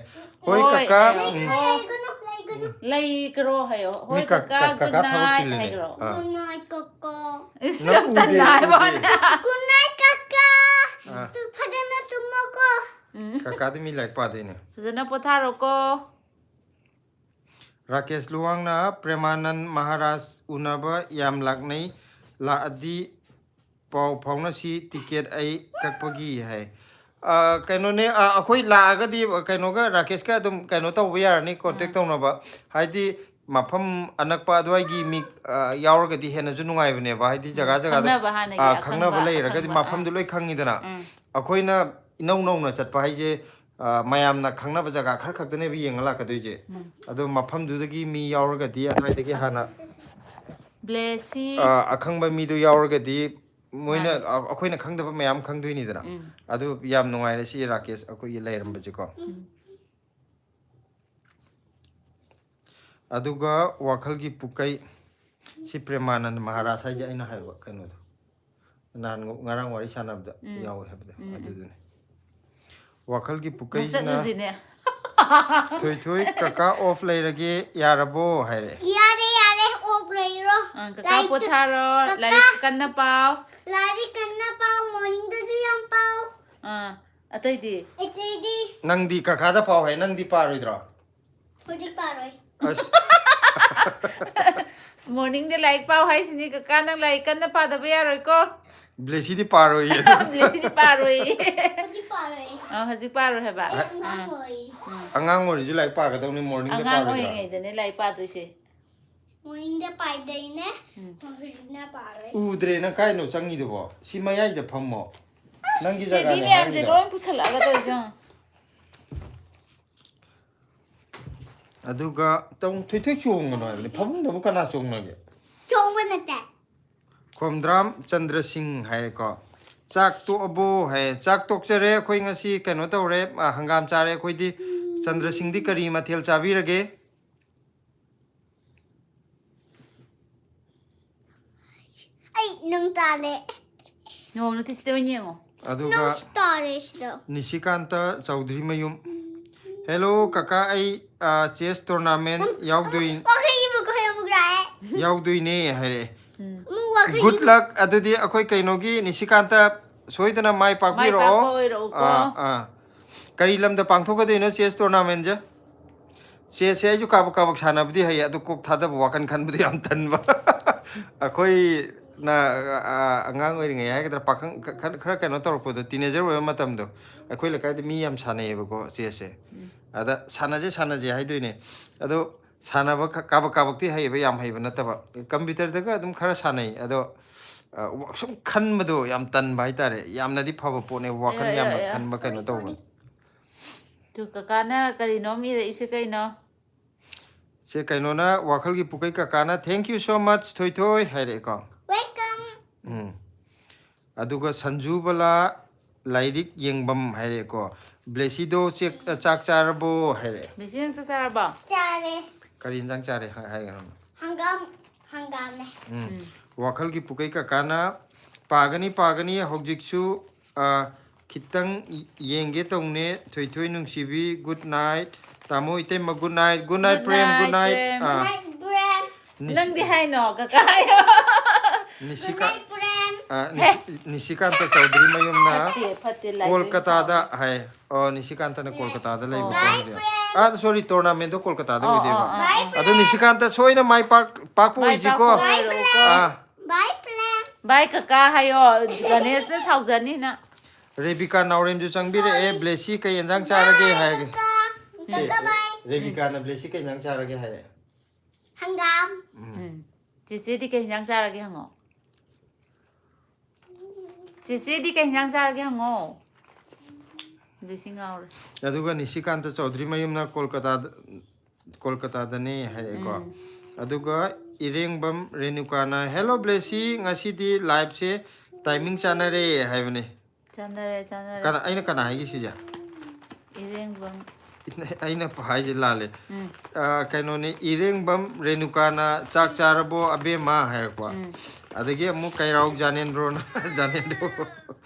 "ꯍꯣꯏ, ꯍꯣꯏ, ꯀꯀꯥ"꯫ ꯍꯣꯏ꯫ ꯎꯝ꯫ ꯂꯩꯒꯅꯨ, ꯂꯩꯒꯅꯨ꯫ ꯂꯩꯒꯅꯣ ꯍꯥꯏꯌꯣ꯫ ꯃꯤ "ꯍꯣꯏ, ꯀ-, ꯀꯀꯥ, ꯀ-, ꯀꯀꯥ ꯒꯨꯗ ꯊꯕꯛ ꯅꯥꯏꯠ" ꯆꯤꯜꯂꯤꯅꯦ꯫ ꯍꯥꯏꯈ꯭ꯔꯣ꯫ ꯑꯥ꯫ ꯒꯨꯗ ꯅꯥꯏꯠ, ꯀꯀꯥ꯫ ꯏꯁ, ꯅꯪ ꯌꯥꯝ ꯎꯗꯦ, ꯇꯟꯅ ꯍꯥꯏꯕ ꯎꯗꯦ꯫ ꯋꯥꯅꯦ꯫ ꯒꯨꯗ ꯅꯥꯏꯠ, ꯀꯀꯥ꯫ ꯑꯥ꯫ ꯇꯨ ꯐꯖꯅ ꯇꯨꯝꯃꯣꯀꯣ꯫ ꯎꯝ꯫ ꯀꯀꯥꯗꯤ ꯃꯤ ꯂꯥꯏꯔꯤꯛ ꯄꯥꯗꯣꯏꯅꯦ꯫ ꯐꯖꯅ ꯄꯣꯊꯥꯔꯣꯀꯣ꯫ ꯔꯥꯀꯦꯁ ꯂꯨꯋꯥꯡꯅ, "ꯄ꯭ꯔꯦꯃꯥꯅꯟ ꯃꯍꯥꯔꯥꯖ ꯎꯅꯕ ꯌꯥꯝ ꯂꯥꯛꯅꯩ, ꯂꯥꯛꯑꯗꯤ ꯄꯥꯎ ꯐꯥꯎꯅꯁꯤ, ꯇꯤꯀꯦꯠ ꯑꯩ ꯀꯛꯄꯒꯤ ꯍꯥꯏ꯫ ꯑ, ꯀꯩꯅꯣꯅꯦ, ꯑ, ꯑꯩꯈꯣꯏ ꯂꯥꯛꯑꯒꯗꯤ ꯀꯩꯅꯣꯒ ꯔꯥꯀꯦꯁꯀ ꯑꯗꯨꯝ ꯀꯩꯅꯣ ꯇꯧꯕ ꯌꯥꯔꯅꯤ, ꯀꯣꯟꯇꯦꯛ ꯇꯧꯅꯕ꯫ ꯍꯥꯏꯗꯤ ꯃꯐꯝ ꯑꯅꯛꯄ ꯑꯗꯨꯋꯥꯏꯒꯤ ꯃꯤ, ꯑ, ꯌꯥꯎꯔꯒꯗꯤ ꯍꯦꯟꯅꯁꯨ ꯅꯨꯡꯉꯥꯏꯕꯅꯦꯕ꯫ ꯍꯥꯏꯗꯤ ꯖꯒꯥ ꯖꯒꯥꯗ, ꯈꯪꯅꯕ ꯍꯥꯟꯅꯒꯤ ꯑ, ꯈꯪꯅꯕ ꯑꯈꯪꯕ, ꯂꯩꯔꯒꯗꯤ ꯑꯈꯪꯕ, ꯃꯐꯝꯗꯨ ꯑꯥ꯫ ꯂꯣꯏ ꯈꯪꯉꯤꯗꯅ꯫ ꯎꯝ꯫ ꯑꯩꯈꯣꯏꯅ ꯏꯅꯧ ꯅꯧꯅ ꯆꯠꯄ ꯍꯥꯏꯁꯦ, ꯑ, ꯃꯌꯥꯝꯅ ꯈꯪꯅꯕ ꯖꯒꯥ ꯈꯔ ꯈꯛꯇꯅꯦꯕ ꯌꯦꯡꯉ ꯂꯥꯛꯀꯗꯣꯏꯁꯦ꯫ ꯎꯝ꯫ ꯑꯗꯣ ꯃꯐꯝꯗꯨꯗꯒꯤ ꯃꯤ ꯌꯥꯎꯔꯒꯗꯤ ꯑꯗꯨꯋꯥꯏꯗꯒꯤ ꯍꯥꯟꯅ, ꯑꯁ, ꯕ꯭ꯂꯦꯁꯤ꯫ ꯑ, ꯑꯈꯪꯕ ꯃꯤꯗꯨ ꯌꯥꯎꯔꯒꯗꯤ ꯃꯣꯏꯅ, ꯃꯥꯅꯦ꯫ ꯑ-, ꯑꯩꯈꯣꯏꯅ ꯈꯪꯗꯕ ꯃꯌꯥꯝ ꯈꯪꯗꯣꯏꯅꯤꯗꯅ꯫ ꯎꯝ꯫ ꯑꯗꯨ ꯌꯥꯝ ꯅꯨꯡꯉꯥꯏꯔꯦ ꯁꯤ ꯔꯥꯀꯦꯁ ꯑꯩꯈꯣꯏꯒꯤ ꯂꯩꯔꯝꯕꯁꯦꯀꯣ꯫ ꯎꯝ꯫ ꯑꯗꯨꯒ ꯋꯥꯈꯜꯒꯤ ꯄꯨꯀꯩ, ꯁꯤ ꯄ꯭ꯔꯦꯃꯥꯅꯟꯗ ꯃꯍꯥꯔꯥꯖ ꯍꯥꯏꯁꯦ ꯑꯩꯅ ꯍꯥꯏꯕ ꯀꯩꯅꯣꯗꯣ, ꯅꯍꯥꯟ ꯉꯔꯥꯡ ꯋꯥꯔꯤ ꯁꯥꯟꯅꯕꯗ ꯎꯝ꯫ ꯌꯥꯎꯋꯦ ꯍꯥꯏꯕꯗꯣ, ꯎꯝ, ꯎꯝ꯫ ꯑꯗꯨꯗꯨꯅꯦ꯫ ꯋꯥꯈꯜꯒꯤ ꯄꯨꯀꯩꯁꯤꯅ ꯃꯁꯛꯅꯨꯁꯤꯅꯦ꯫ "ꯊꯣꯏꯊꯣꯏ, ꯀꯀꯥ ꯑꯣꯐ ꯂꯩꯔꯒꯦ, ꯌꯥꯔꯕꯣ?" ꯍꯥꯏꯔꯦ꯫ ꯌꯥꯔꯦ, ꯌꯥꯔꯦ, ꯑꯣꯐ ꯂꯩꯔꯣ꯫ ꯑꯥ, ꯀꯀꯥ ꯂꯥꯏꯔꯤꯛꯇ-, ꯄꯣꯊꯥꯔꯣ, ꯀꯀꯥ, ꯂꯥꯏꯔꯤꯛ ꯀꯟꯅ ꯄꯥꯎ꯫ ꯂꯥꯏꯔꯤꯛ ꯀꯟꯅ ꯄꯥꯎ, ꯃꯣꯔꯅꯤꯡꯗꯁꯨ ꯌꯥꯝ ꯄꯥꯎ꯫ ꯑꯥ, ꯑꯇꯩꯗꯤ? ꯑꯇꯩꯗꯤ? ꯅꯪꯗꯤ ꯀꯀꯥꯗ ꯄꯥꯎ ꯍꯥꯏ, ꯅꯪꯗꯤ ꯄꯥꯔꯣꯏꯗ꯭ꯔꯣ? ꯍꯧꯖꯤꯛ ꯄꯥꯔꯣꯏ꯫ ꯑꯁ꯫ ꯑꯁ, ꯃꯣꯔꯅꯤꯡꯗ ꯂꯥꯏꯔꯤꯛ ꯄꯥꯎ ꯍꯥꯏꯁꯤꯅꯤ, ꯀꯀꯥ, ꯅꯪ ꯂꯥꯏꯔꯤꯛ ꯀꯟꯅ ꯄꯥꯗꯕ ꯌꯥꯔꯣꯏꯀꯣ꯫ ꯕ꯭ꯂꯦꯁꯤꯗꯤ ꯄꯥꯔꯣꯏꯌꯦ ꯑꯗꯨ꯫ ꯕ꯭ꯂꯦꯁꯤꯗꯤ ꯄꯥꯔꯣꯏꯌꯦ꯫ ꯍꯧꯖꯤꯛ ꯄꯥꯔꯣꯏ꯫ ꯑ, ꯍꯧꯖꯤꯛ ꯄꯥꯔꯣꯏ ꯍꯥꯏꯕ꯫ ꯑꯩ ꯑꯉꯥꯡ ꯑ꯫ ꯑꯣꯏꯔꯤ꯫ ꯎꯝ꯫ ꯑꯉꯥꯡ ꯑꯣꯏꯔꯤꯁꯨ ꯂꯥꯏꯔꯤꯛ ꯄꯥꯒꯗꯧꯅꯤ, ꯃꯣꯔꯅꯤꯡꯗ ꯑꯉꯥꯡ ꯄꯥꯔꯣꯏꯗ꯭ꯔꯣ? ꯑꯣꯏꯔꯤꯉꯩꯗꯅꯦ ꯂꯥꯏꯔꯤꯛ ꯄꯥꯗꯣꯏꯁꯦ꯫ ꯃꯣꯔꯅꯤꯡꯗ ꯄꯥꯏꯗꯣꯏꯅꯦ, ꯎꯝ꯫ ꯍꯧꯖꯤꯛꯅ ꯄꯥꯔꯣꯏ꯫ ꯎꯗ꯭ꯔꯦ, ꯅꯪ ꯀꯥꯏꯅꯣ ꯆꯪꯉꯤꯗꯨꯕꯣ? ꯁꯤ ꯃꯌꯥꯏꯗ ꯐꯝꯃꯣ꯫ ꯅꯪꯒꯤ ꯁꯤꯗꯤ ꯖꯒꯥꯅꯦ ꯃꯌꯥꯝꯁꯦ ꯍꯥꯏꯔꯤꯗꯣ꯫ ꯂꯣꯏ ꯄꯨꯁꯜꯂꯛꯑꯒ ꯇꯧꯔꯤꯁꯦ ꯌꯦꯡꯉꯣ꯫ ꯑꯗꯨꯒ ꯇꯧ-, ꯊꯣꯏꯊꯣꯏ ꯆꯣꯡꯒꯅꯣ ꯍꯥꯏꯕꯅꯤ꯫ ꯐꯃꯨꯡꯗꯕꯨ ꯀꯅꯥ ꯆꯣꯡꯅꯒꯦ? ꯆꯣꯡꯕ ꯅꯠꯇꯦ꯫ ꯈꯣꯝꯗ꯭ꯔꯥꯝ ꯆꯟꯗ꯭ꯔ ꯁꯤꯡ ꯍꯥꯏꯌꯦꯀꯣ꯫ "ꯆꯥꯛ ꯇꯣꯛꯑꯕꯣ?" ꯍꯥꯏꯌꯦ꯫ "ꯆꯥꯛ ꯇꯣꯛꯆꯔꯦ꯫ ꯑꯩꯈꯣꯏ ꯉꯁꯤ ꯀꯩꯅꯣ ꯇꯧꯔꯦ, ꯑ, ꯍꯪꯒꯥꯝ ꯆꯥꯔꯦ ꯑꯩꯈꯣꯏꯗꯤ꯫" ꯆꯟꯗ꯭ꯔ ꯁꯤꯡꯗꯤ ꯀꯔꯤ ꯃꯊꯦꯜ ꯆꯥꯕꯤꯔꯒꯦ? ꯑꯩ ꯅꯪ ꯇꯥꯔꯦ꯫ ꯅꯣꯡ ꯅꯠꯇꯦ, ꯁꯤꯗ ꯑꯣꯏꯅ ꯌꯦꯡꯉꯣ꯫ ꯑꯗꯨꯒ ꯅꯪꯁꯨ ꯇꯥꯔꯦ ꯁꯤꯗ꯫ ꯅꯤꯁꯤꯀꯥꯟꯇ ꯆꯧꯗ꯭ꯔꯤꯃꯌꯨꯝ, "ꯍꯦꯂꯣ ꯀꯀꯥ, ꯑꯩ, ꯑ, ꯆꯦꯁ ꯇꯣꯔꯅꯥꯃꯦꯟ ꯌꯥꯎꯗꯣꯏ-" ꯋꯥꯈꯩꯒꯤ ꯃꯈꯣꯏ ꯑꯃꯨꯛ ꯂꯥꯛꯑꯦ꯫ "ꯌꯥꯎꯗꯣꯏꯅꯦ" ꯍꯥꯏꯔꯛꯑꯦ꯫ ꯎꯝ꯫ ꯑꯃꯨꯛ ꯋꯥꯈꯩꯒꯤ ꯒꯨꯗ ꯂꯛ꯫ ꯑꯗꯨꯗꯤ ꯑꯩꯈꯣꯏ ꯀꯩꯅꯣꯒꯤ ꯅꯤꯁꯤꯀꯥꯟꯇ ꯁꯣꯏꯗꯅ ꯃꯥꯏ ꯃꯥꯏ ꯄꯥꯛꯄꯤꯔꯛꯑꯣ꯫ ꯄꯥꯛꯄ ꯑꯣꯏꯔꯛꯎꯀꯣ꯫ ꯑꯥ, ꯑꯥ꯫ ꯀꯔꯤ ꯂꯝꯗ ꯄꯥꯡꯊꯣꯛꯀꯗꯣꯏꯅꯣ ꯆꯦꯁ ꯇꯣꯔꯅꯥꯃꯦꯟꯁꯦ? ꯆꯦꯁꯁꯦ ꯑꯩꯁꯨ ꯀꯥꯕꯛ ꯀꯥꯕꯛ ꯁꯥꯟꯅꯕꯗꯤ ꯍꯩ, ꯑꯗꯨ ꯀꯣꯛ ꯊꯥꯗꯕ, ꯋꯥꯈꯜ ꯈꯟꯕꯗꯤ ꯌꯥꯝ ꯇꯟꯕ꯫ ꯑꯩꯈꯣꯏ ꯅ ꯑ, ꯑꯉꯥꯡ ꯑꯣꯏꯔꯤꯉꯩ ꯍꯥꯏꯒꯗ꯭ꯔꯥ, ꯄꯥꯈꯪ ꯈ- ꯈ- ꯈꯔ ꯀꯩꯅꯣ ꯇꯧꯔꯛꯄꯗꯣ, ꯇꯤꯅꯦꯖꯔ ꯑꯣꯏꯕ ꯃꯇꯝꯗꯣ, ꯑꯩꯈꯣꯏ ꯂꯩꯀꯥꯏꯗ ꯃꯤ ꯌꯥꯝ ꯁꯥꯟꯅꯩꯌꯦꯕꯀꯣ ꯆꯦꯁꯁꯦ꯫ ꯑꯗ ꯁꯥꯟꯅꯁꯦ ꯁꯥꯟꯅꯁꯦ ꯍꯥꯏꯗꯣꯏꯅꯦ꯫ ꯑꯗꯣ ꯁꯥꯟꯅꯕ ꯈ- ꯀꯥꯕꯛ ꯀꯥꯕꯛꯇꯤ ꯍꯩꯌꯦꯕ, ꯌꯥꯝ ꯍꯩꯕ ꯅꯠꯇꯕ꯫ ꯀꯝꯄ꯭ꯌꯨꯇꯔꯗꯒ ꯑꯗꯨꯝ ꯈꯔ ꯁꯥꯟꯅꯩ꯫ ꯑꯗꯣ ꯑ, ꯋꯥ- ꯁꯨꯝ ꯈꯟꯕꯗꯣ ꯌꯥꯝ ꯇꯟꯕ ꯍꯥꯏꯇꯥꯔꯦ꯫ ꯌꯥꯝꯅꯗꯤ ꯐꯕ ꯄꯣꯠꯅꯦ, ꯋꯥꯈꯜ ꯑꯦ, ꯑꯦ, ꯌꯥꯝꯅ ꯑꯦ, ꯑꯦ꯫ ꯈꯟꯕ ꯀꯩꯅꯣ ꯇꯧꯕ꯫ ꯇꯨ ꯀꯀꯥꯅ ꯀꯔꯤꯅꯣꯝ ꯏꯔꯛꯏꯁꯦ ꯀꯩꯅꯣ? ꯁꯦ ꯀꯩꯅꯣꯅ, ꯋꯥꯈꯜꯒꯤ ꯄꯨꯀꯩ ꯀꯀꯥꯅ "Thank you so much ꯊꯣꯏꯊꯣꯏ" ꯍꯥꯏꯔꯛꯑꯦꯀꯣ꯫ Welcome. ꯎꯝ꯫ ꯑꯗꯨꯒ ꯁꯟꯖꯨꯕꯂꯥ ꯂꯥꯏꯔꯤꯛ ꯌꯦꯡꯐꯝ ꯍꯥꯏꯔꯛꯑꯦꯀꯣ꯫ "ꯕ꯭ꯂꯦꯁꯤꯗꯣ ꯆꯦꯛ- ꯆꯥꯛ ꯆꯥꯔꯕꯣ?" ꯍꯥꯏꯔꯛꯑꯦ꯫ ꯕ꯭ꯂꯦꯁꯤ, ꯅꯪ ꯆꯥꯛ ꯆꯥꯔꯕꯣ? ꯆꯥꯔꯦ꯫ ꯀꯔꯤ ꯌꯦꯟꯖꯥꯡ ꯆꯥꯔꯦ ꯍꯥꯏ- ꯍꯥꯏꯒꯅꯣ? ꯍꯪꯒꯥꯝ, ꯍꯪꯒꯥꯝꯅꯦ꯫ ꯎꯝ꯫ ꯎꯝ꯫ ꯋꯥꯈꯜꯒꯤ ꯄꯨꯀꯩ ꯀꯀꯥꯅ "ꯄꯥꯒꯅꯤ, ꯄꯥꯒꯅꯤ, ꯍꯧꯖꯤꯛꯁꯨ, ꯑ, ꯈꯤꯇꯪ ꯌꯦꯡꯒꯦ ꯇꯧꯅꯦ, ꯊꯣꯏꯊꯣꯏ ꯅꯨꯡꯁꯤꯕꯤ꯫ Good night ꯇꯥꯃꯣ, ꯏꯇꯩꯃ꯫ Good night, good night, good Prem. Good night, night, Prem. ꯑ, Good night, ꯄ꯭ꯔꯦꯝ꯫ ꯅꯤꯁ- ꯅꯪꯗꯤ ꯍꯥꯏꯅꯣ, ꯀꯀꯥ ꯍꯥꯏꯌꯣ꯫ ꯅꯤꯁꯤꯀꯥ-, Good night, ꯄ꯭ꯔꯦꯝ꯫ ꯑ, ꯅꯤꯁꯤ-, ꯅꯤꯁꯤꯀꯥꯟꯇ ꯆꯧꯗ꯭ꯔꯤ ꯃꯌꯨꯝꯅ ꯐꯠꯇꯦ, ꯐꯠꯇꯦ, ꯂꯥꯏꯕ꯭ꯔꯦꯔꯤ ꯀꯣꯜꯀꯇꯥꯗ ꯁꯥꯎꯅꯤ꯫ ꯍꯥꯏ꯫ ꯑꯣ, ꯅꯤꯁꯤꯀꯥꯟꯇꯅ ꯀꯣꯜꯀꯇꯥꯗ ꯂꯩꯕꯀꯣ ꯍꯧꯖꯤꯛ꯫ ꯑ, sorry, tournamentꯗꯣ ꯀꯣꯜꯀꯇꯥꯗ ꯑꯣ, ꯑꯣꯏꯗꯣꯏꯕ꯫ ꯑꯣ, ꯑꯣ, ꯑꯣ꯫ ꯑꯗꯣ ꯅꯤꯁꯤꯀꯥꯟꯇ ꯁꯣꯏꯅ ꯃꯥꯏ ꯄꯥꯛ-, ꯄꯥꯛꯄ ꯃꯥꯏ ꯑꯣꯏꯁꯤꯀꯣ꯫ ꯄꯥꯛꯄ ꯑꯣꯏꯔꯣꯀꯣ꯫ ꯑꯥ꯫ Bye, ꯄ꯭ꯔꯦꯝ꯫ Bye, ꯀꯀꯥ ꯍꯥꯏꯌꯣ, ꯒꯅꯦꯁꯅ ꯁꯥꯎꯖꯅꯤ ꯅꯪ꯫ ꯔꯦꯕꯤꯀꯥ ꯅꯥꯎꯔꯦꯝꯁꯨ ꯆꯪꯕꯤꯔꯛꯑꯦ꯫ "ꯕ꯭ꯂꯦꯁꯤ, ꯀꯩ ꯌꯦꯟꯖꯥꯡ ꯆꯥꯔꯒꯦ?" ꯍꯥꯏꯔꯒꯦ꯫ ꯀꯀꯥ, ꯁꯦ, ꯀꯀꯥ, bye꯫ ꯔꯦꯕꯤꯀꯥꯅ "ꯕ꯭ꯂꯦꯁꯤ, ꯀꯩ ꯌꯦꯟꯖꯥꯡ ꯆꯥꯔꯒꯦ?" ꯍꯥꯏꯔꯛꯑꯦ꯫ ꯍꯪꯒꯥꯝ꯫ ꯎꯝ꯫ ꯎꯝ꯫ ꯆꯦꯆꯦꯗꯤ ꯀꯩ ꯌꯦꯟꯖꯥꯡ ꯆꯥꯔꯒꯦ ꯍꯪꯉꯣ꯫ ꯆꯦꯆꯦꯗꯤ ꯀꯩ ꯌꯦꯟꯖꯥꯡ ꯆꯥꯔꯒꯦ ꯍꯪꯉꯣ꯫ ꯕ꯭ꯂꯦꯁꯤ ꯉꯥꯎꯔꯦ꯫ ꯑꯗꯨꯒ ꯅꯤꯁꯤꯀꯥꯟꯇ ꯆꯧꯗ꯭ꯔꯤ ꯃꯌꯨꯝꯅ ꯀꯣꯜꯀꯇꯥꯗ, ꯀꯣꯜꯀꯇꯥꯗꯅꯦ ꯍꯥꯏꯔꯛꯑꯦꯀꯣ꯫ ꯎꯝ꯫ ꯑꯗꯨꯒ ꯏꯔꯦꯡꯕꯝ ꯔꯦꯅꯨꯀꯥꯅ, "Hello ꯕ꯭ꯂꯦꯁꯤ, ꯉꯁꯤꯗꯤ liveꯁꯦ timing ꯆꯥꯟꯅꯔꯦ" ꯍꯥꯏꯕꯅꯦ꯫ ꯆꯥꯟꯅꯔꯦ, ꯆꯥꯟꯅꯔꯦ꯫ ꯀꯅꯥ, ꯑꯩꯅ ꯀꯅꯥ ꯍꯥꯏꯒꯦ ꯁꯤꯁꯦ? ꯏꯔꯦꯡꯕꯝ꯫ ꯑꯩꯅ ꯍꯥꯏꯁꯦ ꯂꯥꯜꯂꯦ꯫ ꯎꯝ꯫ ꯑ, ꯀꯩꯅꯣꯅꯦ, ꯏꯔꯦꯡꯕꯝ ꯔꯦꯅꯨꯀꯥꯅ, "ꯆꯥꯛ ꯆꯥꯔꯕꯣ ꯑꯕꯦꯝꯃ?" ꯍꯥꯏꯔꯛꯄ꯫ ꯎꯝ꯫ ꯑꯗꯒꯤ ꯑꯃꯨꯛ ꯀꯩꯔꯥꯎ ꯖꯥꯅꯦꯟꯗ꯭ꯔꯣꯅ, ꯖꯥꯅꯦꯟꯗ꯭ꯔꯣ꯫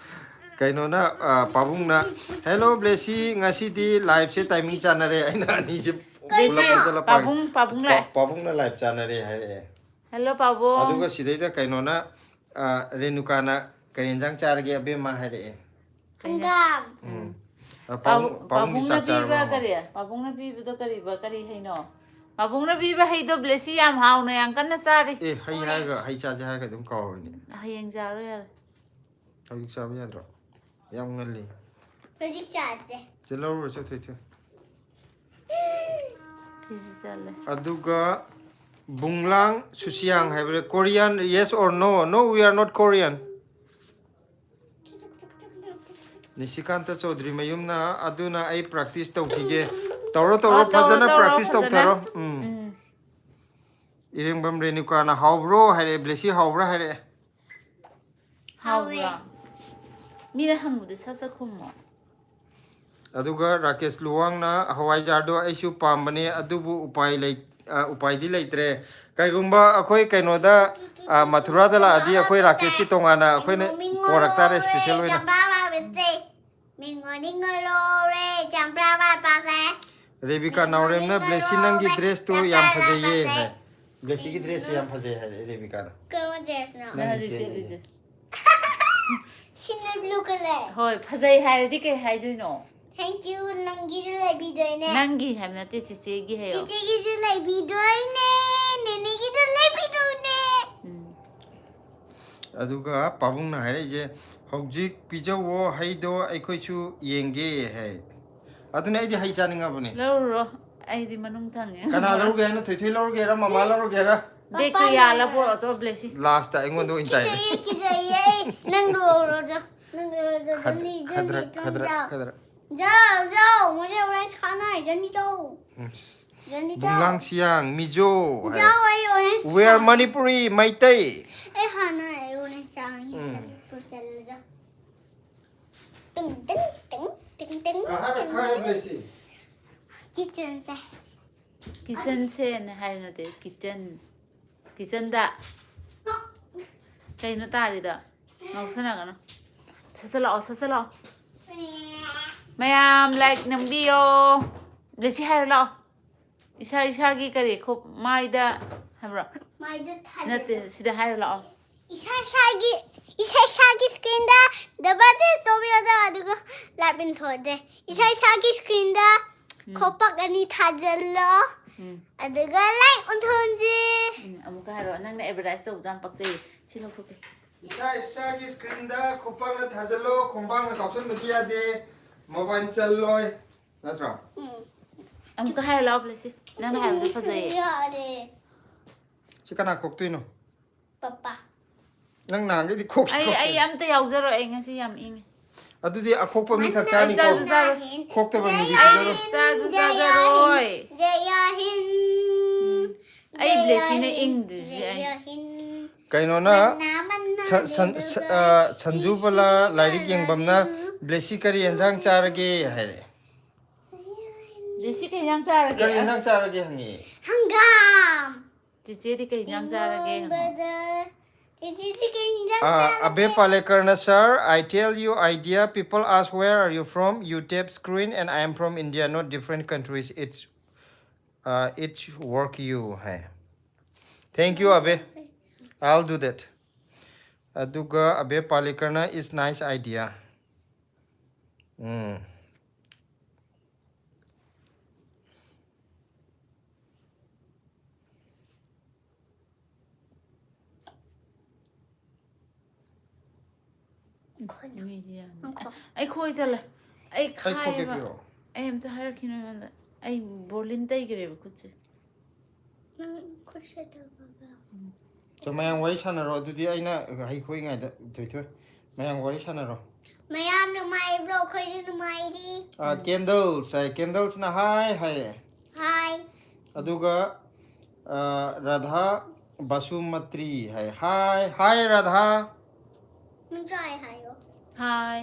ꯀꯩꯅꯣꯅ, ꯑ, ꯄꯥꯕꯨꯡꯅ, "Hello ꯕ꯭ꯂꯦꯁꯤ, ꯉꯁꯤꯗꯤ liveꯁꯦ timing ꯆꯥꯟꯅꯔꯦ", ꯑꯩꯅ ꯑꯅꯤꯁꯦ ꯕ꯭ꯂꯦꯁꯤ, ꯄꯨꯂꯞ ꯄꯨꯟꯁꯤꯜꯂ ꯄꯥꯏ-, ꯄꯥꯕꯨꯡ, ꯄꯥꯕꯨꯡ ꯂꯥꯛꯑꯦ꯫ ꯄꯥ-, ꯄꯥꯕꯨꯡꯅ live ꯆꯥꯟꯅꯔꯦ ꯍꯥꯏꯔꯛꯑꯦ꯫ Hello ꯄꯥꯕꯨꯡ꯫ ꯑꯗꯨꯒ ꯁꯤꯗꯩꯗ ꯀꯩꯅꯣꯅ, ꯑ, ꯔꯦꯅꯨꯀꯥꯅ, "ꯀꯔꯤ ꯌꯦꯟꯖꯥꯡ ꯆꯥꯔꯒꯦ ꯑꯕꯦꯝꯃ?" ꯍꯥꯏꯔꯛꯑꯦ꯫ ꯍꯪꯒꯥꯝ꯫ ꯎꯝ꯫ ꯑ, ꯄꯥꯕꯨꯡ-, ꯄꯥꯕꯨꯡ-, ꯄꯥꯕꯨꯡꯗꯤ ꯄꯥꯕꯨꯡꯅ ꯆꯥꯛ ꯆꯥꯔꯕ ꯄꯤꯕ ꯍꯪꯉꯣ꯫ ꯀꯔꯤ? ꯄꯥꯕꯨꯡꯅ ꯄꯤꯕꯗꯣ ꯀꯔꯤꯕ? ꯀꯔꯤ ꯍꯩꯅꯣ? ꯄꯥꯕꯨꯡꯅ ꯄꯤꯕ ꯍꯩꯗꯣ ꯕ꯭ꯂꯦꯁꯤ ꯌꯥꯝ ꯍꯥꯎꯅ ꯌꯥꯝ ꯀꯟꯅ ꯆꯥꯔꯤ꯫ ꯑꯦ, ꯍꯩ ꯍꯥꯏꯔꯒ ꯍꯩ ꯆꯥꯁꯦ ꯍꯥꯏꯔꯒ ꯑꯗꯨꯝ ꯀꯥꯎꯔꯤꯅꯦ꯫ ꯍꯌꯦꯡ ꯆꯥꯔꯣ ꯌꯥꯔꯦ꯫ ꯍꯧꯖꯤꯛ ꯆꯥꯕ ꯌꯥꯗ꯭ꯔꯣ? ꯌꯥꯝ ꯉꯜꯂꯤ꯫ ꯍꯧꯖꯤꯛ ꯆꯥꯁꯦ꯫ ꯆꯦ, ꯂꯧꯔꯨꯔꯣ, ꯆꯠꯊꯣꯏ, ꯆꯠꯊꯣꯏ꯫ ꯀꯦꯖꯤ ꯆꯠꯂꯦ꯫ ꯑꯗꯨꯒ ꯕꯨꯡꯂꯥꯡ ꯁꯨꯁꯤꯌꯥꯡ ꯍꯥꯏꯕ꯭ꯔꯥ? Korean, yes or no? No, we are not Korean. ꯅꯤꯁꯤꯀꯥꯟꯇ ꯆꯧꯗ꯭ꯔꯤ ꯃꯌꯨꯝꯅ꯫ ꯑꯗꯨꯅ ꯑꯩ practice ꯇꯧꯈꯤꯒꯦ꯫ ꯇꯧꯔꯣ, ꯇꯧꯔꯣ, ꯑꯣ, ꯇꯧꯔꯣ, ꯐꯖꯅ ꯇꯧꯔꯣ, practice ꯐꯖꯅ꯫ ꯇꯧꯊꯔꯣ꯫ ꯎꯝ꯫ ꯎꯝ꯫ ꯏꯔꯦꯡꯕꯝ ꯔꯦꯅꯨꯀꯥꯅ "ꯍꯥꯎꯕ꯭ꯔꯣ?" ꯍꯥꯏꯔꯛꯑꯦ, ꯕ꯭ꯂꯦꯁꯤ "ꯍꯥꯎꯕ꯭ꯔꯥ?" ꯍꯥꯏꯔꯛꯑꯦ꯫ ꯍꯥꯎꯕ꯭ꯔꯥ? ꯃꯤꯅ ꯍꯪꯕꯗꯤ ꯁꯠ ꯁꯠ ꯈꯨꯝꯃꯣ꯫ ꯑꯗꯨꯒ ꯔꯥꯀꯦꯁ ꯂꯨꯋꯥꯡꯅ "ꯍꯋꯥꯏꯖꯥꯔꯗꯣ ꯑꯩꯁꯨ ꯄꯥꯝꯕꯅꯦ, ꯑꯗꯨꯕꯨ ꯎꯄꯥꯏ ꯂꯩ-, ꯑ, ꯎꯄꯥꯏꯗꯤ ꯂꯩꯇ꯭ꯔꯦ꯫ ꯀꯔꯤꯒꯨꯝꯕ ꯑꯩꯈꯣꯏ ꯀꯩꯅꯣꯗ, ꯑ, ꯃꯊꯨꯔꯥꯗ ꯂꯥꯛꯑꯗꯤ ꯑꯩꯈꯣꯏ ꯔꯥꯀꯦꯁꯀꯤ ꯇꯣꯉꯥꯟꯅ ꯑꯩꯈꯣꯏꯅ ꯄꯣꯔꯛ ꯇꯥꯔꯦ, special ꯑꯣꯏꯅ꯫ ꯆꯝꯄ꯭ꯔꯥ ꯄꯥꯕꯁꯦ꯫ ꯃꯤꯡꯉꯣꯅꯤꯡꯉ ꯂꯣꯔꯦ ꯆꯝꯄ꯭ꯔꯥ ꯄꯥꯕꯁꯦ꯫ ꯔꯦꯕꯤꯀꯥ ꯅꯥꯎꯔꯦꯝꯅ "ꯕ꯭ꯂꯦꯁꯤ, ꯅꯪꯒꯤ dress ꯇꯨ ꯌꯥꯝ ꯐꯖꯩꯌꯦ" ꯍꯥꯏ꯫ ꯕ꯭ꯂꯦꯁꯤꯒꯤ dress ꯁꯦ ꯌꯥꯝ ꯐꯖꯩ ꯍꯥꯏꯔꯦ ꯔꯦꯕꯤꯀꯥꯅ꯫ ꯀꯔꯝꯕ dress ꯅꯣ? ꯅꯪ ꯅꯪꯒꯤ ꯍꯧꯖꯤꯛ ꯁꯦꯠꯂꯤꯁꯦ꯫ ꯁꯦꯠꯂꯤꯁꯦ꯫ ꯁꯤꯅ blue color꯫ ꯍꯣꯏ, ꯐꯖꯩ ꯍꯥꯏꯔꯗꯤ ꯀꯩ ꯍꯥꯏꯗꯣꯏꯅꯣ? Thank you, ꯅꯪꯒꯤꯁꯨ ꯂꯩꯕꯤꯗꯣꯏꯅꯦ꯫ ꯅꯪꯒꯤ ꯍꯥꯏꯕ ꯅꯠꯇꯦ, ꯆꯤꯆꯦꯒꯤ ꯍꯥꯏꯌꯣ꯫ ꯆꯤꯆꯦꯒꯤꯁꯨ ꯂꯩꯕꯤꯗꯣꯏꯅꯦ, ꯅꯦꯅꯦꯒꯤꯁꯨ ꯂꯩꯕꯤꯗꯣꯏꯅꯦ꯫ ꯎꯝ꯫ ꯑꯗꯨꯒ ꯄꯥꯕꯨꯡꯅ ꯍꯥꯏꯔꯛꯏꯁꯦ, "ꯍꯧꯖꯤꯛ ꯄꯤꯖꯧꯋꯣ ꯍꯩꯗꯣ, ꯑꯩꯈꯣꯏꯁꯨ ꯌꯦꯡꯒꯦ" ꯍꯥꯏ꯫ ꯑꯗꯨꯅ ꯑꯩꯗꯤ ꯍꯩ ꯆꯥꯅꯤꯡꯉꯕꯅꯦ꯫ ꯂꯧꯔꯨꯔꯣ, ꯑꯩꯗꯤ ꯃꯅꯨꯡ ꯊꯪꯉꯦ꯫ ꯀꯅꯥ ꯂꯧꯔꯨꯒꯦ ꯍꯥꯏꯅꯣ? ꯊꯣꯏꯊꯣꯏ ꯂꯧꯔꯨꯒꯦꯔꯥ, ꯃꯃꯥ ꯂꯧꯔꯨꯒꯦꯔꯥ? ꯕꯦꯛꯇꯨ ꯌꯥꯜꯂ ꯄꯨꯔꯛꯑꯣ, ꯆꯣ, ꯕ꯭ꯂꯦꯁꯤ꯫ Last ꯑꯩꯉꯣꯟꯗ ꯑꯣꯏꯅ ꯇꯥꯏꯅꯦ꯫ ꯀꯤꯖꯩꯌꯦ, ꯀꯤꯖꯩꯌꯦ꯫ ꯅꯪ ꯂꯧꯔꯣ, ꯆꯣ꯫ ꯅꯪ ꯂꯧꯔꯣ, ꯆꯣ꯫ ꯈꯗ꯭ꯔ-, ꯅꯪ ꯈꯗ꯭ꯔ-, ꯅꯪ ꯈꯗ꯭ꯔ-, ꯆꯥꯎ꯫ ꯈꯗ꯭ꯔ-, ꯈꯗ꯭ꯔ꯫ ꯆꯥꯎ, ꯆꯥꯎ꯫ ꯃꯨꯖꯦ orange खाना है, जल्दी जाओ। ꯎꯝ꯫ जल्दी जाओ। ꯕꯨꯡꯂꯥꯡ ꯁꯤꯌꯥꯡ, ꯃꯤꯖꯣ ꯍꯥꯏ꯫ जाओ, ये orange We are खाना। Manipuri, ꯃꯩꯇꯩ꯫ ए, खाना है, orange खाना है, हम्म। ससुर को चले जा। टिंग, टिंग, टिंग, टिंग, टिंग, कहाँ रखा है ब्लेसी? किचन से। ꯀꯤꯆꯟ ꯁꯦꯅ ꯍꯥꯏ ꯅꯠꯇꯦ, ꯀꯤꯆꯟ꯫ ꯀꯤꯆꯟꯗ꯫ ꯀꯩꯅꯣ ꯇꯥꯔꯤꯗꯣ? ꯉꯥꯎꯁꯟꯅꯒꯅꯨ꯫ ꯁꯠꯆꯜꯂꯛꯑꯣ, ꯁꯠꯆꯜꯂꯛꯑꯣ꯫ ꯃꯌꯥꯝ like ꯅꯝꯕꯤꯌꯣ꯫ ꯕ꯭ꯂꯦꯁꯤ ꯍꯥꯏꯔꯣ ꯂꯥꯛꯑꯣ꯫ ꯏꯁꯥ ꯏꯁꯥꯒꯤ ꯀꯔꯤ ꯈꯨ-, ꯃꯥꯏꯗ ꯍꯥꯏꯕ꯭ꯔꯣ? ꯃꯥꯏꯗ ꯊꯥꯖꯤꯜꯂꯣ꯫ ꯅꯠꯇꯦ, ꯁꯤꯗ ꯍꯥꯏꯔꯣ ꯂꯥꯛꯑꯣ꯫ ꯏꯁꯥ ꯏꯁꯥꯒꯤ, ꯏꯁꯥ ꯏꯁꯥꯒꯤ screen ꯗ double tap ꯇꯧꯕꯤꯌꯣꯗ, ꯑꯗꯨꯒ live ꯏꯟꯊꯣꯛꯑꯁꯦ꯫ ꯏꯁꯥ ꯏꯁꯥꯒꯤ screen ꯗ ꯈꯣꯄꯛ ꯑꯅꯤ ꯊꯥꯖꯤꯜꯂꯣ꯫ ꯎꯝ꯫ ꯑꯗꯨꯒ ꯂꯥꯏꯛ ꯑꯣꯟꯊꯣꯛꯍꯟꯁꯤ꯫ ꯎꯝ, ꯑꯃꯨꯛꯀ ꯍꯥꯏꯔꯣ, ꯅꯪꯅ ꯑꯦꯗꯚꯔꯇꯥꯏꯁ ꯇꯧꯕꯗꯣ ꯌꯥꯝ ꯄꯛꯆꯩꯌꯦ꯫ ꯁꯤ ꯂꯧꯊꯣꯛꯀꯦ꯫ ꯏꯁꯥ ꯏꯁꯥꯒꯤ ꯁ꯭ꯀ꯭ꯔꯤꯟꯗ ꯈꯣꯡꯄꯥꯛꯅ ꯊꯥꯖꯤꯜꯂꯣ, ꯈꯣꯡꯄꯥꯛꯅ ꯀꯥꯎꯁꯟꯕꯗꯤ ꯌꯥꯗꯦ, ꯃꯣꯕꯥꯏꯜ ꯆꯜꯂꯣꯏ, ꯅꯠꯇ꯭ꯔꯣ? ꯎꯝ꯫ ꯑꯃꯨꯛꯀ ꯍꯥꯏꯔꯣ ꯂꯥꯎ, ꯕ꯭ꯂꯦꯁꯤ꯫ ꯅꯪꯅ ꯍꯥꯏꯕꯗꯣ ꯐꯖꯩꯌꯦ꯫ ꯌꯥꯔꯦ꯫ ꯁꯤ ꯀꯅꯥ ꯈꯣꯛꯇꯣꯏꯅꯣ? ꯄꯄꯥ꯫ ꯅꯪ ꯅꯍꯥꯟꯒꯩꯗꯤ ꯈꯣꯛ ꯑꯩ ꯑꯩ ꯑꯝꯇ ꯌꯥꯎꯖꯔꯣꯏ, ꯑꯩ ꯉꯁꯤ ꯌꯥꯝ ꯏꯪꯉꯦ꯫ ꯑꯗꯨꯗꯤ ꯑꯈꯣꯛꯄ ꯃꯤ ꯈꯛ ꯑꯩ ꯆꯥꯅꯤꯀꯣ꯫ ꯆꯥꯁꯨ ꯆꯥꯔꯣꯏ꯫ ꯈꯣꯛꯇꯕ ꯃꯤꯗꯤ ꯑꯩ ꯄꯤꯖꯔꯣꯏ꯫ ꯆꯥꯁꯨ ꯆꯥꯖꯔꯣꯏ꯫ ꯖꯌꯥꯍꯤꯟ꯫ ꯑꯩ ꯕ꯭ꯂꯦꯁꯤꯅ ꯏꯪꯗ꯭ꯔꯤꯁꯦ ꯑꯩ꯫ ꯖꯌꯥꯍꯤꯟ꯫ ꯀꯩꯅꯣꯅ ꯃꯅꯥ ꯃꯅꯥ ꯁ- ꯁꯟ- ꯁ- ꯑ, ꯁꯟꯖꯨꯕꯂꯥ ꯂꯥꯏꯔꯤꯛ ꯌꯦꯡꯕꯝꯅ ꯕ꯭ꯂꯦꯁꯤ ꯀꯔꯤ ꯌꯦꯟꯁꯥꯡ ꯆꯥꯔꯒꯦ ꯍꯥꯏꯔꯦ꯫ ꯕ꯭ꯂꯦꯁꯤ ꯀꯩ ꯌꯦꯟꯁꯥꯡ ꯆꯥꯔꯒꯦ? ꯀꯔꯤ ꯌꯦꯟꯁꯥꯡ ꯑꯁ, ꯆꯥꯔꯒꯦ ꯍꯪꯉꯤ꯫ ꯍꯪꯒꯥꯝ꯫ ꯆꯤꯆꯦꯗꯤ ꯀꯩ ꯌꯦꯟꯁꯥꯡ ꯆꯥꯔꯒꯦ ꯍꯪꯉꯣ꯫ ꯏꯔꯣꯟꯕꯗ ꯆꯤꯆꯦꯗꯤ ꯀꯩ ꯌꯦꯟꯁꯥꯡ Uh, ꯆꯥꯔꯒꯦ? Abe Palekar na, sir, I tell you idea. People ask where are you from? You tap screen and I am from India, not different countries. It's uh, it's work you. Hey. Thank you, Abe. I'll do that. ꯑꯗꯨꯒ Abe Palekar na is nice idea. ꯎꯝ꯫ ꯃꯤꯁꯦ ꯌꯥꯝꯃꯦ꯫ ꯉꯥꯏꯈꯣ꯫ ꯑꯩ ꯈꯣꯏꯗ ꯂꯩ꯫ ꯑꯩ ꯑꯩ ꯈꯣꯛꯀꯦ ꯈꯥꯏꯌꯦꯕ꯫ ꯄꯤꯔꯛꯑꯣ꯫ ꯑꯩ ꯑꯝꯇ ꯍꯥꯏꯔꯛꯈꯤꯅꯣ ꯑꯩꯉꯣꯟꯗ꯫ ꯑꯩ ꯕꯣꯔꯂꯤꯟ ꯇꯩꯈ꯭ꯔꯦꯕ ꯈꯨꯠꯁꯦ꯫ ꯅꯪ ꯈꯨꯠꯁꯦ ꯇꯧꯕ꯭ꯔꯣ? ꯆꯣ, ꯃꯌꯥꯝ ꯋꯥꯔꯤ ꯁꯥꯟꯅꯔꯣ꯫ ꯑꯗꯨꯗꯤ ꯑꯩꯅ ꯍꯩ ꯈꯣꯛꯏꯉꯩꯗ, ꯊꯣꯏꯊꯣꯏ, ꯃꯌꯥꯝ ꯋꯥꯔꯤ ꯁꯥꯟꯅꯔꯣ꯫ ꯃꯌꯥꯝ ꯅꯨꯡꯉꯥꯏꯕ꯭ꯔꯣ? ꯑꯩꯈꯣꯏꯁꯨ ꯅꯨꯡꯉꯥꯏꯔꯤ꯫ ꯑ, candles ꯍꯥꯏ, candlesꯅ hi ꯍꯥꯏꯔꯦ꯫ Hi꯫ ꯑꯗꯨꯒ ꯑ, ꯔꯥꯙꯥ ꯕꯁꯨꯃꯇ꯭ꯔꯤ ꯍꯥꯏ, hi, hi ꯔꯥꯙꯥ꯫ ꯅꯪꯁꯨ hi ꯍꯥꯏꯌꯣ꯫ Hi꯫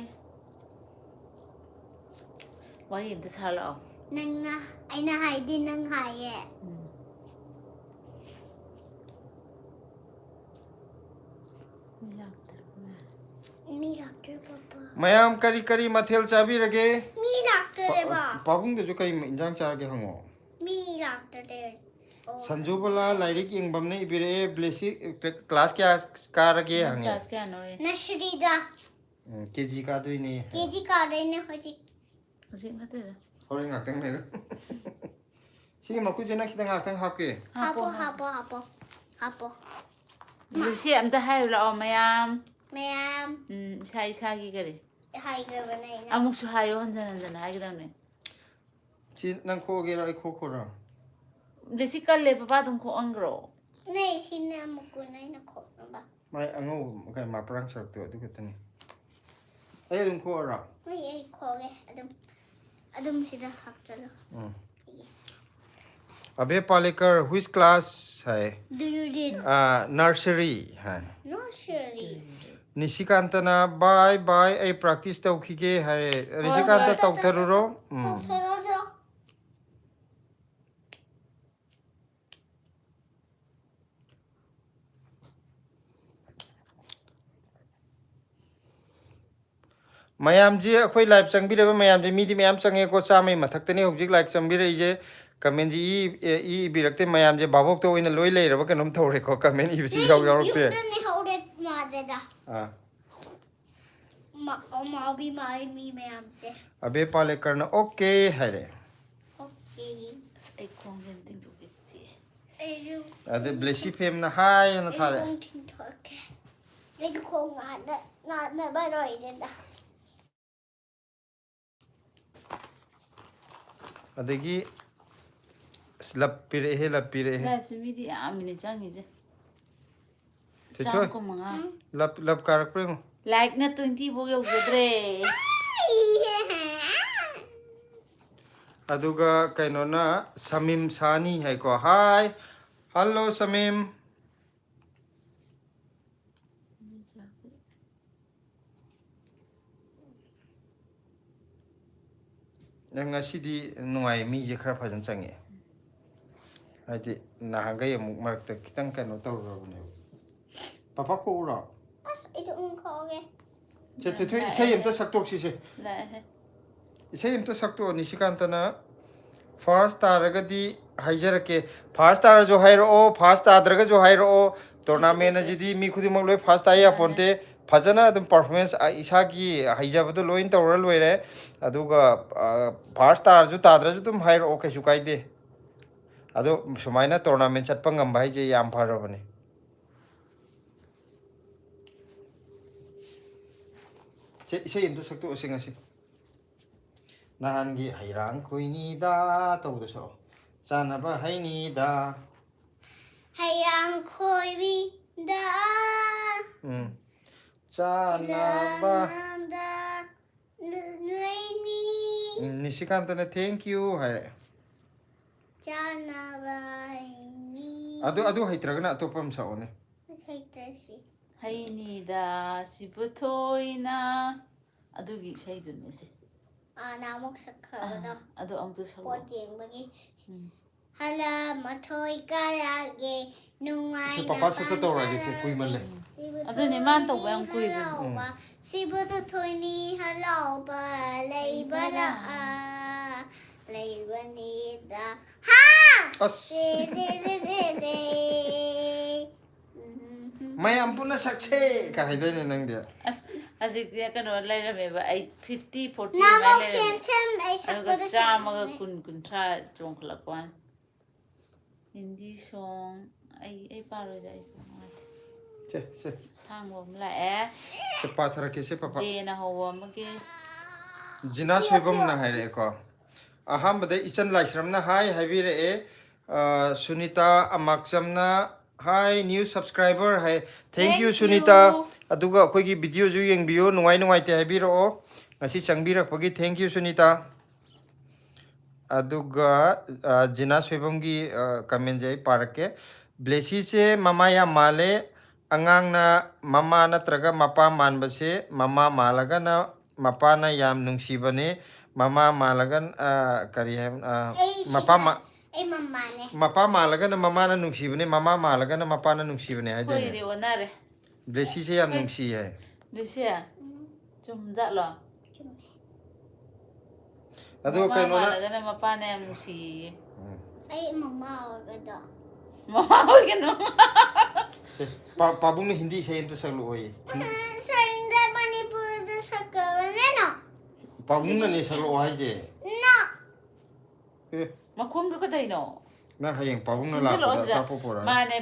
ꯋꯥꯔꯤ ꯑꯝꯇ ꯁꯥꯔꯛꯑꯣ꯫ ꯅꯪꯅ, ꯑꯩꯅ ꯍꯥꯏꯗꯤ ꯅꯪ ꯍꯥꯏꯌꯦ꯫ ꯎꯝ꯫ ꯃꯤ ꯂꯥꯛꯇ꯭ꯔꯕ ꯃꯥꯜꯂꯦ꯫ ꯃꯤ ꯂꯥꯛꯇ꯭ꯔꯦ ꯄꯄꯥ꯫ ꯃꯌꯥꯝ ꯀꯔꯤ ꯀꯔꯤ ꯃꯊꯦꯜ ꯆꯥꯕꯤꯔꯒꯦ? ꯃꯤ ꯂꯥꯛꯇ꯭ꯔꯦꯕ꯫ ꯄꯥꯕꯨꯡꯗꯁꯨ ꯀꯔꯤ ꯏꯟꯖꯥꯡ ꯆꯥꯔꯒꯦ ꯍꯪꯉꯣ꯫ ꯃꯤ ꯂꯥꯛꯇ꯭ꯔꯦ꯫ ꯑꯣ꯫ ꯁꯟꯖꯨꯕꯂꯥ ꯂꯥꯏꯔꯤꯛ ꯌꯦꯡꯕꯝꯅ ꯏꯕꯤꯔꯛꯑꯦ, ꯕ꯭ꯂꯦꯁꯤ, class ꯀꯌꯥ ꯀꯥꯔꯒꯦ ꯅꯪ ꯍꯪꯉꯦ꯫ ꯀ꯭ꯂꯥꯁ ꯀꯌꯥꯅꯣ? Nurseryꯗ꯫ ꯎꯝ, ꯀꯦ ꯖꯤ ꯀꯥꯗꯣꯏꯅꯦ꯫ ꯀꯦ ꯖꯤ ꯀꯥꯗꯣꯏꯅꯦ ꯍꯧꯖꯤꯛ꯫ ꯍꯧꯖꯤꯛ ꯅꯠꯇꯦꯗ꯫ ꯍꯣꯔꯦꯟ ꯉꯥꯛꯇꯪ ꯂꯩꯔꯒ꯫ ꯁꯤꯒꯤ ꯃꯈꯨꯠꯁꯦ ꯅꯪ ꯈꯤꯇꯪ ꯉꯥꯛꯇꯪ ꯍꯥꯞꯀꯦ꯫ ꯍꯥꯞꯄꯣ, ꯍꯥꯞꯄꯣ, ꯍꯥꯞꯄꯣ, ꯍꯥꯞꯄꯣ꯫ ꯂꯨꯁꯤ, ꯑꯝꯇ ꯍꯥꯏꯔꯨ ꯂꯥꯛꯑꯣ ꯃꯌꯥꯝ꯫ ꯃꯌꯥꯝ ꯎꯝ, ꯏꯁꯥ ꯏꯁꯥꯒꯤ ꯀꯔꯤ? ꯍꯥꯏꯈ꯭ꯔꯕꯅꯦ ꯑꯩꯅ꯫ ꯑꯃꯨꯛꯁꯨ ꯍꯥꯏꯌꯣ, ꯍꯟꯖꯟ ꯍꯟꯖꯟ ꯍꯥꯏꯒꯗꯕꯅꯦ꯫ ꯁꯤ ꯅꯪ ꯈꯣꯛꯑꯒꯦꯔꯣ, ꯑꯩ ꯈꯣꯛꯈꯣꯔꯣ? ꯂꯨꯁꯤ ꯀꯜꯂꯦ, ꯄꯄꯥ ꯑꯗꯨꯝ ꯈꯣꯛꯍꯟꯈ꯭ꯔꯣ꯫ ꯅꯦ, ꯁꯤꯅ ꯑꯃꯨꯛ ꯀꯣꯟꯅ ꯑꯩꯅ ꯈꯣꯛꯅꯕ꯫ ꯃꯥꯏ ꯑꯉꯧꯕ ꯀꯩ ꯃꯄ꯭ꯔꯥꯡ ꯁꯔꯨꯛꯇꯣ ꯑꯗꯨ ꯈꯛꯇꯅꯤ꯫ ꯑꯩ ꯑꯗꯨꯝ ꯈꯣꯛꯑꯣꯔꯣ? ꯍꯣꯏ, ꯑꯩ ꯈꯣꯛꯑꯒꯦ꯫ ꯑꯗꯨꯝ, ꯑꯗꯨꯝ ꯁꯤꯗ ꯍꯥꯞꯆꯜꯂꯣ꯫ ꯎꯝ꯫ ꯑꯕꯦ Palekar, which class high? Do you read? Ah, nursery high. Nursery. ꯅꯤꯁꯤꯀꯥꯟꯇꯅ, bye bye, ꯑꯩ practice ꯇꯧꯈꯤꯒꯦ ꯍꯥꯏꯔꯦ꯫ ꯅꯤꯁꯤꯀꯥꯟꯇ, ꯍꯣꯏ, ꯍꯣꯏ꯫ ꯇꯧꯊꯔꯨꯔꯣ꯫ ꯎꯝ꯫ ꯇꯧꯊꯔꯣꯗꯣ꯫ ꯃꯌꯥꯝꯁꯤ, ꯑꯩꯈꯣꯏ live ꯆꯪꯕꯤꯔꯕ ꯃꯌꯥꯝꯁꯦ, ꯃꯤꯗꯤ ꯃꯌꯥꯝ ꯆꯪꯉꯦꯀꯣ, ꯆꯥꯝꯃꯩ ꯃꯊꯛꯇꯅꯤ ꯍꯧꯖꯤꯛ live ꯆꯪꯕꯤꯔꯛꯏꯁꯦ꯫ Commentꯁꯤ E, E, E ꯏꯕꯤꯔꯛꯇꯦ꯫ ꯃꯌꯥꯝꯁꯦ ꯚꯥꯕꯣꯛꯇ ꯑꯣꯏꯅ ꯂꯣꯏ ꯂꯩꯔꯕ ꯀꯩꯅꯣꯝ ꯇꯧꯔꯦꯀꯣ, comment ꯏꯕꯁꯤ ꯏꯍꯥꯎ ꯌꯥꯎꯔꯛꯇꯦ꯫ ꯌꯨꯝꯗ ꯂꯩꯍꯧꯔꯦ ꯃꯥꯗꯦꯗ꯫ ꯑꯥ꯫ ꯃꯥ-, ꯑꯣ, ꯃꯥꯕꯤ ꯃꯥꯜꯂꯦ ꯃꯤ ꯃꯌꯥꯝꯁꯦ꯫ ꯑꯕꯦ ꯄꯥꯂꯦꯀꯔꯅ okay ꯍꯥꯏꯔꯦ꯫ Okay꯫ ꯑꯁ, ꯑꯩ ꯈꯣꯡꯁꯦ ꯑꯝꯇ ꯇꯤꯡꯊꯣꯛꯀꯦ, ꯆꯤꯛꯑꯦ꯫ ꯑꯩꯁꯨ ꯑꯗꯩ ꯕ꯭ꯂꯦꯁꯤ ꯐꯦꯝꯅ ꯍꯥꯏ ꯍꯥꯏꯅ ꯑꯩ ꯊꯥꯔꯦ꯫ ꯈꯣꯡ ꯇꯤꯡꯊꯣꯛꯀꯦ꯫ ꯑꯩꯁꯨ ꯈꯣꯡ ꯅꯥꯗ-, ꯅꯥꯗꯅꯕ ꯂꯣꯏꯔꯦꯗ꯫ ꯑꯗꯒꯤ ꯑꯁ, ꯂꯞ ꯄꯤꯔꯛꯑꯦꯍꯦ, ꯂꯞ ꯄꯤꯔꯛꯑꯦꯍꯦ꯫ Liveꯁꯦ ꯃꯤꯗꯤ ꯌꯥꯝꯃꯤꯅꯦ ꯆꯪꯉꯤꯁꯦ꯫ ꯊꯣꯏꯊꯣꯏ, ꯆꯥꯝꯃ ꯀꯨꯟꯃꯉꯥ꯫ ꯂꯞ, ꯂꯞ ꯀꯥꯔꯛꯄ꯭ꯔꯥ ꯌꯦꯡꯉꯣ꯫ Likeꯅ twenty ꯐꯥꯎ ꯌꯧꯖꯗ꯭ꯔꯦ꯫ ꯑꯗꯨꯒ ꯀꯩꯅꯣꯅ ꯁꯃꯤꯝ ꯁꯥꯅꯤ ꯍꯥꯏꯀꯣ꯫ Hi, hello ꯁꯃꯤꯝ꯫ ꯅꯪ ꯉꯁꯤꯗꯤ ꯅꯨꯡꯉꯥꯏ, ꯃꯤꯁꯦ ꯈꯔ ꯐꯖꯅ ꯆꯪꯉꯛꯑꯦ꯫ ꯍꯥꯏꯗꯤ ꯅꯍꯥꯟꯈꯩ ꯑꯃꯨꯛ ꯃꯔꯛꯇ ꯈꯤꯇꯪ ꯀꯩꯅꯣ ꯇꯧꯔꯨꯔꯕꯅꯦꯕ꯫ ꯄꯥꯄꯥ ꯈꯣꯛꯎꯔꯣ? ꯑꯁ, ꯑꯩꯁꯨ ꯑꯗꯨꯝ ꯈꯣꯛꯑꯒꯦ꯫ ꯁꯦ, ꯊꯣꯏꯊꯣꯏ, ꯏꯁꯩ ꯑꯝꯇ ꯁꯛꯇꯣꯛꯁꯤꯁꯦ꯫ ꯂꯥꯛꯑꯦꯍꯦ꯫ ꯏꯁꯩ ꯑꯝꯇ ꯁꯛꯇꯣꯛꯑꯣ, ꯅꯤꯁꯤꯀꯥꯟꯇꯅ꯫ First ꯇꯥꯔꯒꯗꯤ ꯍꯥꯏꯖꯔꯛꯀꯦ꯫ First ꯇꯥꯔꯁꯨ ꯍꯥꯏꯔꯛꯑꯣ, first ꯇꯥꯗ꯭ꯔꯒꯁꯨ ꯍꯥꯏꯔꯛꯑꯣ꯫ Tournamentꯑꯁꯤꯗꯤ ꯃꯤ ꯈꯨꯗꯤꯡꯃꯛ ꯂꯣꯏ first ꯇꯥ ꯌꯥꯄꯣꯟꯇꯦ꯫ ꯐꯖꯅ ꯑꯗꯨꯝ performance, ꯑ, ꯏꯁꯥꯒꯤ ꯍꯩꯖꯕꯗꯣ ꯂꯣꯏꯅ ꯇꯧꯔ ꯂꯣꯏꯔꯦ꯫ ꯑꯗꯨꯒ, ꯑ, first ꯇꯥꯔꯁꯨ ꯇꯥꯗ꯭ꯔꯁꯨ ꯑꯗꯨꯝ ꯍꯥꯏꯔꯛꯑꯣ, ꯀꯩꯁꯨ ꯀꯥꯏꯗꯦ꯫ ꯑꯗꯣ ꯁꯨꯃꯥꯏꯅ tournament ꯆꯠꯄ ꯉꯝꯕ ꯍꯥꯏꯁꯦ ꯌꯥꯝ ꯐꯔꯕꯅꯦ꯫ ꯁꯦ, ꯏꯁꯩ ꯑꯝꯇ ꯁꯛꯇꯣꯛꯑꯁꯤ ꯉꯁꯤ꯫ ꯅꯍꯥꯟꯒꯤ "ꯍꯩꯔꯥꯡ ꯈꯣꯏꯅꯤꯗ" ꯇꯧꯕꯗꯣ ꯁꯛꯑꯣ꯫ "ꯆꯥꯅꯕ ꯍꯩꯅꯤꯗ"꯫ ꯍꯩꯔꯥꯡ ꯈꯣꯏꯕꯤꯗ ꯎꯝ꯫ "ꯆꯥꯅꯕ"꯫ ꯆꯥꯅꯕ ꯂꯩꯅꯤ꯫ ꯎꯝ, ꯅꯤꯁꯤꯀꯥꯟꯇꯅ "Thank you" ꯍꯥꯏꯔꯦ꯫ "ꯆꯥꯅꯕ ꯍꯩꯅꯤ"꯫ ꯑꯗꯨ, ꯑꯗꯨ ꯍꯩꯇ꯭ꯔꯒꯅ ꯑꯇꯣꯞꯄ ꯑꯃ ꯁꯛꯑꯣꯅꯦ꯫ ꯑꯁ, ꯍꯩꯇ꯭ꯔꯦ ꯁꯤ꯫ "ꯍꯩꯅꯤꯗ ꯁꯤꯕꯨ ꯊꯣꯏꯅ"꯫ ꯑꯗꯨꯒꯤ ꯏꯁꯩꯗꯨꯅꯦ ꯁꯦ꯫ ꯑꯥ, ꯅꯍꯥꯟꯃꯨꯛ ꯁꯛꯈ꯭ꯔꯕꯗꯣ꯫ ꯑꯗꯨ ꯑꯃꯨꯛꯇ ꯁꯛꯂꯛꯑꯣ꯫ ꯁ꯭ꯄꯣꯔꯠ ꯌꯦꯡꯕꯒꯤ꯫ ꯎꯝ꯫ ꯍꯜꯂ ꯃꯊꯣꯏ ꯀꯥꯔꯛꯑꯒꯦ, ꯅꯨꯡꯉꯥꯏꯅ ꯁꯦ, ꯄꯄꯥ ꯁꯠ ꯁꯠ ꯇꯧꯔꯛꯑꯒꯦ ꯁꯦ, ꯄꯥꯝꯖꯔꯒꯦ꯫ ꯀꯨꯏꯃꯜꯂꯦ꯫ ꯁꯤꯕꯨ ꯑꯗꯨꯅꯦ, ꯃꯥꯅ ꯇꯧꯕ ꯌꯥꯝ ꯊꯣꯏꯅꯤ ꯀꯨꯏꯕꯅꯦ꯫ ꯍꯔꯥꯎꯕ, ꯎꯝ꯫ ꯁꯤꯕꯨ ꯊꯣꯏꯅꯤ ꯍꯔꯥꯎꯕ, ꯂꯩꯕ ꯂꯥꯛꯑ, ꯂꯩꯕꯅꯤꯗ꯫ ꯑꯁ꯫ ꯁꯦ, ꯁꯦ, ꯁꯦ, ꯁꯦ, ꯁꯦ꯫ "ꯃꯌꯥꯝ ꯄꯨꯟꯅ ꯁꯛꯁꯦ" ꯀꯥꯏ ꯍꯥꯏꯗꯣꯏꯅꯦ ꯅꯪꯗꯤ꯫ ꯑꯁ, ꯍꯧꯖꯤꯛꯇꯤ ꯀꯩꯅꯣ ꯂꯩꯔꯝꯃꯦꯕ, ꯑꯩ fifty, forty ꯅꯍꯥꯟꯃꯨꯛ ꯑꯗꯨꯃꯥꯏꯅ ꯁꯦꯝ ꯂꯩꯔꯝꯃꯦ꯫ ꯁꯦꯝ ꯑꯩ ꯑꯗꯨꯒ ꯁꯛꯄꯗ ꯆꯥꯝꯃꯒ ꯁꯦꯝꯕꯅꯦ꯫ ꯀꯨꯟ, ꯀꯨꯟꯊ꯭ꯔꯥ ꯆꯣꯡꯈꯠꯂꯛꯄ ꯋꯥꯅꯤ꯫ ꯍꯤꯟꯗꯤ song, ꯑꯩ, ꯑꯩ ꯄꯥꯔꯣꯏꯗ, ꯑꯩ ꯅꯨꯡꯉꯥꯏꯇꯦ꯫ ꯁꯦ, ꯁꯦ꯫ ꯑꯁꯥꯡꯕ ꯑꯃ ꯂꯥꯛꯑꯦ꯫ ꯁꯦ, ꯄꯥꯊꯔꯛꯀꯦ ꯁꯦ, ꯄꯄꯥ꯫ J ꯅ ꯍꯧꯕ ꯑꯃꯒꯤ꯫ ꯖꯤꯅꯥ ꯁꯣꯏꯕꯝꯅ ꯍꯥꯏꯔꯛꯑꯦꯀꯣ꯫ ꯑꯍꯥꯟꯕꯗ ꯏꯆꯟ ꯂꯥꯏꯁ꯭ꯔꯝꯅ ꯍꯥꯏ ꯍꯥꯏꯕꯤꯔꯛꯑꯦ꯫ ꯑ, Sunita ꯑꯃꯥꯛꯆꯝꯅ "Hi, new subscriber" high. Thank you, Thank you. Sunita. ꯑꯗꯨꯒ ꯑꯩꯈꯣꯏꯒꯤ video ꯁꯨ ꯌꯦꯡꯕꯤꯌꯨ, ꯅꯨꯡꯉꯥꯏ ꯅꯨꯡꯉꯥꯏꯇꯦ ꯍꯥꯏꯕꯤꯔꯛꯑꯣ꯫ ꯉꯁꯤ ꯆꯪꯕꯤꯔꯛꯄꯒꯤ thank you, ꯁꯨꯅꯤꯇꯥ꯫ ꯑꯗꯨꯒ, ꯑ, ꯖꯤꯅꯥ ꯁꯣꯏꯕꯝꯒꯤ, ꯑ, comment ꯁꯦ ꯑꯩ ꯄꯥꯔꯛꯀꯦ꯫ "ꯕ꯭ꯂꯦꯁꯤꯁꯦ ꯃꯃꯥ ꯌꯥꯝ ꯃꯥꯜꯂꯦ꯫ ꯑꯉꯥꯡꯅ ꯃꯃꯥ ꯅꯠꯇ꯭ꯔꯒ ꯃꯄꯥ ꯃꯥꯟꯕꯁꯦ, ꯃꯃꯥ ꯃꯥꯜꯂꯒꯅ ꯃꯄꯥꯅ ꯌꯥꯝ ꯅꯨꯡꯁꯤꯕꯅꯦ꯫ ꯃꯃꯥ ꯃꯥꯜꯂꯒ, ꯑ, ꯀꯔꯤ ꯍꯥꯏꯕ, ꯑ, ꯑꯩ ꯃꯄꯥ ꯁꯤꯗ ꯃꯥ-, ꯑꯩ ꯃꯃꯥꯅꯦ꯫ ꯃꯄꯥ ꯃꯥꯜꯂꯒꯅ ꯃꯃꯥꯅ ꯅꯨꯡꯁꯤꯕꯅꯦ, ꯃꯃꯥ ꯃꯥꯜꯂꯒꯅ ꯃꯄꯥꯅ ꯅꯨꯡꯁꯤꯕꯅꯦ" ꯍꯥꯏꯗꯣꯏꯅꯦ꯫ ꯑꯩꯈꯣꯏꯗꯤ ꯑꯣꯟꯅꯔꯦ꯫ ꯕ꯭ꯂꯦꯁꯤꯁꯦ ꯌꯥꯝ ꯍꯣꯏ꯫ ꯅꯨꯡꯁꯤ ꯍꯥꯏ꯫ ꯂꯨꯁꯤꯌꯥ, ꯆꯨꯝꯖꯥꯠꯂꯣ? ꯆꯨꯝꯃꯦ꯫ ꯑꯗꯣ ꯃꯃꯥ ꯀꯩꯅꯣꯅ ꯃꯥꯜꯂꯒꯅ ꯃꯄꯥꯅ ꯌꯥꯝ ꯅꯨꯡꯁꯤꯌꯦ꯫ ꯎꯝ꯫ ꯑꯩ ꯃꯃꯥ ꯑꯣꯏꯒꯗ꯭ꯔꯣ? ꯃꯃꯥ ꯑꯣꯏꯒꯅꯣ꯫ ꯁꯦ, ꯄꯥ-, ꯄꯥꯕꯨꯡꯅ ꯍꯤꯟꯗꯤ ꯏꯁꯩ ꯑꯝꯇ ꯁꯛꯂꯛꯑꯣꯌꯦ꯫ ꯁꯥꯏꯟꯗ ꯃꯅꯤꯄꯨꯔꯗ ꯁꯛꯀꯕꯅꯤꯅ꯫ ꯄꯥꯕꯨꯡꯅꯅꯦ ꯁꯛꯂꯛꯑꯣ ꯍꯥꯏꯁꯦ꯫ ꯅꯣ꯫ ꯑꯦ, ꯃꯈꯣꯡꯗꯣ ꯀꯗꯩꯅꯣ? ꯅꯪ ꯍꯌꯦꯡ ꯄꯥꯕꯨꯡꯅ ꯁꯤꯟꯖꯜꯂꯛꯑꯣ ꯂꯥꯛꯄꯗ ꯁꯤꯗ꯫ ꯑꯆꯥꯄꯣꯠ ꯄꯨꯔꯛꯑꯣ꯫ ꯃꯥꯅꯦ꯫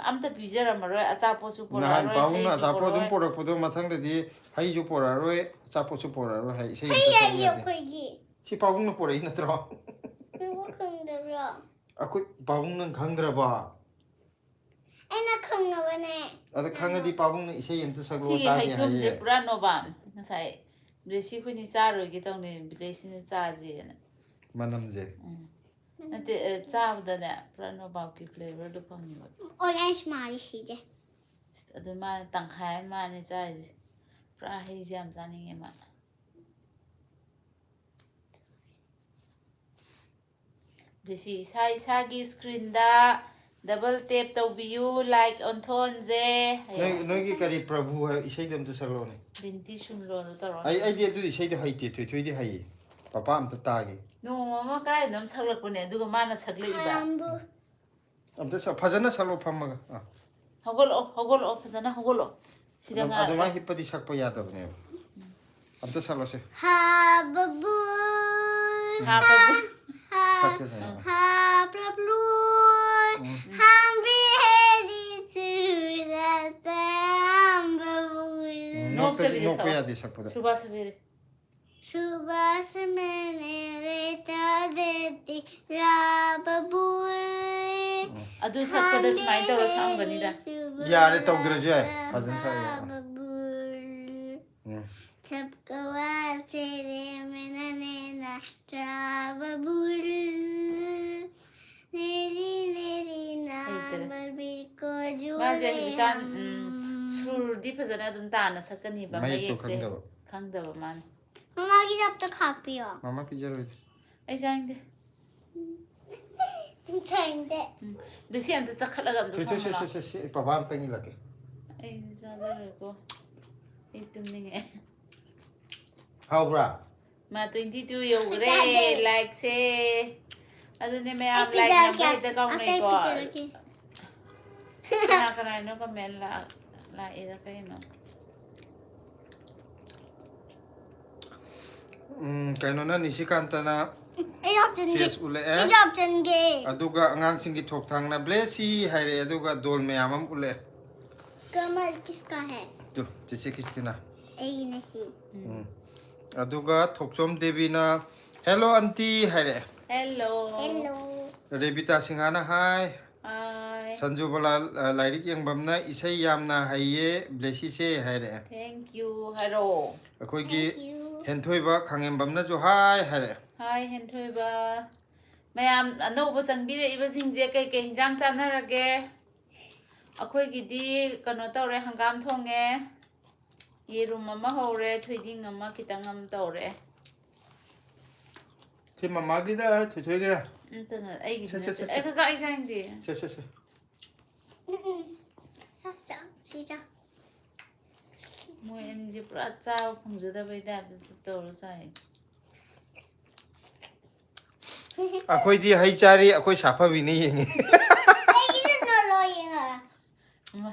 ꯑꯝꯇ ꯄꯤꯖꯔꯝꯃꯔꯣꯏ, ꯑꯆꯥꯄꯣꯠꯁꯨ ꯅꯍꯥꯟ ꯄꯨꯔꯛꯑꯔꯣꯏ, ꯄꯥꯕꯨꯡꯅ ꯍꯩꯁꯨ ꯑꯆꯥꯄꯣꯠ ꯑꯗꯨꯝ ꯄꯨꯔꯛꯑꯔꯣꯏ꯫ ꯄꯨꯔꯛꯄꯗꯣ ꯃꯊꯪꯗꯗꯤ ꯍꯩꯁꯨ ꯄꯨꯔꯛꯑꯔꯣꯏ, ꯑꯆꯥꯄꯣꯠꯁꯨ ꯄꯨꯔꯛꯑꯔꯣꯏ ꯍꯥꯏ꯫ ꯏꯁꯩ ꯍꯩ ꯑꯝꯇ ꯍꯥꯏꯁꯦ ꯁꯛꯂꯛꯑꯣ꯫ ꯑꯩꯈꯣꯏꯒꯤ꯫ ꯁꯤ ꯄꯥꯕꯨꯡꯅ ꯄꯨꯔꯛꯏ ꯅꯠꯇ꯭ꯔꯣ? ꯅꯪꯕꯨ ꯈꯪꯗꯕ꯭ꯔꯣ? ꯑꯩꯈꯣꯏ ꯄꯥꯕꯨꯡ ꯅꯪ ꯈꯪꯗ꯭ꯔꯕꯣ? ꯑꯩꯅ ꯈꯪꯉꯕꯅꯦ꯫ ꯑꯗ ꯈꯪꯉꯗꯤ ꯄꯥꯕꯨꯡꯅ ꯏꯁꯩ ꯑꯝꯇ ꯁꯛꯂꯛꯑꯣ ꯁꯤꯒꯤ ꯇꯥꯒꯦ ꯍꯩꯇꯨꯝꯁꯦ ꯍꯥꯏꯌꯦ꯫ ꯄꯨꯔꯥ ꯅꯣꯕꯥꯞꯅꯤ꯫ ꯉꯁꯥꯏ ꯕ꯭ꯂꯦꯁꯤ ꯑꯩꯈꯣꯏꯅꯤ ꯆꯥꯔꯣꯏꯒꯦ ꯇꯧꯅꯤ, ꯕ꯭ꯂꯦꯁꯤꯅ ꯆꯥꯁꯦꯅ꯫ ꯃꯅꯝꯁꯦ꯫ ꯎꯝ꯫ ꯅꯠꯇꯦ, ꯑ, ꯆꯥꯕꯗꯅꯦ ꯄꯨꯔꯥ ꯅꯣꯕꯥꯞꯀꯤ ꯐ꯭ꯂꯦꯕꯔꯗꯣ ꯐꯪꯉꯦꯕ꯫ ꯑꯣꯔꯦꯟꯖ ꯃꯥꯜꯂꯤ ꯁꯤꯁꯦ꯫ ꯑꯁ, ꯑꯗꯨ ꯃꯥꯅ ꯇꯪꯈꯥꯏ ꯑꯃ ꯃꯥꯅꯦ ꯆꯥꯔꯤꯁꯦ꯫ ꯄꯨꯔꯥ ꯍꯩꯁꯦ ꯌꯥꯝ ꯆꯥꯅꯤꯡꯉꯦ ꯃꯥ꯫ ꯕ꯭ꯂꯦꯁꯤ, ꯏꯁꯥ ꯏꯁꯥꯒꯤ ꯁ꯭ꯀ꯭ꯔꯤꯟꯗ ꯗꯕꯜ ꯇꯦꯞ ꯇꯧꯕꯤꯌꯨ, ꯂꯥꯏꯛ ꯑꯣꯟꯊꯣꯛꯍꯟꯁꯦ꯫ ꯅꯣꯏ, ꯅꯣꯏꯒꯤ ꯀꯔꯤ ꯄ꯭ꯔꯚꯨ ꯍꯥꯏ ꯏꯁꯩꯗꯣ ꯑꯝꯇ ꯁꯛꯂꯛꯑꯣꯅꯦ꯫ ꯕꯤꯟꯇꯤ ꯁꯨꯟꯂꯣꯗꯣ ꯇꯧꯔꯣ꯫ ꯑꯩ, ꯑꯩꯗꯤ ꯑꯗꯨ ꯏꯁꯩꯗꯣ ꯍꯩꯇꯦ, ꯊꯣꯏꯊꯣꯏꯗꯤ ꯍꯩꯌꯦ꯫ ꯄꯄꯥ ꯑꯝꯇ ꯇꯥꯒꯦ꯫ ꯅꯣꯡꯃ ꯑꯃ ꯀꯥꯏꯗꯅꯣꯝ ꯁꯛꯂꯛꯄꯅꯦ, ꯑꯗꯨꯒ ꯃꯥꯅ ꯁꯛꯂꯛꯏꯕ꯫ ꯍꯥꯝꯕꯨ꯫ ꯑꯝꯇ ꯁꯛ-, ꯐꯖꯅ ꯁꯛꯂꯛꯑꯣ ꯐꯝꯃꯒ꯫ ꯑꯥ꯫ ꯍꯧꯒꯠꯂꯛꯑꯣ, ꯍꯧꯒꯠꯂꯛꯑꯣ, ꯐꯖꯅ ꯍꯧꯒꯠꯂꯛꯑꯣ꯫ ꯁꯤꯗ ꯑꯗꯨꯝ-, ꯉꯥꯏꯔꯦ꯫ ꯑꯗꯨꯃꯥꯏꯅ ꯍꯤꯞꯄꯗꯤ ꯁꯛꯄ ꯌꯥꯗꯕꯅꯦꯕ꯫ ꯑꯝꯇ ꯁꯛꯂꯛꯑꯣꯁꯦ꯫ ꯍꯥꯕꯕꯨ꯫ ꯍꯥꯕꯕꯨ꯫ ꯁꯛꯀꯦꯁꯦ꯫ ꯍꯥꯕ꯭ꯔꯕ꯭ꯂꯨ꯫ ꯎꯝ꯫ ꯍꯥꯝꯕꯤ ꯍꯦꯔꯤ ꯁꯨꯔꯁꯦ ꯍꯥꯝꯕꯕꯨ꯫ ꯎꯝ, ꯅꯣꯛꯇꯕꯤꯗ ꯅꯣꯛꯄ ꯁꯛꯑꯣ꯫ ꯌꯥꯗꯦ ꯁꯛꯄꯗ꯫ ꯁꯨꯕꯥꯁ ꯁꯨꯕꯤꯔꯦ꯫ ꯁꯨꯕꯥꯁ ꯃꯦꯅꯦꯔꯦꯇꯥꯗꯦꯇꯤ ꯔꯥꯕꯕꯨ꯫ ꯑꯗꯨ ꯁꯛꯄꯗ ꯁꯨꯃꯥꯏꯅ ꯇꯧꯔ ꯁꯛꯑꯝꯒꯅꯤꯗ꯫ ꯌꯥꯔꯦ, ꯇꯧꯗ꯭ꯔꯁꯨ ꯌꯥꯏ꯫ ꯐꯖꯅ ꯁꯛꯑꯦ꯫ ꯍꯥꯕꯕꯨ꯫ ꯎꯝ꯫ सबको आश्चर्य में नैना राबबुल। नेरी नेरी ना ꯍꯩꯇ꯭ꯔꯦ꯫ बरबी को ꯃꯥꯁꯦ ꯍꯧꯖꯤꯛꯀꯥꯟ, ꯎꯝ, ꯖꯨꯂꯦ꯫ ꯁꯨꯔꯗꯤ ꯐꯖꯅ ꯑꯗꯨꯝ ꯇꯥꯅ ꯁꯛꯀꯅꯤꯕ, ꯃꯌꯦꯛꯇꯣ ꯃꯌꯦꯛꯁꯦ ꯈꯪꯗꯕ꯫ ꯈꯪꯗꯕ ꯃꯥꯅ꯫ ꯃꯃꯥꯒꯤ ꯆꯥꯛꯇ ꯈꯥꯛꯄꯤꯌꯣ꯫ ꯃꯃꯥ ꯄꯤꯖꯔꯣꯏꯗꯤ꯫ ꯑꯩ ꯆꯥꯅꯤꯡꯗꯦ꯫ ꯆꯥꯅꯤꯡꯗꯦ꯫ ꯎꯝ꯫ ꯕꯤꯁꯤ ꯑꯝꯇ ꯆꯠꯈꯠꯂꯒ ꯑꯝꯇ ꯁꯦ, ꯁꯦ, ꯁꯦ, ꯐꯝꯃꯣ ꯁꯦ, ꯁꯦ, ꯄꯄꯥ ꯑꯝꯇꯪ ꯏꯜꯂꯛꯀꯦ꯫ ꯑꯩꯗꯤ ꯆꯥꯖꯔꯣꯏꯀꯣ꯫ ꯑꯩ ꯇꯨꯝꯅꯤꯡꯉꯦ꯫ ꯍꯥꯎꯕ꯭ꯔꯥ? ꯃꯥ twenty two ꯌꯧꯈ꯭ꯔꯦ ꯆꯥꯗꯦ꯫ ꯂꯥꯏꯛꯁꯦ꯫ ꯑꯗꯨꯅꯦ ꯃꯌꯥꯝ ꯑꯩ ꯂꯥꯏꯛ ꯄꯤꯖꯔꯛꯀꯦ꯫ ꯅꯝꯕ ꯍꯦꯛꯇ ꯑꯇꯩ ꯀꯥꯎꯅꯩꯀꯣ꯫ ꯄꯤꯖꯔꯛꯀꯦ꯫ ꯀꯅꯥ ꯀꯅꯥꯅꯣ ꯀꯃꯦꯟ ꯂꯥꯛ-, ꯂꯥꯛꯏꯔꯥ ꯀꯩꯅꯣ? ꯎꯝ, ꯀꯩꯅꯣꯅ, ꯅꯤꯁꯤꯀꯥꯟꯇꯅ ꯑꯩ ꯍꯥꯞꯆꯤꯟꯒꯦ꯫ ꯆꯦꯁ ꯎꯠꯂꯛꯑꯦ꯫ ꯑꯩꯁꯨ ꯍꯥꯞꯆꯤꯟꯒꯦ꯫ ꯑꯗꯨꯒ ꯑꯉꯥꯡꯁꯤꯡꯒꯤ ꯊꯣꯛ ꯊꯥꯡꯅ ꯕ꯭ꯂꯦꯁꯤ ꯍꯥꯏꯔꯛꯑꯦ, ꯑꯗꯨꯒ ꯗꯣꯜ ꯃꯌꯥꯝ ꯑꯃ ꯎꯠꯂꯛꯑꯦ꯫ ꯀꯃꯜ ꯀꯤꯁꯀꯥ ꯍꯦ? ꯇꯨ, ꯆꯦꯆꯦ ꯈ꯭ꯔꯤꯁꯇꯤꯅꯥ꯫ ꯑꯩꯒꯤꯅ ꯁꯤ꯫ ꯎꯝ꯫ ꯑꯗꯨꯒ ꯊꯣꯛꯆꯣꯝ ꯗꯦꯕꯤꯅ "ꯍꯦꯜꯂꯣ ꯑꯟꯇꯤ" ꯍꯥꯏꯔꯛꯑꯦ꯫ ꯍꯦꯜꯂꯣ꯫ ꯍꯦꯜꯂꯣ꯫ ꯔꯦꯕꯤꯇꯥ ꯁꯤꯡꯍꯥꯅ "ꯍꯥꯏ"꯫ ꯍꯥꯏ꯫ ꯁꯟꯖꯨꯕꯂꯥ, ꯑ, ꯂꯥꯏꯔꯤꯛ ꯌꯦꯡꯕꯝꯅ "ꯏꯁꯩ ꯌꯥꯝꯅ ꯍꯩꯌꯦ ꯕ꯭ꯂꯦꯁꯤꯁꯦ" ꯍꯥꯏꯔꯛꯑꯦ꯫ Thank you ꯍꯥꯏꯔꯛꯑꯣ꯫ ꯑꯩꯈꯣꯏꯒꯤ Thank you. ꯍꯦꯟꯊꯣꯏꯕ ꯈꯥꯡꯉꯦꯝꯕꯝꯅꯁꯨ "ꯍꯥꯏ" ꯍꯥꯏꯔꯛꯑꯦ꯫ ꯍꯥꯏ ꯍꯦꯟꯊꯣꯏꯕ꯫ ꯃꯌꯥꯝ ꯑꯅꯧꯕ ꯆꯪꯕꯤꯔꯛꯏꯕꯁꯤꯡꯁꯦ ꯀꯩꯀꯩ ꯍꯤꯟꯖꯥꯡ ꯆꯥꯟꯅꯔꯒꯦ? ꯑꯩꯈꯣꯏꯒꯤꯗꯤ ꯀꯩꯅꯣ ꯇꯧꯔꯦ, ꯍꯪꯒꯥꯝ ꯊꯣꯡꯉꯦ, ꯌꯦꯔꯨꯝ ꯑꯃ ꯍꯧꯔꯦ, ꯊꯣꯏꯗꯤꯡ ꯑꯃ ꯈꯤꯇꯪ ꯑꯃ ꯇꯧꯔꯦ꯫ ꯁꯤ ꯃꯃꯥꯒꯤꯔ ꯊꯣꯏꯊꯣꯏꯒꯤꯔ? ꯅꯠꯇꯅ ꯑꯩꯒꯤꯗꯤ ꯁꯦ, ꯁꯦ, ꯅꯠꯇꯦ꯫ ꯁꯦ, ꯑꯩ ꯁꯦ꯫ ꯀꯀꯥ ꯑꯩ ꯆꯥꯅꯤꯡꯗꯦ꯫ ꯁꯦ, ꯁꯦ, ꯁꯦ꯫ ꯎꯝ, ꯎꯝ꯫ ꯆꯥ, ꯆꯥ, ꯁꯤ ꯆꯥ꯫ ꯃꯣꯏ ꯑꯅꯤꯁꯦ ꯄꯨꯔꯥ ꯆꯥꯕ ꯐꯪꯖꯗꯕꯩ ꯇꯥꯏꯞꯇ ꯇꯧꯔ ꯆꯥꯏ꯫ ꯑꯩꯈꯣꯏꯗꯤ ꯍꯩ ꯆꯥꯔꯤ, ꯑꯩꯈꯣꯏ ꯁꯥꯐꯕꯤꯅ ꯌꯦꯡꯉꯤ꯫ ꯑꯩꯒꯤꯁꯨ ꯅꯣꯂꯣ ꯌꯦꯡꯉ꯫ ꯑꯃ꯫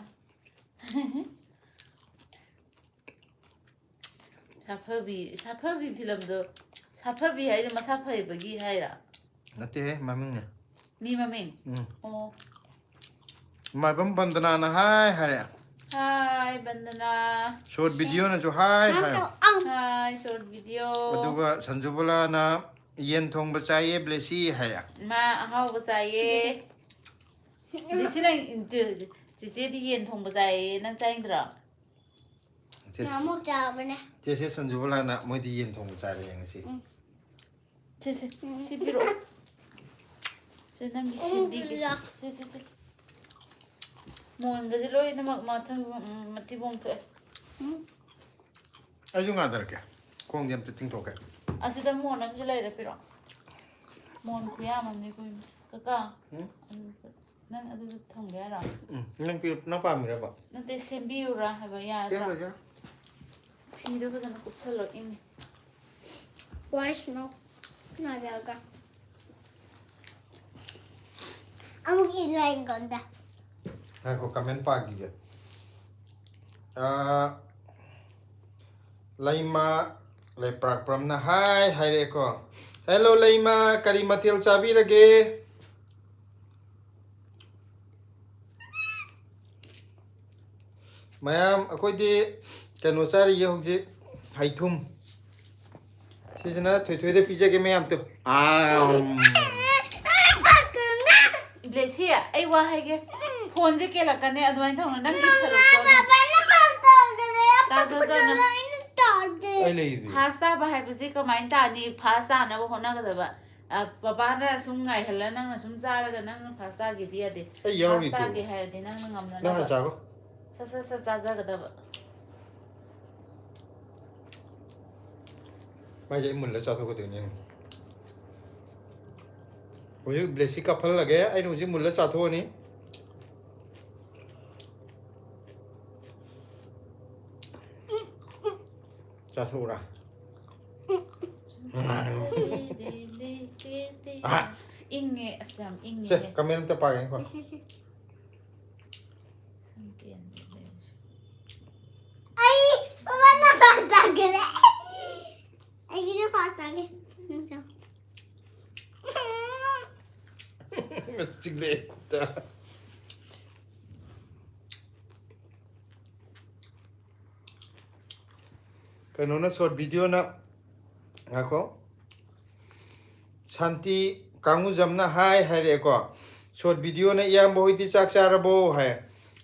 ꯁꯥꯐꯕꯤ, ꯁꯥꯐꯕꯤ ꯐꯤꯂꯝꯗꯣ, ꯁꯥꯐꯕꯤ ꯍꯥꯏꯗꯣ ꯃꯁꯥ ꯐꯩꯕꯒꯤ ꯍꯥꯏꯔ? ꯅꯠꯇꯦꯍꯦ, ꯃꯃꯤꯡꯅꯦ꯫ ꯃꯤ ꯃꯃꯤꯡ? ꯎꯝ꯫ ꯑꯣ꯫ ꯃꯥꯏꯕꯝ ꯕꯟꯗꯅꯥꯅ "ꯍꯥꯏ" ꯍꯥꯏꯔꯦ꯫ ꯍꯥꯏ ꯕꯟꯗꯅꯥ꯫ ꯁꯣꯔꯠ ꯚꯤꯗꯤꯑꯣꯅꯁꯨ "ꯍꯥꯏ" ꯍꯥꯏ꯫ ꯑꯪ꯫ ꯍꯥꯏ ꯁꯣꯔꯠ ꯚꯤꯗꯤꯑꯣ꯫ ꯑꯗꯨꯒ ꯁꯟꯖꯨꯕꯂꯥꯅ "ꯌꯦꯟ ꯊꯣꯡꯕ ꯆꯥꯏꯌꯦ ꯕ꯭ꯂꯦꯁꯤ" ꯍꯥꯏꯔꯦ꯫ ꯃꯥ ꯑꯍꯥꯎꯕ ꯆꯥꯏꯌꯦ꯫ ꯕ꯭ꯂꯦꯁꯤ ꯅꯪ, ꯆꯦꯆꯦꯗꯤ ꯌꯦꯟ ꯊꯣꯡꯕ ꯆꯥꯏꯌꯦ, ꯅꯪ ꯆꯥꯅꯤꯡꯗ꯭ꯔꯣ? ꯁꯦ, ꯅꯍꯥꯟꯃꯨꯛ ꯆꯥꯕꯅꯦ꯫ ꯆꯦꯆꯦ ꯁꯟꯖꯨꯕꯂꯥꯅ ꯃꯣꯏꯗꯤ ꯌꯦꯟ ꯊꯣꯡꯕ ꯆꯥꯔꯦ ꯉꯁꯤ꯫ ꯎꯝ꯫ ꯁꯦ, ꯁꯦ, ꯁꯤ ꯄꯤꯔꯛꯑꯣ꯫ ꯁꯦ, ꯅꯪꯒꯤ ꯁꯦꯝꯕꯤꯒꯦ꯫ ꯎꯝ, ꯁꯦ, ꯁꯦ, ꯁꯦ꯫ ꯃꯣꯟꯒꯁꯦ ꯂꯣꯏꯅꯃꯛ ꯃꯊꯪ, ꯎꯝ, ꯃꯊꯤꯕꯣꯡ ꯊꯣꯛꯑꯦ꯫ ꯎꯝ꯫ ꯑꯩꯁꯨ ꯉꯥꯗꯔꯛꯀꯦ꯫ ꯈꯣꯡꯁꯦ ꯑꯝꯇ ꯇꯤꯡꯊꯣꯛꯀꯦ꯫ ꯑꯁꯤꯗ ꯃꯣꯟ ꯑꯃꯁꯨ ꯂꯩꯔꯦ, ꯄꯤꯔꯛꯑꯣ꯫ ꯃꯣꯟ ꯈꯨꯌꯥꯝ ꯑꯃꯅꯦ ꯑꯩꯈꯣꯏ꯫ ꯀꯀꯥ, ꯎꯝ? ꯎꯝ, ꯅꯪ ꯑꯗꯨꯗ ꯊꯝꯒꯦ ꯍꯥꯏꯔꯣ? ꯎꯝ, ꯅꯪ ꯄꯤꯔ-, ꯅꯪ ꯄꯥꯝꯃꯤꯔꯕ? ꯅꯠꯇꯦ, ꯁꯦꯝꯕꯤꯌꯨꯔꯥ ꯍꯥꯏꯕ, ꯌꯥꯗ꯭ꯔꯥ? ꯁꯦꯝꯃꯣꯏꯁꯦ꯫ ꯐꯤꯗꯣ ꯐꯖꯅ ꯀꯨꯞꯁꯜꯂꯣ, ꯏꯪꯉꯦ꯫ Why snow? ꯅꯥꯔꯛꯑꯒ꯫ ꯑꯃꯨꯛ ꯏꯟ ꯂꯥꯏꯟ ꯀꯣꯟꯗ꯫ ꯉꯥꯏꯈꯣ, ꯀꯃꯦꯟ ꯄꯥꯈꯤꯒꯦ꯫ ꯑꯥ, ꯂꯩꯃ ꯂꯩꯄ꯭ꯔꯥꯛꯄ꯭ꯔꯝꯅ "ꯍꯥꯏ" ꯍꯥꯏꯔꯛꯑꯦꯀꯣ꯫ ꯍꯦꯜꯂꯣ ꯂꯩꯃ, ꯀꯔꯤ ꯃꯊꯦꯜ ꯆꯥꯕꯤꯔꯒꯦ? ꯃꯌꯥꯝ, ꯑꯩꯈꯣꯏꯗꯤ ꯀꯩꯅꯣ ꯆꯥꯔꯤꯌꯦ ꯍꯧꯖꯤꯛ, ꯍꯩꯊꯨꯝ꯫ ꯁꯤꯁꯤꯅ ꯊꯣꯏꯊꯣꯏꯗ ꯄꯤꯖꯒꯦ ꯃꯌꯥꯝꯗꯣ꯫ ꯑꯥꯝ꯫ ꯕ꯭ꯂꯦꯁꯤ, ꯑꯩ ꯋꯥ ꯍꯥꯏꯒꯦ꯫ ꯐꯣꯟꯁꯦ ꯀꯦꯜꯂꯛꯀꯅꯤ, ꯑꯗꯨꯃꯥꯏꯅ ꯇꯧꯅꯨ꯫ ꯅꯪꯒꯤ ꯁꯔꯨꯛꯇꯣ ꯑꯗꯨꯝ ꯇꯥ, ꯇꯥ, ꯇꯥ, ꯅꯪ ꯑꯩ ꯂꯩꯗꯨꯗꯤ꯫ ꯐꯥꯁ ꯇꯥꯕ ꯍꯥꯏꯕꯁꯤ ꯀꯃꯥꯏꯅ ꯇꯥꯅꯤ? ꯐꯥꯁ ꯇꯥꯅꯕ ꯍꯣꯠꯅꯒꯗꯕ꯫ ꯑ, ꯄꯄꯥꯅ ꯁꯨꯝ ꯉꯥꯏꯍꯜꯂ ꯅꯪꯅ ꯁꯨꯝ ꯆꯥꯔꯒ ꯅꯪꯅ ꯐꯥꯁ ꯇꯥꯒꯦꯗꯤ ꯌꯥꯗꯦ꯫ ꯑꯩ ꯌꯥꯎꯔꯤ ꯐꯥꯁ ꯇꯥꯒꯦ ꯍꯥꯏꯔꯗꯤ ꯅꯪꯅ ꯉꯝꯅꯅꯕ ꯅꯪ ꯍꯥꯟꯅ ꯆꯥꯈꯣ꯫ ꯁꯠ ꯁꯠ ꯁꯠ ꯆꯥꯖꯒꯗꯕ꯫ ꯃꯥꯏꯁꯦ ꯑꯩ ꯃꯨꯜꯂ ꯆꯥꯊꯣꯛꯀꯗꯣꯏꯅꯦ꯫ ꯍꯧꯖꯤꯛ ꯕ꯭ꯂꯦꯁꯤ ꯀꯥꯞꯍꯜꯂꯒꯦ꯫ ꯑꯩꯅ ꯍꯧꯖꯤꯛ ꯃꯨꯜꯂ ꯆꯥꯊꯣꯛꯑꯅꯤ꯫ ꯆꯥꯊꯣꯛꯎꯔꯥ? ꯑꯍ꯫ ꯏꯪꯉꯦ, ꯑꯁ, ꯌꯥꯝ ꯏꯪꯉꯦ꯫ ꯁꯦ, ꯀꯃꯦꯟ ꯑꯝꯇ ꯄꯥꯒꯦ, ꯉꯥꯏꯈꯣ꯫ ꯁꯤ, ꯁꯤ, ꯁꯤ꯫ ꯁꯝ ꯀꯦꯟꯕ ꯂꯩꯕꯁꯦ꯫ ꯑꯩ, ꯃꯃꯥꯅ ꯐꯥꯁ ꯇꯥꯈ꯭ꯔꯦ꯫ ꯑꯩꯒꯤꯁꯨ ꯐꯥꯁ ꯇꯥꯒꯦ꯫ ꯅꯪ ꯆꯥꯎ꯫ ꯆꯤꯛꯂꯦ ꯈꯨꯠꯇ꯫ ꯀꯩꯅꯣꯅ, ꯁꯣꯔꯠ ꯚꯤꯗꯤꯑꯣꯅ, ꯉꯥꯏꯈꯣ꯫ ꯁꯥꯟꯇꯤ ꯀꯥꯡꯉꯨꯖꯝꯅ ꯍꯥꯏ ꯍꯥꯏꯔꯛꯑꯦꯀꯣ꯫ ꯁꯣꯔꯠ ꯚꯤꯗꯤꯑꯣꯅ, "ꯏꯌꯥꯝꯕ ꯍꯣꯏꯗꯤ ꯆꯥꯛ ꯆꯥꯔꯕꯣ?" ꯍꯥꯏ꯫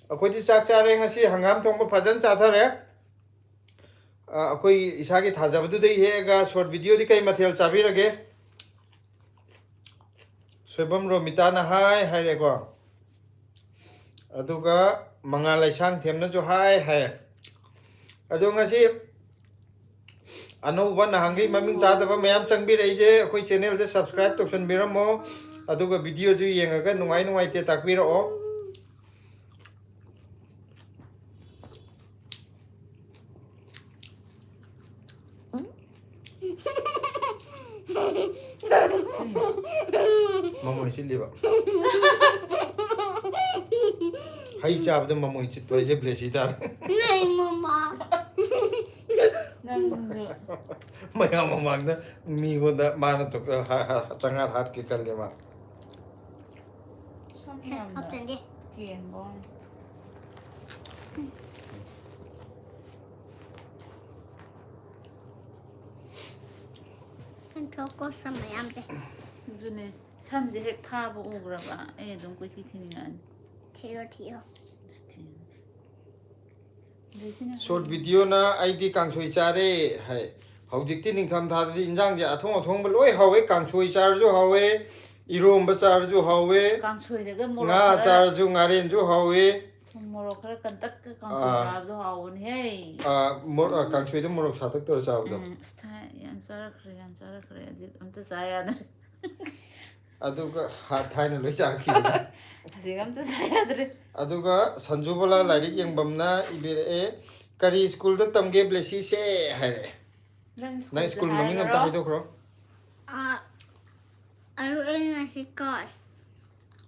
ꯑꯩꯈꯣꯏꯗꯤ ꯆꯥꯛ ꯆꯥꯔꯦ, ꯉꯁꯤ ꯍꯪꯒꯥꯝ ꯊꯣꯡꯕ ꯐꯖꯅ ꯆꯥꯊꯔꯦ꯫ ꯑ, ꯑꯩꯈꯣꯏ ꯏꯁꯥꯒꯤ ꯊꯥꯖꯕꯗꯨꯗꯒꯤ ꯍꯦꯛꯑꯒ꯫ ꯁꯣꯔꯠ ꯚꯤꯗꯤꯑꯣꯗꯤ ꯀꯩ ꯃꯊꯦꯜ ꯆꯥꯕꯤꯔꯒꯦ? ꯁꯣꯏꯕꯝ ꯔꯣꯃꯤꯇꯥꯅ ꯍꯥꯏ ꯍꯥꯏꯔꯦꯀꯣ꯫ ꯑꯗꯨꯒ ꯃꯉꯥꯜ ꯂꯩꯁꯥꯡꯊꯦꯝꯅꯁꯨ ꯍꯥꯏ ꯍꯥꯏ꯫ ꯑꯗꯣ ꯉꯁꯤ ꯑꯅꯧꯕ, ꯅꯍꯥꯟꯈꯩ ꯃꯃꯤꯡ ꯇꯥꯗꯕ ꯃꯌꯥꯝ ꯆꯪꯕꯤꯔꯛꯏꯁꯦ, ꯑꯩꯈꯣꯏ ꯆꯦꯅꯦꯜꯁꯦ ꯁꯕꯁꯀ꯭ꯔꯥꯏꯕ ꯇꯧꯁꯟꯕꯤꯔꯝꯃꯣ꯫ ꯑꯗꯨꯒ ꯚꯤꯗꯤꯑꯣꯁꯨ ꯌꯦꯡꯉꯒ ꯅꯨꯡꯉꯥꯏ ꯅꯨꯡꯉꯥꯏꯇꯦ ꯇꯥꯛꯄꯤꯔꯛꯑꯣ꯫ ꯃꯃꯣꯏ ꯆꯤꯠꯂꯤꯕ꯫ ꯍꯩ ꯆꯥꯕꯗ ꯃꯃꯣꯏ ꯆꯤꯠꯄ ꯍꯥꯏꯁꯦ ꯕ꯭ꯂꯦꯁꯤ ꯇꯥꯔꯦ꯫ ꯅꯪ ꯃꯃꯥ꯫ ꯅꯪꯁꯨ꯫ ꯃꯌꯥꯝ ꯃꯃꯥꯡꯗ ꯃꯤꯉꯣꯟꯗ ꯃꯥꯅ ꯇꯣꯛ-, ꯍꯥ-, ꯍꯥ-, ꯆꯉꯥꯛ ꯍꯥꯠꯀꯦ ꯈꯜꯂꯦ ꯃꯥ꯫ ꯁꯝ ꯁꯦ, ꯌꯥꯝꯅ ꯍꯥꯞꯆꯤꯟꯒꯦ꯫ ꯀꯦꯟꯕ ꯋꯥꯅꯤ꯫ ꯊꯣꯛꯀꯣ ꯁꯝ ꯃꯌꯥꯝꯁꯦ꯫ ꯑꯗꯨꯅꯦ, ꯁꯝꯁꯦ ꯍꯦꯛ ꯐꯥꯕ ꯎꯈ꯭ꯔꯕ ꯑꯩ ꯑꯗꯨꯝ ꯀꯣꯏꯊꯤ ꯊꯤꯅꯤꯡꯉꯛꯑꯅꯤ꯫ ꯊꯤꯌꯣ, ꯊꯤꯌꯣ꯫ ꯑꯁ, ꯊꯤ-, ꯑꯗꯩꯁꯤꯅ ꯁꯣꯔꯠ ꯚꯤꯗꯤꯑꯣꯅ "ꯑꯩꯗꯤ ꯀꯥꯡꯁꯣꯏ ꯆꯥꯔꯦ" ꯍꯥꯏ꯫ ꯍꯧꯖꯤꯛꯇꯤ ꯅꯤꯡꯊꯝꯊꯥꯗꯗꯤ ꯏꯟꯖꯥꯡꯁꯦ ꯑꯊꯣꯡ ꯑꯊꯣꯡꯕ ꯂꯣꯏ ꯍꯥꯎꯋꯦ꯫ ꯀꯥꯡꯁꯣꯏ ꯆꯥꯔꯁꯨ ꯍꯥꯎꯋꯦ, ꯏꯔꯣꯝꯕ ꯆꯥꯔꯁꯨ ꯍꯥꯎꯋꯦ, ꯀꯥꯡꯁꯣꯏꯗꯒ ꯃꯣꯔꯣꯛ ꯉꯥ ꯈꯔ, ꯆꯥꯔꯁꯨ ꯉꯥꯔꯦꯟꯁꯨ ꯍꯥꯎꯋꯦ꯫ ꯃꯣꯔꯣꯛ ꯈꯔ ꯀꯟꯇꯛꯀ ꯀꯥꯡꯁꯣꯏ ꯑꯥ꯫ ꯆꯥꯕꯗꯣ ꯍꯥꯎꯕꯅꯦꯍꯦ꯫ ꯑꯥ, ꯃꯣꯔꯣꯛ, ꯑꯥ, ꯀꯥꯡꯁꯣꯏꯗ ꯃꯣꯔꯣꯛ ꯁꯥꯇꯛ ꯇꯧꯔ ꯆꯥꯕꯗꯣ꯫ ꯎꯝ, ꯑꯁ, ꯊꯥꯏ-, ꯌꯥꯝ ꯆꯥꯔꯛꯈ꯭ꯔꯦ, ꯌꯥꯝ ꯆꯥꯔꯛꯈ꯭ꯔꯦ꯫ ꯍꯧꯖꯤꯛ ꯑꯝꯇ ꯆꯥ ꯌꯥꯗ꯭ꯔꯦ꯫ ꯑꯗꯨꯒ ꯍꯥ-, ꯊꯥꯏꯅ ꯂꯣꯏ ꯆꯥꯔꯛꯈꯤꯕꯅꯤ꯫ ꯍꯧꯖꯤꯛ ꯑꯝꯇ ꯆꯥ ꯌꯥꯗ꯭ꯔꯦ꯫ ꯑꯗꯨꯒ ꯁꯟꯖꯨꯕꯂꯥ ꯂꯥꯏꯔꯤꯛ ꯌꯦꯡꯕꯝꯅ ꯏꯕꯤꯔꯛꯑꯦ, "ꯀꯔꯤ ꯁ꯭ꯀꯨꯜꯗ ꯇꯝꯒꯦ ꯕ꯭ꯂꯦꯁꯤꯁꯦ?" ꯍꯥꯏꯔꯛꯑꯦ꯫ ꯅꯪ ꯅꯪ ꯁ꯭ꯀꯨꯜꯗ ꯁ꯭ꯀꯨꯜ ꯃꯃꯤꯡ ꯑꯝꯇ ꯍꯥꯏꯔꯨꯔꯣ꯫ ꯍꯥꯏꯗꯣꯛꯈ꯭ꯔꯣ꯫ ꯑꯥ, ꯑꯔꯨ ꯑꯩꯅ ꯁꯤ ꯀꯥꯎꯔꯦ꯫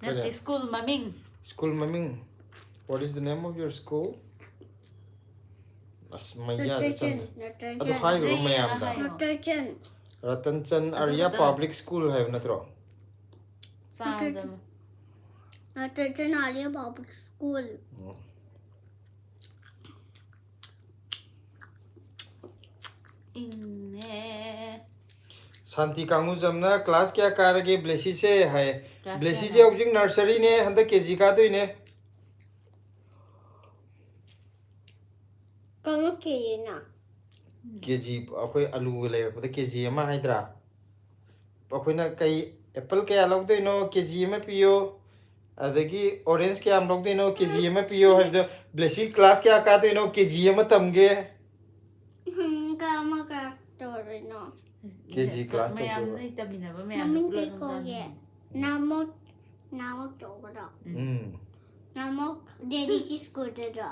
ꯅꯠꯇꯦ, ꯀꯔꯤ? ꯁ꯭ꯀꯨꯜ ꯃꯃꯤꯡ꯫ ꯁ꯭ꯀꯨꯜ ꯃꯃꯤꯡ꯫ What is the name of your school? ꯑꯁ, ꯃꯩꯌꯥꯗ ꯅꯠꯇ꯭ꯔ ꯆꯟ-, ꯆꯟ-, ꯅꯠꯇ꯭ꯔ ꯑꯗꯨ ꯆꯟ꯫ ꯍꯥꯏꯔꯨꯔꯣ ꯍꯧꯖꯤꯛ ꯃꯌꯥꯝꯗ꯫ ꯍꯥꯏꯌꯣ꯫ ꯅꯠꯇ꯭ꯔ ꯆꯟ꯫ ꯔꯇꯟ ꯆꯟ ꯑꯗꯨ ꯑꯥꯔꯤꯌꯥ ꯈꯛꯇꯪ꯫ ꯄꯕ꯭ꯂꯤꯛ ꯁ꯭ꯀꯨꯜ ꯍꯥꯏꯕ ꯅꯠꯇ꯭ꯔꯣ? ꯆꯥꯕꯗ꯫ ꯅꯠꯇ꯭ꯔ ꯆꯟ ꯑꯥꯔꯤꯌꯥ ꯄꯕ꯭ꯂꯤꯛ ꯁ꯭ꯀꯨꯜ꯫ ꯎꯝ꯫ ꯏꯪꯉꯦ꯫ ꯁꯥꯟꯇꯤ ꯀꯥꯡꯉꯨꯖꯝꯅ "ꯀ꯭ꯂꯥꯁ ꯀꯌꯥ ꯀꯥꯔꯒꯦ ꯕ꯭ꯂꯦꯁꯤꯁꯦ?" ꯍꯥꯏ꯫ ꯀ꯭ꯂꯥꯁ ꯕ꯭ꯂꯦꯁꯤꯁꯦ ꯀꯌꯥꯅꯣ? ꯍꯧꯖꯤꯛ ꯅꯔꯁꯔꯤꯅꯦ, ꯍꯟꯗꯛ ꯀꯦ ꯖꯤ ꯀꯥꯗꯣꯏꯅꯦ꯫ ꯀꯩꯅꯣ ꯀꯦ ꯖꯤꯅ? ꯀꯦ ꯖꯤ, ꯑꯩꯈꯣꯏ ꯑꯂꯨꯒ ꯂꯩꯔꯛꯄꯗ ꯀꯦ ꯖꯤ ꯑꯃ ꯍꯥꯏꯗ꯭ꯔꯥ? ꯑꯩꯈꯣꯏꯅ ꯀꯩ, ꯑꯦꯄꯜ ꯀꯌꯥ ꯂꯧꯗꯣꯏꯅꯣ? ꯀꯦ ꯖꯤ ꯑꯃ ꯄꯤꯌꯣ꯫ ꯑꯗꯒꯤ ꯑꯣꯔꯦꯟꯖ ꯀꯌꯥꯝ ꯂꯧꯗꯣꯏꯅꯣ? ꯀꯦ ꯖꯤ ꯑꯃ ꯄꯤꯌꯣ ꯍꯥꯏꯕꯗꯣ, ꯕ꯭ꯂꯦꯁꯤ ꯀ꯭ꯂꯥꯁ ꯀꯌꯥ ꯀꯥꯗꯣꯏꯅꯣ? ꯀꯦ ꯖꯤ ꯑꯃ ꯇꯝꯒꯦ꯫ ꯎꯝ, ꯀ-, ꯑꯃ ꯀ꯭ꯂꯥꯁ ꯇꯧꯗꯣꯏꯅꯣ? ꯀꯦ ꯖꯤ ꯀ꯭ꯂꯥꯁ ꯃꯌꯥꯝ ꯇꯧꯗꯣꯏꯕ꯫ ꯅꯣꯏ ꯇꯝꯃꯤꯟꯅꯕ ꯃꯌꯥꯝꯗꯣ ꯃꯃꯤꯡ ꯄꯨꯂꯞ ꯀꯩ ꯑꯗꯨꯝ ꯀꯧꯒꯦ? ꯇꯝꯃꯤꯟꯅꯕ꯫ ꯅꯥꯃꯣ, ꯅꯥꯃꯣ ꯀꯧꯕꯗꯣ꯫ ꯎꯝ꯫ ꯎꯝ꯫ ꯅꯥꯃꯣ ꯗꯦꯗꯤꯒꯤ ꯁ꯭ꯀꯨꯜꯗꯗꯣ꯫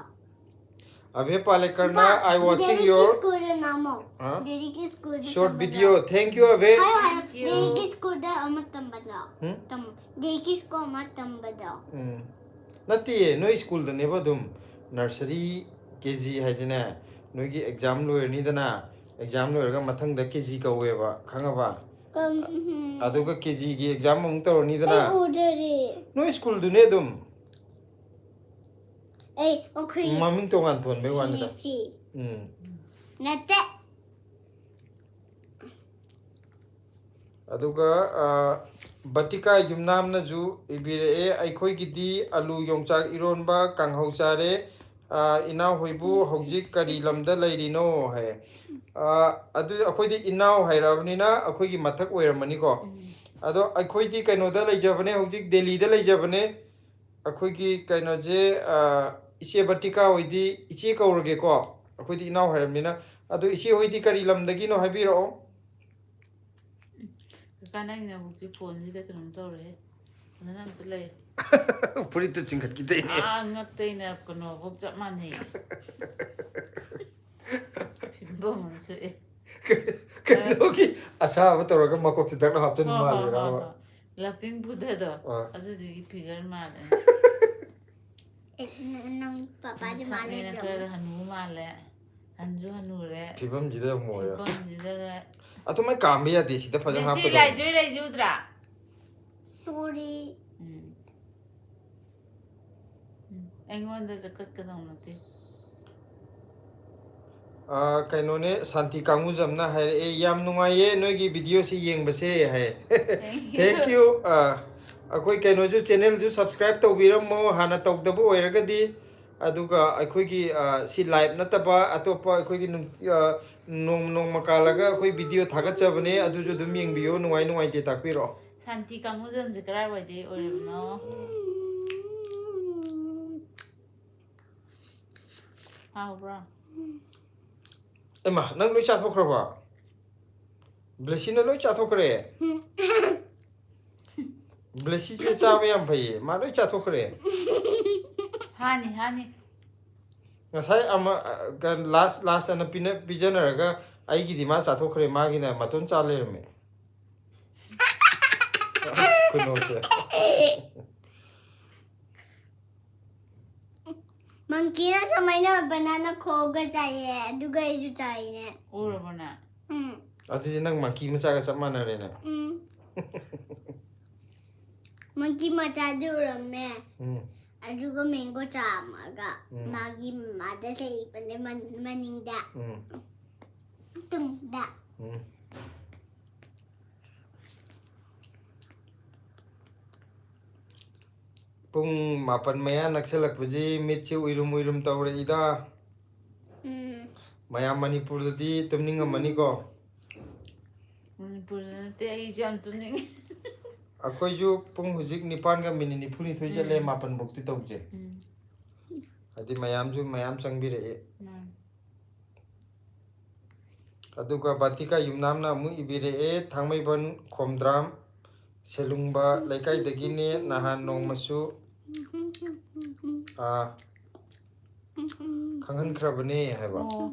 ꯑꯚꯦ ꯄꯥꯂꯦꯀꯔꯅ, ꯗꯥ, "I watching ꯗꯦꯗꯤꯒꯤ your" ꯁ꯭ꯀꯨꯜꯗ ꯅꯥꯃꯣ꯫ ꯍꯥ? ꯗꯦꯗꯤꯒꯤ ꯁ꯭ꯀꯨꯜꯗ short ꯇꯝꯕꯗꯣ꯫ Video꯫ Thank you, ꯑꯚꯦ꯫ ꯍꯥꯏꯌꯣ, ꯍꯥꯏꯌꯣ꯫ Thank you꯫ ꯗꯦꯗꯤꯒꯤ ꯁ꯭ꯀꯨꯜꯗ ꯑꯃ ꯇꯝꯕꯗꯣ꯫ ꯎꯝ? ꯇꯝ-, ꯗꯦꯗꯤꯒꯤ ꯁ꯭ꯀꯨꯜ ꯑꯃ ꯇꯝꯕꯗꯣ꯫ ꯎꯝ꯫ ꯅꯠꯇꯤꯌꯦ, ꯅꯣꯏ ꯁ꯭ꯀꯨꯜꯗꯅꯦꯕ ꯑꯗꯨꯝ꯫ ꯅꯔꯁꯔꯤ, ꯀꯦ ꯖꯤ ꯍꯥꯏꯗꯤꯅꯦ, ꯅꯣꯏꯒꯤ ꯑꯦꯛꯖꯥꯝ ꯂꯣꯏꯔꯅꯤꯗꯅ, ꯑꯦꯛꯖꯥꯝ ꯂꯣꯏꯔꯒ ꯃꯊꯪꯗ ꯀꯦ ꯖꯤ ꯀꯧꯋꯦꯕ, ꯈꯪꯉꯕ? ꯀꯝ ꯎꯝ꯫ ꯑꯗꯨꯒ ꯀꯦ ꯖꯤꯒꯤ ꯑꯦꯛꯖꯥꯝ ꯑꯃꯨꯛ ꯇꯧꯔꯅꯤꯗꯅ. ꯑꯩ ꯎꯗꯔꯤ. ꯅꯣꯏ ꯁ꯭ꯀꯨꯜꯗꯨꯅꯦ ꯑꯗꯨꯝ. ꯑꯩ ꯑꯩꯈꯣꯏ ꯃꯃꯤꯡ ꯇꯣꯉꯥꯟ ꯊꯣꯟꯕꯩ ꯋꯥꯅꯤꯗ. ꯁꯤ ꯎꯝ. ꯅꯠꯇꯦ. ꯑꯗꯨꯒ ꯑ, ꯕꯇꯤꯀꯥ ꯌꯨꯝꯅꯥꯝꯅꯁꯨ ꯏꯕꯤꯔꯛꯑꯦ, "ꯑꯩꯈꯣꯏꯒꯤꯗꯤ ꯑꯂꯨ ꯌꯣꯡꯆꯥꯛ ꯏꯔꯣꯟꯕ ꯀꯥꯡꯍꯧ ꯆꯥꯔꯦ꯫ ꯑ, ꯏꯅꯥꯎꯍꯣꯏꯕꯨ ꯍꯧꯖꯤꯛ ꯀꯔꯤ ꯂꯝꯗ ꯂꯩꯔꯤꯅꯣ?" ꯍꯥꯏ. ꯑ, ꯑꯗꯨ ꯑꯩꯈꯣꯏꯗꯤ ꯏꯅꯥꯎ ꯍꯥꯏꯔꯛꯑꯕꯅꯤꯅ ꯑꯩꯈꯣꯏꯒꯤ ꯃꯊꯛ ꯑꯣꯏꯔꯝꯃꯅꯤꯀꯣ. ꯑꯗꯣ ꯑꯩꯈꯣꯏꯗꯤ ꯀꯩꯅꯣꯗ ꯂꯩꯖꯕꯅꯦ, ꯍꯧꯖꯤꯛ ꯗꯦꯜꯂꯤꯗ ꯂꯩꯖꯕꯅꯦ. ꯑꯩꯈꯣꯏꯒꯤ ꯀꯩꯅꯣꯁꯦ, ꯑ, ꯏꯆꯦ ꯕꯇꯤꯀꯥ ꯍꯣꯏꯗꯤ ꯏꯆꯦ ꯀꯧꯔꯒꯦꯀꯣ, ꯑꯩꯈꯣꯏꯗꯤ ꯏꯅꯥꯎ ꯍꯥꯏꯔꯕꯅꯤꯅ. ꯑꯗꯣ ꯏꯆꯦ ꯍꯣꯏꯗꯤ ꯀꯔꯤ ꯂꯝꯗꯒꯤꯅꯣ ꯍꯥꯏꯕꯤꯔꯛꯑꯣ. ꯀꯀꯥ, ꯅꯪꯒꯤ ꯅꯕꯨꯛꯁꯦ ꯐꯣꯟꯁꯤꯗ ꯀꯩꯅꯣꯝ ꯇꯧꯔꯦ꯫ ꯐꯖꯅ ꯑꯝꯇ ꯂꯩ꯫ ꯐꯨꯔꯤꯠꯇꯨ ꯆꯤꯡꯈꯠꯈꯤꯗꯩꯅꯦ. ꯑꯥ, ꯉꯛꯇꯩꯅ ꯀꯩꯅꯣꯐꯧ ꯆꯞ ꯃꯥꯟꯅꯩ꯫ ꯐꯤꯕꯝ ꯑꯃ ꯁꯣꯛꯑꯦ꯫ ꯀꯩꯅꯣꯒꯤ ꯑꯁꯥꯕ ꯇꯧꯔꯒ ꯃꯀꯣꯛꯁꯦ ꯗꯛ ꯂꯥꯎ ꯍꯥꯞꯆꯤꯟꯕ ꯍꯣꯏ, ꯍꯣꯏ, ꯃꯥꯜꯂꯤꯔꯕ? ꯍꯣꯏ, ꯍꯣꯏ꯫ ꯂꯞꯄꯤꯡ ꯄꯨꯗꯗꯣ, ꯑꯥ. ꯑꯗꯨꯗꯨꯒꯤ ꯐꯤꯒꯔ ꯃꯥꯜꯂꯦ꯫ ꯑꯦ, ꯅ- ꯅꯪ ꯄꯄꯥꯗꯤ ꯃꯁꯛꯅꯦꯅ ꯃꯥꯜꯂꯦ. ꯈꯔꯒ ꯍꯅꯨ ꯃꯥꯜꯂꯦ꯫ ꯍꯟꯁꯨ ꯍꯅꯨꯔꯦ꯫ ꯐꯤꯕꯝꯁꯤꯗ ꯑꯃꯨꯛ ꯑꯣꯏꯔꯦ. ꯐꯤꯕꯝꯁꯤꯗꯒ. ꯑꯗꯨꯃꯥꯏ ꯀꯥꯝꯕ ꯌꯥꯗꯦ, ꯁꯤꯗ ꯐꯖꯅ ꯃꯤꯁꯤ ꯍꯥꯞꯀꯗꯧꯕꯅꯤ. ꯂꯥꯏꯖꯣꯏ ꯂꯩꯖꯨꯗ꯭ꯔꯥ? ꯁꯣꯔꯤ. ꯎꯝ꯫ ꯎꯝ, ꯑꯩꯉꯣꯟꯗ ꯀꯠꯀꯗꯧ ꯅꯠꯇꯦ꯫ ꯑꯥ, ꯀꯩꯅꯣꯅꯦ, ꯁꯥꯟꯇꯤ ꯀꯥꯡꯕꯨꯖꯝꯅ ꯍꯥꯏꯔꯛꯑꯦ, "ꯌꯥꯝ ꯅꯨꯡꯉꯥꯏꯌꯦ ꯅꯣꯏꯒꯤ ꯚꯤꯗꯤꯑꯣꯁꯤ ꯌꯦꯡꯕꯁꯦ" ꯍꯥꯏ. Thank you. Thank you. ꯑꯥ, ꯑꯩꯈꯣꯏ ꯀꯩꯅꯣꯁꯨ, ꯆꯦꯅꯦꯜꯁꯨ subscribe ꯇꯧꯕꯤꯔꯝꯃꯣ, ꯍꯥꯟꯅ ꯇꯧꯗꯕ ꯑꯣꯏꯔꯒꯗꯤ. ꯑꯗꯨꯒ ꯑꯩꯈꯣꯏꯒꯤ, ꯑꯥ, ꯁꯤ live ꯅꯠꯇꯕ ꯑꯇꯣꯞꯄ ꯑꯩꯈꯣꯏꯒꯤ ꯅꯨꯡ-, ꯑꯥ, ꯅꯣꯡ-, ꯅꯣꯡꯃ ꯀꯥꯜꯂꯒ ꯑꯩꯈꯣꯏ ꯚꯤꯗꯤꯑꯣ ꯊꯥꯒꯠꯆꯕꯅꯦ, ꯑꯗꯨꯁꯨ ꯑꯗꯨꯝ ꯌꯦꯡꯕꯤꯌꯣ, ꯅꯨꯡꯉꯥꯏ ꯅꯨꯡꯉꯥꯏꯇꯦ ꯇꯥꯛꯄꯤꯔꯣ. ꯁꯥꯟꯇꯤ ꯀꯥꯡꯕꯨꯖꯝꯁꯦ ꯀꯔꯥꯏꯋꯥꯏꯗꯩ ꯑꯣꯏꯔꯕꯅꯣ? ꯍꯥꯎꯕ꯭ꯔꯥ? ꯑꯦꯃꯥ, ꯅꯪ ꯂꯣꯏ ꯆꯥꯊꯣꯛꯈ꯭ꯔꯕꯣ? ꯕ꯭ꯂꯦꯁꯤꯅ ꯂꯣꯏ ꯆꯥꯊꯣꯛꯈ꯭ꯔꯦ. ꯕ꯭ꯂꯦꯁꯤꯁꯦ ꯆꯥꯕ ꯌꯥꯝ ꯐꯩꯌꯦ, ꯃꯥ ꯂꯣꯏ ꯆꯥꯊꯣꯛꯈ꯭ꯔꯦ. ꯍꯥꯅꯤ, ꯍꯥꯅꯤ꯫ ꯉꯁꯥꯏ ꯑꯃ, ꯑ, ꯂꯥꯁ, ꯂꯥꯁ ꯑꯅ ꯄꯤꯅ-, ꯄꯤꯖꯅꯔꯒ ꯑꯩꯒꯤꯗꯤ ꯃꯥ ꯆꯥꯊꯣꯛꯈ꯭ꯔꯦ, ꯃꯥꯒꯤꯅ ꯃꯇꯣꯟ ꯆꯥ ꯂꯩꯔꯝꯃꯦ. ꯑꯁ, ꯈꯨꯅꯣꯛꯁꯦ. ꯃꯪꯀꯤꯅ ꯁꯨꯃꯥꯏꯅ ꯕꯅꯥꯅ ꯈꯣꯛꯑꯒ ꯆꯥꯏꯌꯦ, ꯑꯗꯨꯒ ꯑꯩꯁꯨ ꯆꯥꯏꯅꯦ꯫ ꯎꯔꯕꯅꯦ? ꯎꯝ꯫ ꯑꯗꯨꯗꯤ ꯅꯪ ꯃꯪꯀꯤ ꯃꯆꯥꯒ ꯆꯞ ꯃꯥꯟꯅꯔꯦꯅꯦ꯫ ꯎꯝ꯫ ꯃꯪꯀꯤ ꯃꯆꯥꯗꯤ ꯎꯔꯝꯃꯦ꯫ ꯎꯝ꯫ ꯑꯗꯨꯒ ꯃꯦꯡꯒꯣ ꯆꯥꯝꯃꯒ ꯎꯝ꯫ ꯃꯥꯒꯤ ꯃꯃꯥꯗ ꯂꯩꯕꯅꯦ ꯃꯟ- ꯃꯅꯤꯡꯗ꯫ ꯎꯝ꯫ ꯇꯨꯡꯗ꯫ ꯎꯝ꯫ ꯄꯨꯡ ꯃꯥꯄꯟ ꯃꯌꯥ ꯅꯛꯁꯜꯂꯛꯄꯁꯤ ꯃꯤꯠꯁꯤ ꯎꯏꯔꯨꯝ ꯎꯏꯔꯨꯝ ꯇꯧꯔꯛꯏꯗ꯫ ꯎꯝ꯫ ꯃꯌꯥꯝ ꯃꯅꯤꯄꯨꯔꯗꯗꯤ ꯇꯨꯝꯅꯤꯡꯉꯝꯃꯅꯤꯀꯣ꯫ ꯃꯅꯤꯄꯨꯔꯗ ꯅꯠꯇꯦ, ꯑꯩꯁꯦ ꯌꯥꯝ ꯇꯨꯝꯅꯤꯡꯉꯤ꯫ ꯑꯩꯈꯣꯏꯁꯨ ꯄꯨꯡ ꯍꯧꯖꯤꯛ ꯅꯤꯄꯥꯟꯒ ꯃꯤꯅꯤꯠ ꯅꯤꯐꯨꯅꯤꯊꯣꯏ ꯆꯠꯂꯦ, ꯎꯝ꯫ ꯃꯥꯄꯟꯐꯧꯇꯤ ꯇꯧꯁꯦ꯫ ꯎꯝ꯫ ꯍꯥꯏꯗꯤ ꯃꯌꯥꯝꯁꯨ ꯃꯌꯥꯝ ꯆꯪꯕꯤꯔꯛꯑꯦ꯫ ꯃꯥꯅꯤ꯫ ꯑꯗꯨꯒ ꯕꯥꯇꯤꯀꯥ ꯌꯨꯝꯅꯥꯝꯅ ꯑꯃꯨꯛ ꯏꯕꯤꯔꯛꯑꯦ, ꯊꯥꯡꯃꯩꯕꯟ ꯈꯣꯝꯗ꯭ꯔꯥꯝ ꯁꯦꯂꯨꯡꯕ ꯂꯩꯀꯥꯏꯗꯒꯤꯅꯦ, ꯅꯍꯥꯟ ꯅꯣꯡꯃꯁꯨ ꯑꯥ, ꯈꯪꯍꯟꯈ꯭ꯔꯕꯅꯦ ꯍꯥꯏꯕ꯫ ꯑꯣ꯫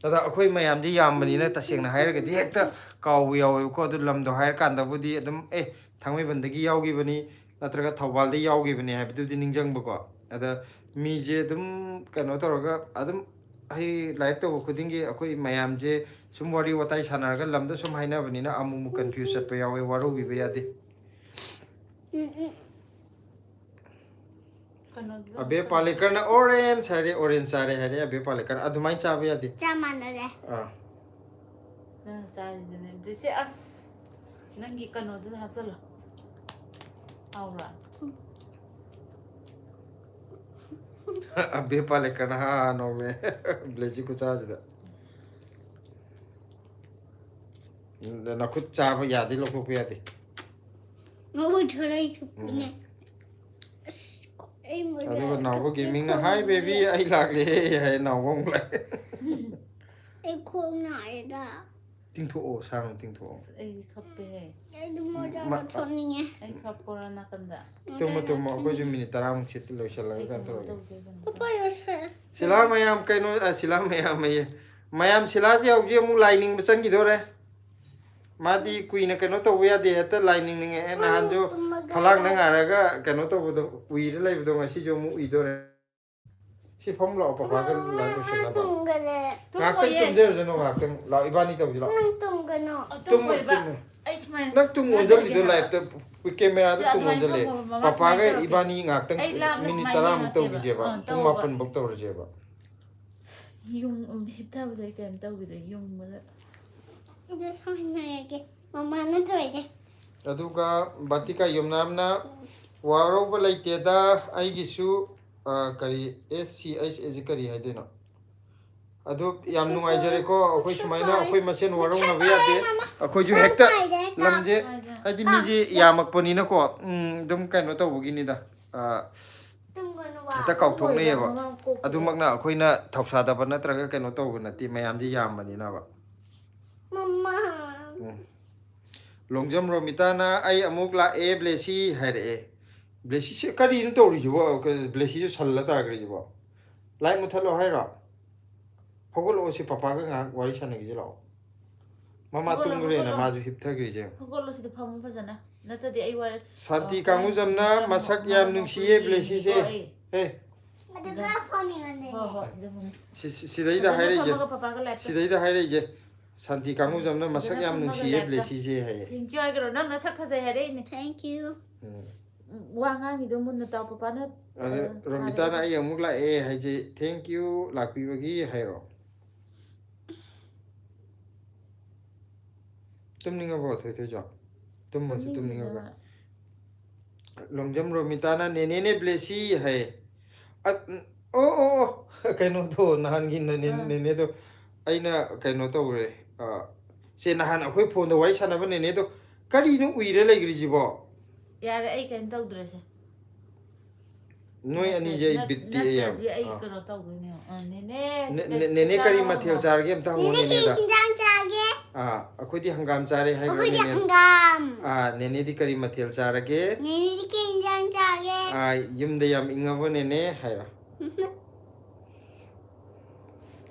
ꯑꯗ ꯑꯩꯈꯣꯏ ꯃꯌꯥꯝꯗꯤ ꯌꯥꯝꯕꯅꯤꯅ ꯇꯁꯦꯡꯅ ꯍꯥꯏꯔꯒꯗꯤ ꯍꯦꯛꯇ ꯀꯥꯎꯕ ꯌꯥꯎꯋꯦꯕꯀꯣ꯫ ꯑꯗꯨ ꯂꯝꯗꯣ ꯍꯥꯏꯔꯀꯥꯟꯗꯕꯨꯗꯤ ꯑꯗꯨꯝ ꯑꯦ, ꯊꯥꯡꯃꯩꯕꯟꯗꯒꯤ ꯌꯥꯎꯈꯤꯕꯅꯤ ꯅꯠꯇ꯭ꯔꯒ ꯊꯧꯕꯥꯜꯗꯒꯤ ꯌꯥꯎꯈꯤꯕꯅꯤ ꯍꯥꯏꯕꯗꯨꯗꯤ ꯅꯤꯡꯁꯤꯡꯕꯀꯣ꯫ ꯑꯗ ꯃꯤꯁꯦ ꯑꯗꯨꯝ ꯀꯩꯅꯣ ꯇꯧꯔꯒ ꯑꯗꯨꯝ ꯑꯩ live ꯇꯧꯕ ꯈꯨꯗꯤꯡꯒꯤ ꯑꯩꯈꯣꯏ ꯃꯌꯥꯝꯁꯦ ꯁꯨꯝ ꯋꯥꯔꯤ ꯋꯥꯇꯥꯏ ꯁꯥꯟꯅꯔꯒ ꯂꯝꯗ ꯁꯨꯝ ꯍꯥꯏꯅꯕꯅꯤꯅ ꯑꯃꯨꯛ ꯑꯃꯨꯛ confuse ꯆꯠꯄ ꯌꯥꯎꯋꯦ, ꯋꯥꯔꯧꯕꯤꯕ ꯌꯥꯗꯦ꯫ ꯎꯝ, ꯎꯝ꯫ ꯀꯩꯅꯣꯗꯨꯗ ꯑꯕꯦ ꯑꯃꯨꯛ ꯄꯥꯂꯦꯀꯔꯅ orange ꯍꯥꯏꯔꯦ, orange ꯆꯥꯔꯦ ꯍꯥꯏꯔꯦ꯫ ꯑꯕꯦ ꯄꯥꯂꯦꯀꯔ ꯑꯗꯨꯃꯥꯏꯅ ꯆꯥꯕ ꯌꯥꯗꯦ꯫ ꯆꯞ ꯃꯥꯟꯅꯔꯦ꯫ ꯑꯥ꯫ ꯅꯪ ꯆꯥꯔꯤꯗꯨꯅꯦ꯫ ꯕ꯭ꯂꯦꯁꯤ, ꯑꯁ! ꯅꯪꯒꯤ ꯀꯩꯅꯣꯗꯨꯗ ꯍꯥꯞꯆꯜꯂꯣ꯫ ꯍꯥꯎꯕ꯭ꯔꯥ? ꯑꯕꯦ ꯄꯥꯂꯦꯀꯔꯅ ꯍꯥ ꯍꯥ ꯅꯣꯡꯃꯦ꯫ ꯕ꯭ꯂꯦꯁꯤ ꯈꯨꯆꯥꯁꯤꯗ꯫ ꯅꯈꯨꯠ ꯆꯥꯕ ꯌꯥꯗꯦ, ꯂꯧꯊꯣꯛꯄ ꯌꯥꯗꯦ꯫ ꯃꯈꯨꯠ ꯊꯣꯔꯛꯏ ꯊꯨꯞꯄꯤꯅꯦ꯫ ꯑꯁ, ꯑꯩ ꯃꯣꯖꯥ ꯑꯗꯨꯒ ꯅꯥꯎꯕ ꯀꯛꯀꯦ ꯒꯦꯃꯤꯡꯅ ꯈꯣꯡ "ꯍꯥꯏ ꯕꯦꯕꯤ, ꯅꯥꯏꯌꯦ꯫ ꯑꯩ ꯂꯥꯛꯂꯦ" ꯍꯥꯏ, ꯅꯥꯎꯕ ꯑꯃꯨꯛ ꯂꯥꯛꯑꯦ꯫ ꯑꯩ ꯈꯣꯡ ꯅꯥꯏꯌꯦꯗ꯫ ꯇꯤꯡꯊꯣꯛꯑꯣ, ꯁꯥꯡꯅ ꯇꯤꯡꯊꯣꯛꯑꯣ꯫ ꯑꯁ, ꯑꯩ ꯀꯞꯄꯦꯍꯦ꯫ ꯑꯩꯗꯤ ꯃꯣꯖꯥ ꯃ- ꯂꯧꯊꯣꯛꯅꯤꯡꯉꯦ꯫ ꯑꯩ ꯀꯞꯄꯣꯔꯥ ꯅꯥꯀꯟꯗ? ꯇꯨꯝꯃꯣ, ꯇꯨꯝꯃꯣ, ꯑꯩꯈꯣꯏꯁꯨ ꯃꯤꯅꯤꯠ ꯇꯔꯥꯃꯨꯛ ꯁꯤꯠ ꯂꯣꯏꯁꯤꯜꯂꯒ ꯑꯩ ꯀꯩꯅꯣ ꯀꯩꯅꯣ ꯇꯧꯔꯒꯦ꯫ ꯇꯧꯒꯦ, ꯀꯩꯅꯣ ꯄꯄꯥ ꯇꯧꯒꯦ꯫ ꯌꯣꯠꯁꯦ꯫ ꯁꯤꯂꯥ ꯃꯌꯥꯝ ꯀꯩꯅꯣ, ꯑ, ꯁꯤꯂꯥ ꯃꯌꯥꯝ ꯑꯌꯦ꯫ ꯃꯌꯥꯝ ꯁꯤꯂꯥꯁꯦ ꯍꯧꯖꯤꯛ ꯑꯃꯨꯛ ꯂꯥꯏ ꯅꯤꯡꯕ ꯆꯪꯈꯤꯗꯣꯔꯦ꯫ ꯃꯥꯗꯤ ꯀꯨꯏꯅ ꯀꯩꯅꯣ ꯇꯧꯕ ꯌꯥꯗꯦ, ꯍꯦꯛꯇ ꯂꯥꯏ ꯅꯤꯡꯅꯤꯡꯉꯦ꯫ ꯑꯦ, ꯅꯍꯥꯟꯁꯨ ꯇꯨꯝꯃꯒ ꯐꯂꯥꯡꯗ ꯉꯥꯏꯔꯒ ꯀꯩꯅꯣ ꯇꯧꯕꯗꯣ, ꯎꯏꯔ ꯂꯩꯕꯗꯣ ꯉꯁꯤꯁꯨ ꯑꯃꯨꯛ ꯎꯏꯗꯣꯔꯦ꯫ ꯁꯤ ꯐꯝ ꯂꯥꯛꯑꯣ, ꯄꯄꯥꯒ ꯂꯥꯏꯔꯤꯛ ꯂꯣꯏꯁꯟꯅꯕ꯫ ꯇꯨꯝꯒꯅꯦ꯫ ꯉꯥꯏꯍꯥꯛꯇꯪ ꯇꯨꯝꯃꯣꯏꯌꯦ꯫ ꯇꯨꯝꯖꯔꯁꯅꯨ, ꯉꯥꯏꯍꯥꯛꯇꯪ ꯂꯥꯛꯑꯣ, ꯏꯕꯥꯅꯤ ꯇꯧꯁꯤ ꯂꯥꯛꯑꯣ꯫ ꯅꯪ ꯇꯨꯝꯒꯅꯣ꯫ ꯇꯨꯝꯃꯣ, ꯇꯨꯝꯃꯣꯏꯕ꯫ ꯇꯨꯝꯃꯣ꯫ ꯑꯩ ꯁꯨꯃꯥꯏꯅ ꯅꯪ ꯇꯨꯝ ꯁꯨꯃꯥꯏꯅ ꯑꯣꯟꯁꯤꯜꯂꯤꯗꯣ ꯇꯧꯒꯦ ꯂꯥꯏꯐꯇ, ꯀꯦꯃꯦꯔꯥꯗ ꯑꯗꯨ ꯇꯨꯝ ꯑꯗꯨꯃꯥꯏꯅ ꯑꯣꯟꯁꯤꯜꯂꯦ꯫ ꯇꯧꯕ, ꯃꯃꯥ ꯄꯄꯥꯒ ꯁꯨꯃꯥꯏꯅ ꯇꯧꯔꯛꯀꯦ꯫ ꯏꯕꯥꯅꯤ ꯉꯥꯏꯍꯥꯛꯇꯪ ꯑꯩ ꯂꯥꯞꯅ ꯃꯤꯅꯤꯠ ꯁꯨꯃꯥꯏꯅ ꯇꯔꯥꯃꯨꯛ ꯌꯦꯡꯉꯛꯀꯦꯕ꯫ ꯇꯧꯈꯤꯁꯦꯕ꯫ ꯑꯥ, ꯄꯨꯡ ꯇꯧꯕ꯫ ꯃꯥꯄꯟꯐꯧ ꯇꯧꯔꯁꯦꯕ꯫ ꯌꯨꯡ ꯍꯤꯞꯊꯕꯗꯣ ꯑꯩ ꯀꯩꯝ ꯇꯧꯈꯤꯗ꯭ꯔꯦ, ꯌꯨꯡꯕꯗ꯫ ꯑꯗꯨ ꯁꯥꯎꯍꯟꯅꯔꯒꯦ꯫ ꯃꯃꯥꯅ ꯇꯧꯔꯤꯁꯦ꯫ ꯑꯗꯨꯒ ꯕꯥꯇꯤꯀꯥ ꯌꯨꯝꯅꯥꯝꯅ ꯋꯥꯔꯧꯕ ꯂꯩꯇꯦꯗ, ꯑꯩꯒꯤꯁꯨ, ꯑ, ꯀꯔꯤ, ꯑꯦꯁ ꯁꯤ ꯑꯩꯆ ꯑꯦꯁꯦ ꯀꯔꯤ ꯍꯥꯏꯗꯣꯏꯅꯣ? ꯑꯗꯨ ꯌꯥꯝ ꯅꯨꯡꯉꯥꯏꯖꯔꯦꯀꯣ꯫ ꯑꯩꯈꯣꯏ ꯁꯨꯃꯥꯏꯅ ꯑꯩꯈꯣꯏ ꯃꯁꯦꯟ ꯋꯥꯔꯧꯅꯕ ꯌꯥꯗꯦ꯫ ꯑꯩꯈꯣꯏꯁꯨ ꯍꯦꯛꯇ ꯂꯝꯁꯦ, ꯍꯥꯏꯗꯤ ꯃꯤꯁꯦ ꯌꯥꯝꯃꯛꯄꯅꯤꯅꯀꯣ, ꯎꯝ, ꯑꯗꯨꯝ ꯀꯩꯅꯣ ꯇꯧꯕꯒꯤꯅꯤꯗ꯫ ꯑ, ꯍꯦꯛꯇ ꯀꯥꯎꯊꯣꯛꯅꯩꯌꯦꯕ꯫ ꯃꯃꯥ ꯀꯣꯛꯇꯣ꯫ ꯑꯗꯨꯃꯛꯅ ꯑꯩꯈꯣꯏꯅ ꯊꯧꯁꯥꯗꯕ ꯅꯠꯇ꯭ꯔꯒ ꯀꯩꯅꯣ ꯇꯧꯕ ꯅꯠꯇꯦ, ꯃꯌꯥꯝꯁꯦ ꯌꯥꯝꯕꯅꯤꯅꯕ꯫ ꯃꯃꯥ꯫ ꯎꯝ꯫ ꯂꯣꯡꯖꯝ ꯔꯣꯃꯤꯇꯥꯅ "ꯑꯩ ꯑꯃꯨꯛ ꯂꯥꯛꯑꯦ ꯕ꯭ꯂꯦꯁꯤ" ꯍꯥꯏꯔꯛꯑꯦ꯫ ꯕ꯭ꯂꯦꯁꯤꯁꯦ ꯀꯔꯤꯅꯣ ꯇꯧꯔꯤꯁꯤꯕꯣ? ꯕ꯭ꯂꯦꯁꯤꯁꯨ ꯁꯜꯂ ꯇꯥꯈ꯭ꯔꯤꯁꯤꯕꯣ? ꯂꯥꯏꯠ ꯃꯨꯠꯊꯠꯂꯣ ꯍꯥꯏꯔꯣ? ꯍꯧꯒꯠꯂꯛꯑꯣ, ꯁꯤ ꯄꯄꯥꯒ ꯉꯥꯏꯍꯥꯛ ꯋꯥꯔꯤ ꯁꯥꯟꯅꯈꯤꯁꯤ ꯂꯥꯛꯑꯣ꯫ ꯃꯃꯥ ꯍꯧꯒꯠꯂꯣ, ꯇꯨꯝꯈ꯭ꯔꯦꯅ ꯍꯧꯒꯠꯂꯣ꯫ ꯃꯥꯁꯨ ꯍꯤꯞꯊꯈ꯭ꯔꯤꯁꯦ꯫ ꯍꯧꯒꯠꯂꯣ, ꯁꯤꯗ ꯐꯝꯃꯨ ꯐꯖꯅ, ꯅꯠꯇ꯭ꯔꯗꯤ ꯑꯩ ꯋꯥꯔꯦ꯫ ꯁꯥꯟꯇꯤ ꯑ, ꯀꯥꯡꯉꯨꯖꯝꯅ ꯌꯥꯝ "ꯃꯁꯛ ꯉꯥꯡꯕ ꯌꯥꯝ ꯉꯥꯡꯕ ꯅꯨꯡꯁꯤꯌꯦ ꯌꯦꯡꯉꯤꯀꯣ ꯕ꯭ꯂꯦꯁꯤꯁꯦ"꯫ ꯑꯩ꯫ ꯍꯦ꯫ ꯑꯗꯨꯒ ꯐꯣꯟ ꯌꯦꯡꯉꯅꯤ꯫ ꯍꯣꯏ, ꯍꯣꯏ, ꯑꯗꯨꯝ꯫ ꯁꯤ-, ꯁꯤ-, ꯁꯤꯗꯩꯗ ꯐꯖꯅ ꯍꯥꯏꯔꯛꯏꯁꯦ꯫ ꯐꯝꯃꯒ ꯄꯄꯥꯒ ꯂꯥꯏꯞꯇ꯫ ꯁꯤꯗꯩꯗ ꯍꯥꯏꯔꯛꯏꯁꯦ꯫ ꯁꯥꯟꯇꯤ ꯀꯥꯡꯉꯨꯖꯝꯅ "ꯃꯁꯛ ꯐꯖꯅ ꯌꯥꯝ ꯐꯝꯃꯒ ꯅꯨꯡꯁꯤꯌꯦ ꯂꯥꯏꯞꯇ꯫ ꯕ꯭ꯂꯦꯁꯤꯁꯦ" ꯍꯥꯏꯌꯦ꯫ Thank you ꯍꯥꯏꯒ꯭ꯔꯣ, ꯅꯪ ꯅꯁꯛ ꯐꯖꯩ ꯍꯥꯏꯔꯛꯏꯅꯦ꯫ Thank you꯫ ꯎꯝ꯫ ꯋꯥ ꯉꯥꯡꯉꯤꯗꯣ ꯃꯨꯟꯅ ꯇꯥꯎ, ꯄꯄꯥꯅ꯫ ꯑꯗ ꯑ, ꯔꯣꯃꯤꯇꯥꯅ "ꯑꯩ ꯑꯃꯨꯛ ꯂꯥꯛꯑꯦ" ꯍꯥꯏꯁꯦ "Thank you ꯂꯥꯛꯄꯤꯕꯒꯤ" ꯍꯥꯏꯔꯣ꯫ ꯇꯨꯝꯅꯤꯡꯉꯕꯣ ꯊꯣꯏꯊꯣꯏꯁꯨ? ꯇꯨꯝꯃꯁꯨ ꯇꯨꯝꯅꯤꯡꯉꯒ꯫ ꯇꯨꯝꯅꯤꯡꯗꯦꯗ꯫ ꯂꯣꯡꯖꯝ ꯔꯣꯃꯤꯇꯥꯅ "ꯅꯦꯅꯦꯅꯦ ꯕ꯭ꯂꯦꯁꯤ" ꯍꯥꯏ꯫ ꯑ, ꯑꯣ, ꯑꯣ, ꯑꯣ, ꯀꯩꯅꯣꯗꯣ, ꯅꯍꯥꯟꯒꯤ ꯅꯦꯅꯦ-, ꯑꯥ꯫ ꯅꯦꯅꯦꯗꯣ ꯑꯩꯅ ꯀꯩꯅꯣ ꯇꯧꯔꯦ꯫ ꯑ, ꯁꯦ, ꯅꯍꯥꯟ ꯑꯩꯈꯣꯏ ꯐꯣꯟꯗ ꯋꯥꯔꯤ ꯁꯥꯟꯅꯕ ꯅꯦꯅꯦꯗꯣ ꯀꯔꯤꯅꯣ ꯎꯏꯔ ꯂꯩꯈ꯭ꯔꯤꯁꯤꯕꯣ? ꯌꯥꯔꯦ, ꯑꯩ ꯀꯩꯝ ꯇꯧꯗ꯭ꯔꯦꯁꯦ꯫ ꯅꯣꯏ ꯑꯅꯤꯁꯦ ꯑꯩ ꯕꯤꯠ ꯇꯦꯛꯑꯦ ꯌꯥꯝ꯫ ꯅꯠꯇ꯭ꯔꯗꯤ ꯑꯩ ꯑꯥ꯫ ꯀꯩꯅꯣ ꯇꯧꯗꯣꯏꯅꯦ꯫ ꯑ, ꯅꯦꯅꯦ, ꯅꯦ-, ꯁꯤꯗ ꯅꯦ-, ꯅꯦꯅꯦ ꯀꯔꯤ ꯆꯥꯔꯣ꯫ ꯃꯊꯦꯜ ꯆꯥꯔꯒꯦ ꯑꯝꯇ ꯍꯪꯉꯣ ꯅꯦꯅꯦ ꯀꯩ ꯅꯦꯅꯦꯗ꯫ ꯍꯤꯟꯖꯥꯡ ꯆꯥꯒꯦ? ꯑꯥ, ꯑꯩꯈꯣꯏꯗꯤ ꯍꯪꯒꯥꯝ ꯆꯥꯔꯦ ꯍꯥꯏꯈ꯭ꯔꯣ ꯑꯩꯈꯣꯏꯗꯤ ꯅꯦꯅꯦꯗ꯫ ꯍꯪꯒꯥꯝ꯫ ꯑꯥ, ꯅꯦꯅꯦꯗꯤ ꯀꯔꯤ ꯃꯊꯦꯜ ꯆꯥꯔꯒꯦ? ꯅꯦꯅꯦꯗꯤ ꯀꯩ ꯍꯤꯟꯖꯥꯡ ꯆꯥꯒꯦ? ꯑꯥ, ꯌꯨꯝꯗ ꯌꯥꯝ ꯏꯪꯉꯕꯣ ꯅꯦꯅꯦ ꯍꯥꯏꯔꯣ꯫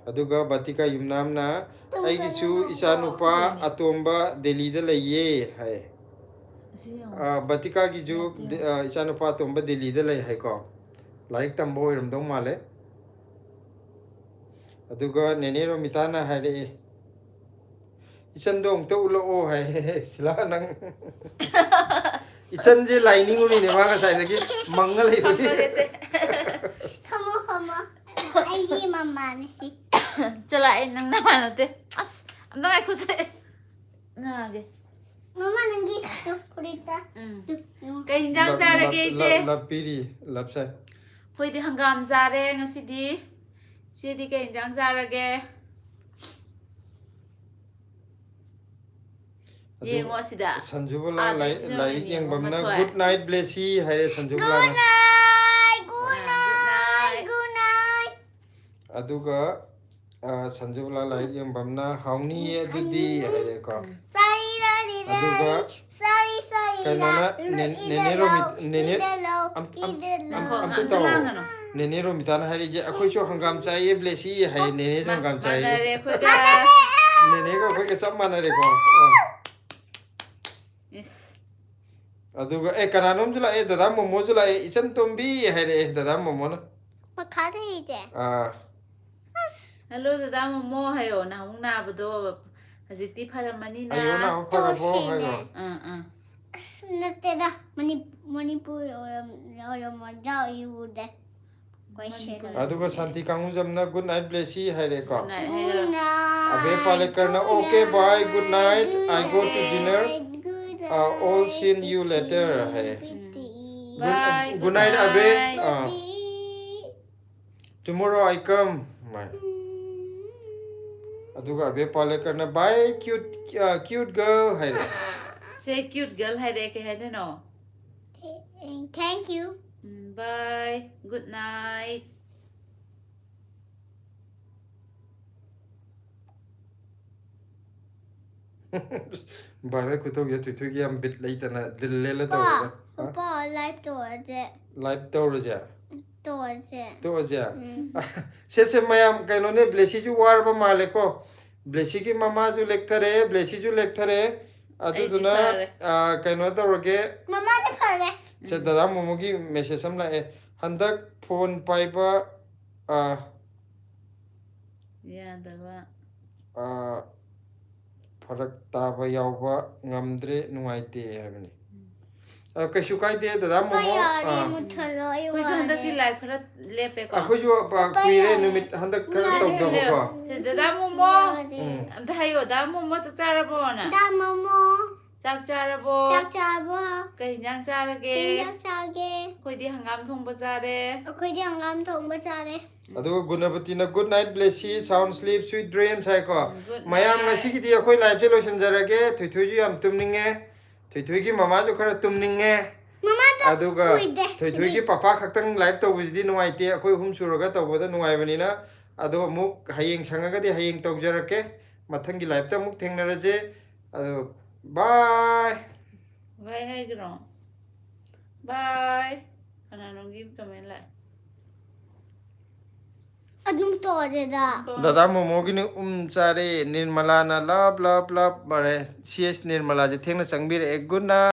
ꯑꯗꯨꯒ ꯕꯥꯇꯤꯀꯥ ꯌꯨꯝꯅꯥꯝꯅ ꯇꯨꯝꯕ "ꯑꯩꯒꯤꯁꯨ ꯅꯨꯡꯉꯥꯏꯕ꯭ꯔꯣ? ꯏꯆꯥꯅꯨꯄꯥ ꯇꯨꯝꯗꯣꯏꯅꯦ꯫ ꯑꯇꯣꯝꯕ ꯗꯦꯜꯂꯤꯗ ꯂꯩꯌꯦ" ꯍꯥꯏ꯫ ꯑꯁꯤ ꯌꯦꯡꯉꯣ꯫ ꯑꯥ, ꯕꯥꯇꯤꯀꯥꯒꯤꯁꯨ ꯅꯠꯇꯦ꯫ ꯗꯦ-, ꯑꯥ, "ꯏꯆꯥꯅꯨꯄꯥ ꯑꯇꯣꯝꯕ ꯗꯦꯜꯂꯤꯗ ꯂꯩ" ꯍꯥꯏꯀꯣ꯫ ꯂꯥꯏꯔꯤꯛ ꯇꯝꯕ ꯑꯣꯏꯔꯝꯗꯧ ꯃꯥꯜꯂꯦ꯫ ꯑꯗꯨꯒ ꯅꯦꯅꯦ ꯔꯣꯃꯤꯇꯥꯅ ꯍꯥꯏꯔꯛꯑꯦ, "ꯏꯆꯟꯗꯣ ꯑꯃꯨꯛꯇ ꯎꯠꯂꯛꯑꯣ" ꯍꯥꯏ꯫ ꯁꯤꯂꯥ, ꯅꯪ ꯏꯆꯟꯁꯦ ꯂꯥꯏ ꯅꯤꯡꯉꯨꯔꯤꯅꯦ ꯃꯥ ꯉꯁꯥꯏꯗꯒꯤ ꯃꯪꯉ ꯂꯩꯕꯒꯤ꯫ ꯐꯝꯃꯒꯦꯁꯦ꯫ ꯐꯝꯃꯣ ꯐꯝꯃꯣ꯫ ꯑꯩꯒꯤ ꯃꯃꯥꯅ ꯁꯤ꯫ ꯆꯠꯂꯛꯑꯦ, ꯅꯪ ꯅꯃꯥ ꯅꯠꯇꯦ꯫ ꯑꯁ, ꯑꯝꯇ ꯉꯥꯏꯈꯣꯁꯦ꯫ ꯉꯥꯒꯦ꯫ ꯃꯃꯥ ꯅꯪꯒꯤ ꯇꯨ ꯐꯨꯔꯤꯠꯇ꯫ ꯎꯝ꯫ ꯇꯨ, ꯌꯦꯡꯉꯣ꯫ ꯀꯩ ꯏꯟꯖꯥꯡ ꯆꯥꯔꯒꯦ, ꯏꯆꯦ? ꯂꯞ ꯄꯤꯔꯤ, ꯂꯞ ꯁꯥꯏ꯫ ꯑꯩꯈꯣꯏꯗꯤ ꯍꯪꯒꯥꯝ ꯆꯥꯔꯦ ꯉꯁꯤꯗꯤ꯫ ꯏꯆꯦꯗꯤ ꯀꯩ ꯏꯟꯖꯥꯡ ꯆꯥꯔꯒꯦ? ꯑꯗꯨ ꯌꯦꯡꯉꯣ ꯑꯁꯤꯗ꯫ ꯁꯟꯖꯨꯕꯂꯥ ꯑꯥ, ꯂꯥꯏ-, ꯂꯩꯁꯤꯅ ꯂꯥꯏꯔꯤꯛ ꯑꯣꯏꯅ ꯌꯦꯡꯉꯣ, ꯌꯦꯡꯕꯝꯅ ꯃꯊꯣꯏ꯫ "Good night ꯕ꯭ꯂꯦꯁꯤ" ꯍꯥꯏꯔꯦ ꯁꯟꯖꯨꯕꯂꯥꯅ꯫ Good night, good ꯑꯥ, good night꯫ night, good night. ꯑꯗꯨꯒ ꯑ, ꯁꯟꯖꯨꯕꯂꯥ ꯂꯥꯏꯔꯤꯛ ꯌꯦꯡꯕꯝꯅ "ꯍꯥꯎꯅꯤꯌꯦ ꯑꯗꯨꯗꯤ" ꯍꯥꯏꯔꯦꯀꯣ꯫ ꯁꯥꯔꯤ ꯔꯥꯔꯤ ꯑꯗꯨꯒ ꯔꯥꯔꯤ, ꯁꯥꯔꯤ ꯁꯥꯔꯤ ꯀꯩꯅꯣꯅ ꯔꯥ, ꯅꯦ-, ꯅꯦꯅꯦ ꯏꯗ ꯔꯣꯃꯤ-, ꯂꯥꯎ, ꯅꯦꯅꯦ-, ꯏꯗ ꯂꯥꯎ, ꯑꯝ-, ꯑꯝ-, ꯏꯗ ꯂꯥꯎ꯫ ꯑꯝ-, ꯑꯝꯇ ꯑꯝꯇ ꯇꯧ꯫ ꯉꯥꯡꯒꯅꯣ꯫ ꯅꯦꯅꯦ ꯔꯣꯃꯤꯇꯥꯅ ꯍꯥꯏꯔꯤꯁꯦ, "ꯑꯩꯈꯣꯏꯁꯨ ꯍꯪꯒꯥꯝ ꯆꯥꯏꯌꯦ ꯕ꯭ꯂꯦꯁꯤ" ꯍꯥꯏꯌꯦ, ꯅꯦꯅꯦꯁꯨ ꯃꯥ-, ꯍꯪꯒꯥꯝ ꯆꯥꯏꯌꯦ꯫ ꯃꯥꯟꯅꯔꯦ ꯑꯩꯈꯣꯏꯒ꯫ ꯅꯦꯅꯦꯒ ꯑꯩꯈꯣꯏꯒ ꯆꯞ ꯃꯥꯟꯅꯔꯦꯀꯣ꯫ ꯑ꯫ ꯏꯁ꯫ ꯑꯗꯨꯒ, ꯑꯦ, ꯀꯅꯥꯅꯣꯝꯁꯨ ꯂꯥꯛꯑꯦ, ꯗꯗꯥ ꯃꯣꯃꯣꯁꯨ ꯂꯥꯛꯑꯦ, "ꯏꯆꯟ ꯇꯣꯝꯕꯤ" ꯍꯥꯏꯔꯛꯑꯦ ꯗꯗꯥ ꯃꯣꯃꯣꯅ꯫ ꯃꯈꯥꯗ ꯂꯩꯁꯦ꯫ ꯑꯥ꯫ ꯍꯜꯂꯣ, ꯗꯗꯥ ꯃꯣꯃꯣ ꯍꯥꯏꯌꯣ, ꯅꯍꯥꯟꯃꯨꯛ ꯅꯥꯕꯗꯣ ꯍꯧꯖꯤꯛꯇꯤ ꯐꯔꯝꯃꯅꯤꯅ꯫ ꯑꯌꯣ, ꯅꯥꯕ ꯐꯔꯕꯣ ꯇꯣꯁꯤꯅꯦ꯫ ꯍꯥꯏꯌꯣ꯫ ꯑꯥ, ꯑꯥ꯫ ꯑꯁ, ꯅꯠꯇꯦꯗ, ꯃꯅꯤ-, ꯃꯅꯤꯄꯨꯔ ꯑꯣꯏꯔꯝ-, ꯑꯣꯏꯔꯝꯃꯣꯏꯗ, ꯑꯩ ꯎꯗꯦ꯫ ꯑꯩꯈꯣꯏ ꯁꯤꯗ ꯃꯅꯤꯄꯨꯔ꯫ ꯂꯩ꯫ ꯑꯗꯨꯒ ꯁꯥꯟꯇꯤ ꯀꯥꯡꯉꯨꯖꯝꯅ "Good night ꯕ꯭ꯂꯦꯁꯤ" ꯍꯥꯏꯔꯦꯀꯣ꯫ Good night ꯍꯥꯏꯔꯣ꯫ Good night, Abey ꯄꯥꯂꯦꯀꯔꯅ, good "Okay, bye, night, good night, I go to good dinner, night, good uh, all night, seen you later" ꯍꯥꯏꯌꯦ꯫ good Good, Bye, good good night, Abey. night. Ah. "Tomorrow I come" ꯍꯥꯏ꯫ ꯑꯗꯨꯒ ꯑꯕꯦ ꯄꯥꯂꯦꯀꯔꯅ "Bye, cute, uh, cute girl" ꯍꯥꯏꯔꯦ꯫ ꯁꯦ, cute girl ꯍꯥꯏꯔꯛꯑꯦ, ꯀꯩ ꯍꯥꯏꯗꯣꯏꯅꯣ? Thank you. Um, bye, good night. ꯚꯥꯏ ꯚꯥꯏ ꯈꯨꯇꯧꯁꯦ ꯊꯣꯏꯊꯣꯏꯒꯤ ꯌꯥꯝ ꯕꯤꯠ ꯂꯩꯇꯅ ꯗꯤꯜ ꯂꯦꯜꯂ ꯄꯥ, ꯇꯧꯔꯒ꯫ ꯍꯥ? ꯄꯥ, live ꯇꯧꯔꯁꯦ꯫ Live ꯇꯧꯔꯁꯦ? ꯇꯧꯔꯁꯦ꯫ ꯇꯣꯛꯑꯁꯦ? ꯎꯝ꯫ ꯁꯦ, ꯁꯦ, ꯃꯌꯥꯝ, ꯀꯩꯅꯣꯅꯦ, ꯕ꯭ꯂꯦꯁꯤꯁꯨ ꯋꯥꯔꯕ ꯃꯥꯜꯂꯦꯀꯣ꯫ ꯕ꯭ꯂꯦꯁꯤꯒꯤ ꯃꯃꯥꯁꯨ ꯂꯦꯛꯊꯔꯦ, ꯕ꯭ꯂꯦꯁꯤꯁꯨ ꯂꯦꯛꯊꯔꯦ꯫ ꯑꯗꯨꯗꯨꯅ, ꯐꯔꯦ꯫ ꯑ, ꯀꯩꯅꯣ ꯇꯧꯔꯒꯦ꯫ ꯃꯃꯥꯁꯦ ꯐꯔꯦ꯫ ꯁꯦ, ꯗꯗꯥ ꯃꯣꯃꯣꯒꯤ message ꯑꯃ ꯂꯥꯛꯑꯦ꯫ "ꯍꯟꯗꯛ phone ꯄꯥꯏꯕ, ꯑ, ꯌꯥꯗꯕ꯫ ꯑꯥ, ꯐꯔꯛ ꯇꯥꯕ ꯌꯥꯎꯕ ꯉꯝꯗ꯭ꯔꯦ, ꯅꯨꯡꯉꯥꯏꯇꯦ ꯍꯥꯏꯕꯅꯤ꯫ ꯑ, ꯀꯩꯁꯨ ꯀꯥꯏꯗꯦ ꯗꯗꯥ ꯃꯣꯃꯣ꯫ ꯌꯥꯔꯦ, ꯑꯥ, ꯃꯨꯠꯊꯠꯂꯣ, ꯑꯩ ꯑꯩꯈꯣꯏꯁꯨ ꯍꯟꯗꯛꯇꯤ ꯋꯥꯔꯦ꯫ ꯂꯥꯏꯞ ꯈꯔ ꯂꯦꯞꯄꯦꯀꯣ꯫ ꯑꯩꯈꯣꯏꯁꯨ ꯄ- ꯀꯨꯏꯔꯦ ꯅꯨꯃꯤꯠ ꯍꯟꯗꯛ ꯈꯔ ꯇꯧꯗꯕꯀꯣ꯫ ꯁꯤ ꯗꯗꯥ ꯃꯣꯃꯣ꯫ ꯎꯝ꯫ ꯑꯝꯇ ꯍꯥꯏꯌꯣ, ꯗꯗꯥ ꯃꯣꯃꯣ ꯆꯥꯛ ꯆꯥꯔꯕꯣꯅ? ꯗꯥ ꯃꯣꯃꯣ, ꯆꯥꯛ ꯆꯥꯔꯕꯣ? ꯆꯥꯛ ꯆꯥꯔꯕꯣ? ꯀꯩ ꯍꯤꯟꯖꯥꯡ ꯆꯥꯔꯒꯦ? ꯀꯩ ꯍꯤꯟꯖꯥꯡ ꯆꯥꯒꯦ? ꯑꯩꯈꯣꯏꯗꯤ ꯍꯪꯒꯥꯝ ꯊꯣꯡꯕ ꯆꯥꯔꯦ꯫ ꯑꯩꯈꯣꯏꯗꯤ ꯍꯪꯒꯥꯝ ꯊꯣꯡꯕ ꯆꯥꯔꯦ꯫ ꯑꯗꯨꯒ ꯒꯨꯅꯕꯇꯤꯅ "Good night, Blessy, sound sleep, sweet dreams" ꯍꯥꯏꯀꯣ꯫ Good ꯃꯌꯥꯝ, night. ꯉꯁꯤꯒꯤꯗꯤ ꯑꯩꯈꯣꯏ ꯂꯥꯏꯞꯁꯦ ꯂꯣꯏꯁꯤꯟꯖꯔꯒꯦ꯫ ꯊꯣꯏꯊꯣꯏꯁꯨ ꯌꯥꯝ ꯇꯨꯝꯅꯤꯡꯉꯦ, ꯊꯣꯏꯊꯣꯏꯒꯤ ꯃꯃꯥꯁꯨ ꯈꯔ ꯇꯨꯝꯅꯤꯡꯉꯦ, ꯃꯃꯥꯗꯣ ꯑꯗꯨꯒ ꯀꯨꯏꯗꯦ꯫ ꯊꯣꯏꯊꯣꯏꯒꯤ ꯄꯄꯥ ꯈꯛꯇꯪ ꯂꯥꯏꯞ ꯇꯧꯕꯁꯤꯗꯤ ꯅꯨꯡꯉꯥꯏꯇꯦ, ꯑꯩꯈꯣꯏ ꯑꯍꯨꯝ ꯁꯨꯔꯒ ꯇꯧꯕꯗ ꯅꯨꯡꯉꯥꯏꯕꯅꯤꯅ꯫ ꯑꯗꯣ ꯑꯃꯨꯛ ꯍꯌꯦꯡ ꯁꯪꯉꯒꯗꯤ ꯍꯌꯦꯡ ꯇꯧꯖꯔꯛꯀꯦ, ꯃꯊꯪꯒꯤ ꯂꯥꯏꯞꯇ ꯑꯃꯨꯛ ꯊꯦꯡꯅꯔꯁꯦ꯫ ꯑꯗꯣ ꯕꯥꯏ꯫ ꯕꯥꯏ ꯍꯥꯏꯈ꯭ꯔꯣ? ꯕꯥꯏ꯫ ꯀꯅꯥꯅꯣꯝꯒꯤ ꯀꯃꯦꯟ ꯂꯥꯛꯑꯦ꯫ ꯑꯗꯨꯝ ꯇꯣꯛꯑꯁꯦꯗ꯫ ꯗꯗꯥ ꯃꯣꯃꯣꯒꯤꯅꯤ ꯎꯝ ꯆꯥꯔꯦ꯫ ꯅꯤꯔꯃꯂꯥꯅ "Love, love, love" ꯃꯔꯦ꯫ ꯁꯤ ꯑꯦꯁ ꯅꯤꯔꯃꯂꯥꯁꯦ ꯊꯦꯡꯅ ꯆꯪꯕꯤꯔꯛꯑꯦ꯫ Good night꯫